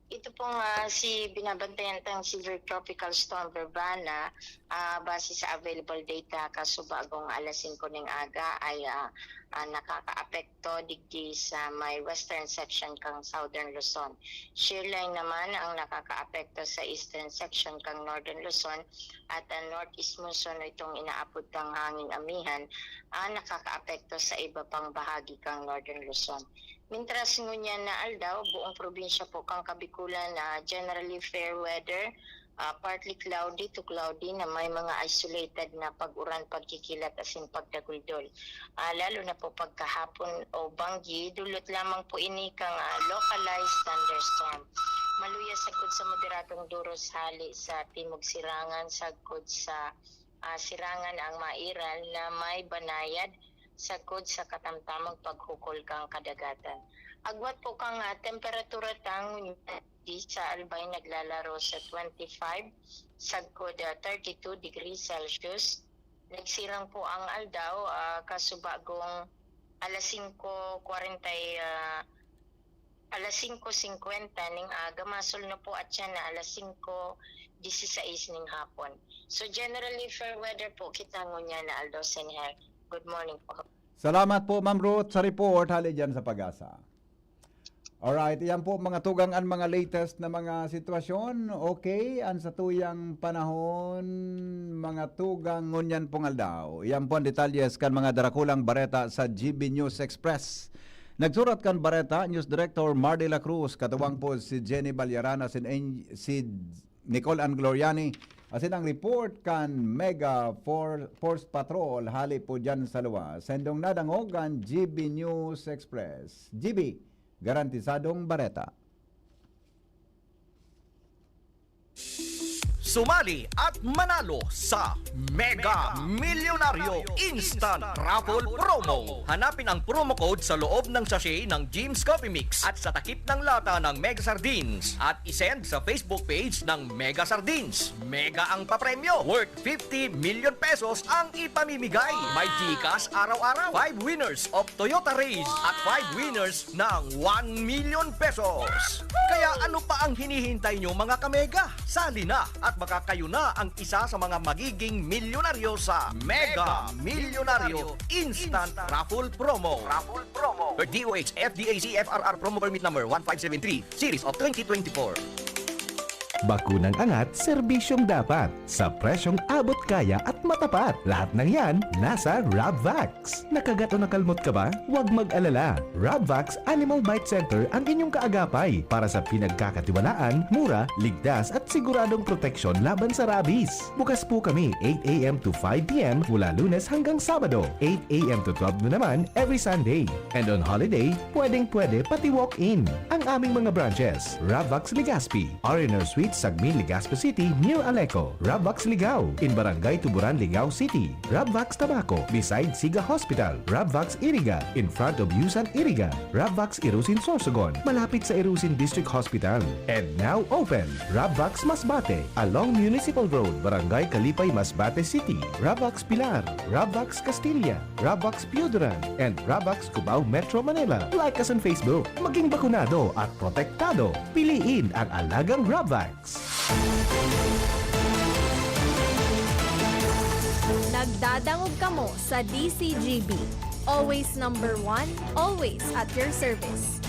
Ito pong, ah, si binabantayan tang Severe Tropical Storm Verbana, ah, base sa available data, kasubagong alas singko ning aga ay, ah, ah, nakakaapekto digdi sa may western section kang Southern Luzon. Shear line naman ang nakakaapekto sa eastern section kang Northern Luzon at ang northeast monsoon o itong inaapod kang hanging amihan ang nakakaapekto sa iba pang bahagi kang Northern Luzon. Mintras ngunyan na aldaw, buong probinsya po kang Kabikulan na generally fair weather, ah, partly cloudy to cloudy na may mga isolated na pag-uran, pagkikilat asin pagdaguldol. Ah, lalo na po pagkahapon o banggi, dulot lamang po ini kang, ah, localized thunderstorm. Maluya sagkod sa moderadong duros hali sa Timog Sirangan, sagkod sa, ah, Sirangan ang mairal na may banayad sagkod sa katamtamang paghukol kang kadagatan. Agwat po kang, ah, temperatura tang di sa Albay naglalaro sa twenty-five, sagkod, ah, thirty-two degrees Celsius. Nagsirang po ang aldaw, ah, kasubagong alas singko kwarenta, ah, alas singko singkwenta ning aga, masul na po at siya na alas singko disisais ning hapon. So, generally, fair weather po kita ngunyan na aldaw, Senher. Good morning po. Salamat po, Ma'am Ruth, sa report hali dyan sa Pag-asa. Alright, iyan po mga tugang an mga latest na mga sitwasyon. Okay, an satuyang panahon, mga tugang ngunyan pong aldaw. Iyan po ang detalyes kan mga darakulang bareta sa G B News Express. Nagsurat kan bareta, News Director Mar de la Cruz, katuwang po si Jenny Balyarana, si, si Nicole Ann Gloriani, asin ang report kan Mega For-, Force Patrol hali po dyan sa luwas. Sendong nadangog an G B News Express. G B, garantisadong bareta. Sumali at manalo sa Mega Milyonaryo Instant Raffle Promo. Hanapin ang promo code sa loob ng sachet ng Jim's Coffee Mix at sa takip ng lata ng Mega Sardines at isend sa Facebook page ng Mega Sardines. Mega ang papremyo, worth fifty million pesos ang ipamimigay. May GCash araw-araw, five winners of Toyota Raiz at five winners ng one million pesos. Kaya ano pa ang hinihintay nyo, mga kamega? Sali na at baka kayo na ang isa sa mga magiging milyonaryo sa Mega Milyonaryo Instant Raffle Promo. Raffle Promo. Per D O H F D A C F R R Promo Permit Number one five seven three, Series of twenty twenty-four. Bakunang angat, serbisyong dapat, sa presyong abot kaya at matapat. Lahat ng yan, nasa Rabvax. Nakagat o nakalmot ka ba? Huwag mag-alala. Rabvax Animal Bite Center ang inyong kaagapay para sa pinagkakatiwalaan, mura, ligtas at siguradong proteksyon laban sa rabies. Bukas po kami eight A M to five P M mula Lunes hanggang Sabado, eight A M to twelve noon naman every Sunday. And on holiday, pwedeng-pwede pati walk-in. Ang aming mga branches, Rabvax Legazpi, R and R Suite, Sagmin, Legazpi City, near Aleco. Rabvax Ligao, in Barangay Tuburan, Ligao City. Rabvax Tabaco, beside Siga Hospital. Rabvax Iriga, in front of Yusan Iriga. Rabvax Irusin, Sorsogon, malapit sa Irusin District Hospital. And now open, Rabvax Masbate, along Municipal Road, Barangay Kalipay, Masbate City. Rabvax Pilar, Rabvax Castilla, Rabvax Pioduran, and Rabvax Cubao, Metro Manila. Like us on Facebook. Maging bakunado at protektado. Piliin ang alagang Rabvax. Nagdadangog kamo sa D C G B. Always number one, always at your service.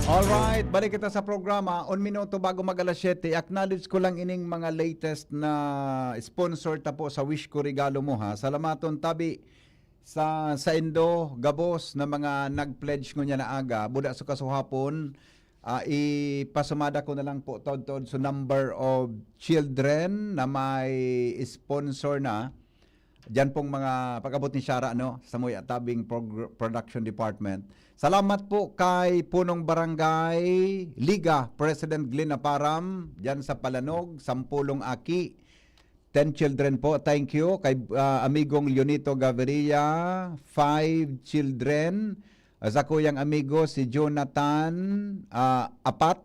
Alright, balik kita sa programa. Un minuto bago mag alas siyete, acknowledge ko lang ining mga latest na sponsor ta po sa Wish Ko Regalo Mo, ha. Salamaton tabi sa saindo gabos na mga nag-pledge ngunyan na aga, buda sa kasuhapon, Ah, ipasumada ko na lang po, tod-tod, so number of children na may sponsor na. Diyan pong mga pag-abot ni Shara, no, sa Muya Tabing Prog-, Production Department. Salamat po kay Punong Barangay Liga, President Glenn Aparam, diyan sa Palanog, sampulong aki, ten children po. Thank you. Kay, ah, amigong Leonito Gaviria, five children. Ah, sa kuyang amigo, si Jonathan, ah, apat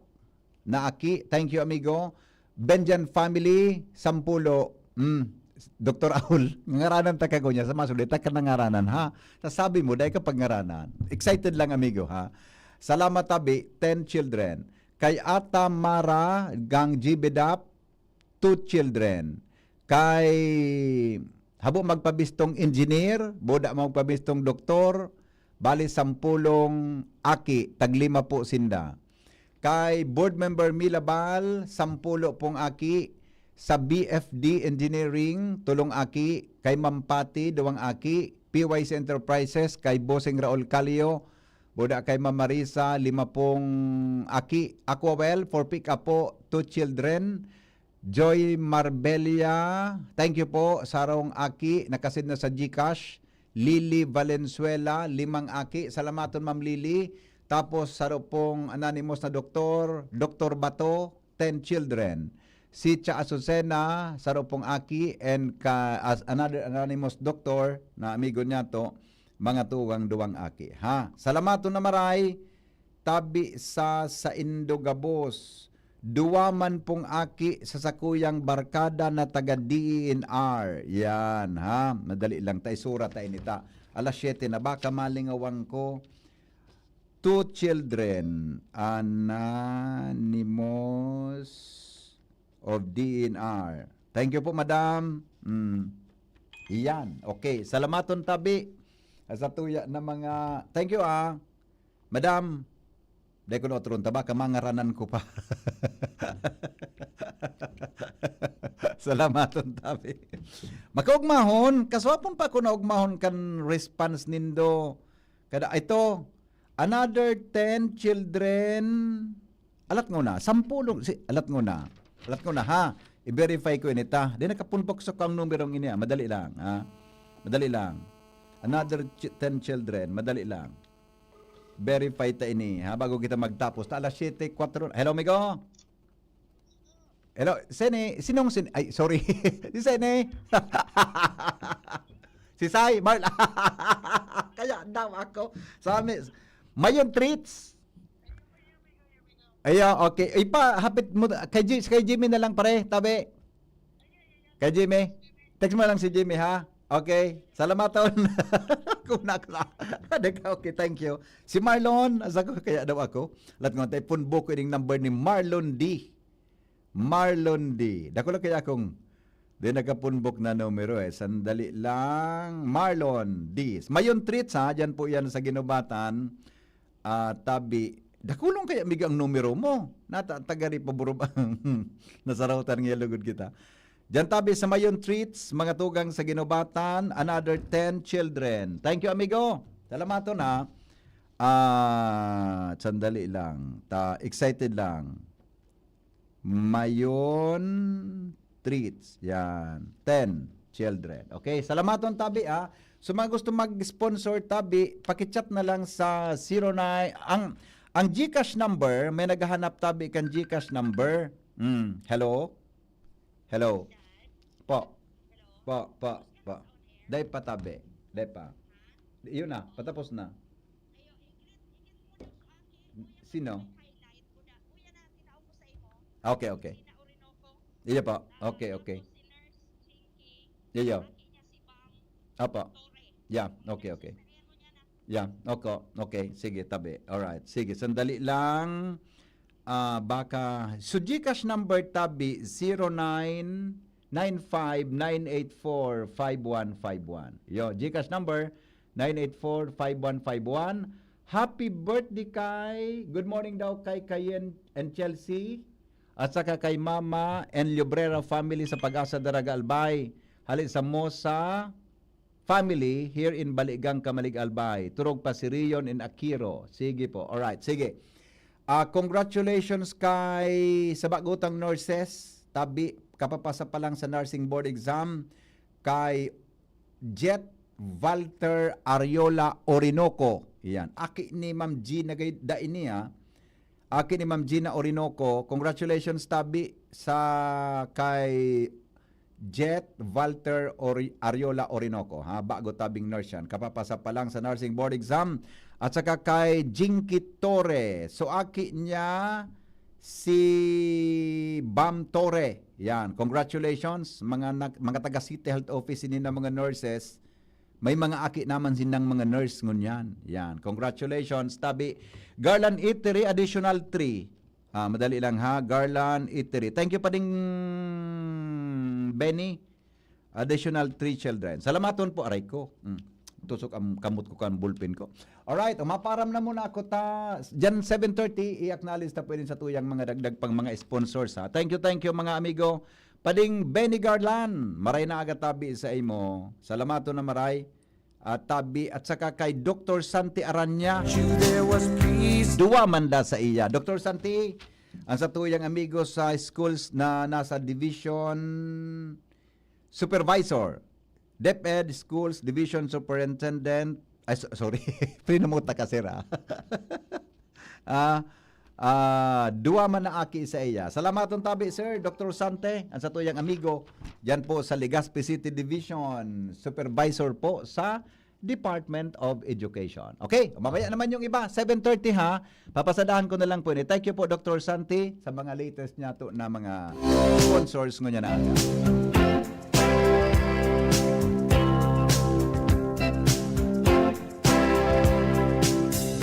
na aki. Thank you, amigo. Benjan family, sampulo. Mm, Doktor Aul, ngaranan ta kago niya sa masulita ka nangaranan, ha? Sasabi mo, dai ka pagngaranan. Excited lang, amigo, ha? Salamat tabi, ten children. Kay Ata Mara, Gang G B Dap, two children. Kay habo magpabistong engineer, boda magpabistong doktor, bali sampulong aki, taglima po sinda. Kay Board Member Milabal, sampulo pong aki. Sa B F D Engineering, tulong aki. Kay Mampati, duwang aki. P Y C Enterprises, kay Bossing Raul Calio, boda kay Ma'am Marisa, lima pong aki. Aquawell, for pick up po, two children. Joy Marbella, thank you po. Sarong aki, nakasid na sa GCash. Lily Valenzuela, limang aki. Salamaton, Ma'am Lily. Tapos, saro pong anonymous na doktor, Doktor Bato, ten children. Si Cha Azucena, saro pong aki, and ka, as another anonymous doctor na amigo niya to, mga tugang duwang aki. Ha? Salamaton na maray, tabi sa saindo gabos. Duwa man pong aki sa sakuyang barkada na taga D E N R. Yan, ha? Madali lang, ta isura ta inita. Alas siyete na, baka malingawang ko. Two children, anonymous of D E N R. Thank you po, madam. Mm. Iyan. Okay. Salamaton tabi. Sa tuya na mga... Thank you, ah. Madam, dai ko na otron ta, baka mangaranan ko pa. Salamaton tabi. Makaugmahon, kaswapon pa ako na ugmahon kan response nindo. Kada, ito, another ten children. Alat ngona, sampulong, si, alat ngona. Alat ngona, ha? I-verify ko ini ta. Di nakapunpok sa kang numerong ini, ah. Madali lang, ha? Madali lang. Another ch-, ten children. Madali lang. Verify ta ini, ha? Bago kita magtapos. Ta alas siyete, kwatro. Hello, amigo? Hello, sini, sinong sin-, ay, sorry. Si Sene. Si Sai, Marl. Kaya daw ako. Sa amin, Mayon Treats. Ayo, okay. Ipa, hapit mo, kay Ji-, kay Jimmy na lang, pare, tabi. Kay Jimmy. Text mo lang si Jimmy, ha? Okay. Salamaton. Kung na, okay, thank you. Si Marlon, asa ko kaya daw ako? Lat ko, tayo punbo ko yung number ni Marlon D. Marlon D. Dako lang kaya akong di nakapunbok na numero eh. Sandali lang. Marlon D. Mayon Treats, ha? Diyan po yan sa Ginubatan. Ah, tabi. Dakulong kaya miga ang numero mo. Nata, tagari pa burubang. Nasarautan nga lugod kita. Diyan tabi sa Mayon Treats, mga tugang sa Ginubatan, another ten children. Thank you, amigo. Salamaton, ha. Ah, sandali lang. Ta, excited lang. Mayon Treats. Yan. Ten children. Okay, salamaton tabi, ah. So, mga gusto mag-sponsor tabi, paki-chat na lang sa zero nine. Ang, ang GCash number, may naghahanap tabi kan GCash number. Mm, hello? Hello? Po. Po, po, po. Dai pa tabi. Dai pa. Yun na, patapos na. Sino? Okay, okay. Iya po. Okay, okay. Iya. Apo. Yeah, okay, okay. Yeah, okay. Okay, sige, tabi. Alright. Sige, sandali lang. Ah, baka, so GCash number tabi, zero nine nine five nine eight four five one five one. Yo, GCash number, nine eight four five one five one. Happy birthday kay, good morning daw kay Kayen and Chelsea, at saka kay Mama and Llobrera family sa Pag-asa, Daraga, Albay. Hali sa Mosa family here in Baligang, Camalig, Albay. Turog pa si Rion and Akiro. Sige po. Alright, sige. Ah, congratulations kay sa bagutang nurses, tabi, kapapasa pa lang sa nursing board exam, kay Jet Walter Ariola Orinoco. Yan. Aki ni Ma'am Gina gay-, da ini, ah. Aki ni Ma'am Gina Orinoco. Congratulations, tabi, sa kay Jet Walter Ori-, Ariola Orinoco, ha? Bago tabing nurse yan. Kapapasa pa lang sa nursing board exam. At saka kay Jinky Torre. So, aki niya si Bam Torre. Yan. Congratulations, mga nag-, mga taga City Health Office, ini na mga nurses. May mga aki naman sinang mga nurse ngunyan. Yan. Congratulations, tabi. Garland Itery, additional three. Ah, madali lang ha. Garland Itery. Thank you pa ding Benny. Additional three children. Salamaton po, aray ko. Mm. Tusok ang kamot ko kan bulpen ko. Alright, umaparam na muna ako ta. Diyan seven thirty, i-acknowledge ta pwede sa tuyang mga dagdag pang mga sponsors ha. Thank you, thank you mga amigo. Pading Benny Garland, maray na aga tabi sa imo. Salamaton na maray. At tabi, at saka kay Doktor Santi Aranya. Duwa man da sa iya. Doktor Santi, ang sa tuyang amigo sa schools na nasa division supervisor, DepEd Schools Division Superintendent, ay, so-, sorry, pinamuta ka, sir, ah. Ah, ah, duwa man na aki sa iya. Salamaton tabi, sir, Doktor Sante, ang sa tuyang amigo, diyan po sa Legazpi City Division, supervisor po sa Department of Education. Okay, mamaya naman yung iba, seven thirty ha. Papasadahan ko na lang po ini. Thank you po, Doktor Santi, sa mga latest niya to na mga sponsors ngunyan na aga.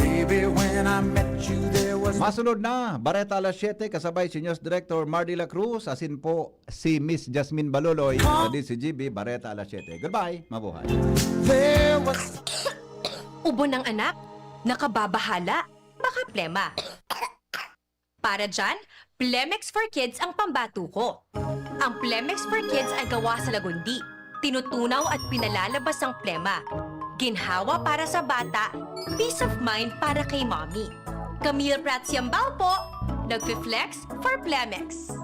Baby, when I met you, there was Masunod na, Bareta alas siyete, kasabay si News Director Mardy La Cruz, asin po si Miss Jasmine Baloloy sa D C G B, Bareta alas siyete. Goodbye, mabuhay. There was Ubo ng anak, nakababahala, baka plema. Para dyan, Plemex for Kids ang pambato ko. Ang Plemex for Kids ay gawa sa lagundi. Tinutunaw at pinalalabas ang plema. Ginhawa para sa bata, peace of mind para kay mommy. Camille Prats Yambao po, nagfi-flex for Plemex.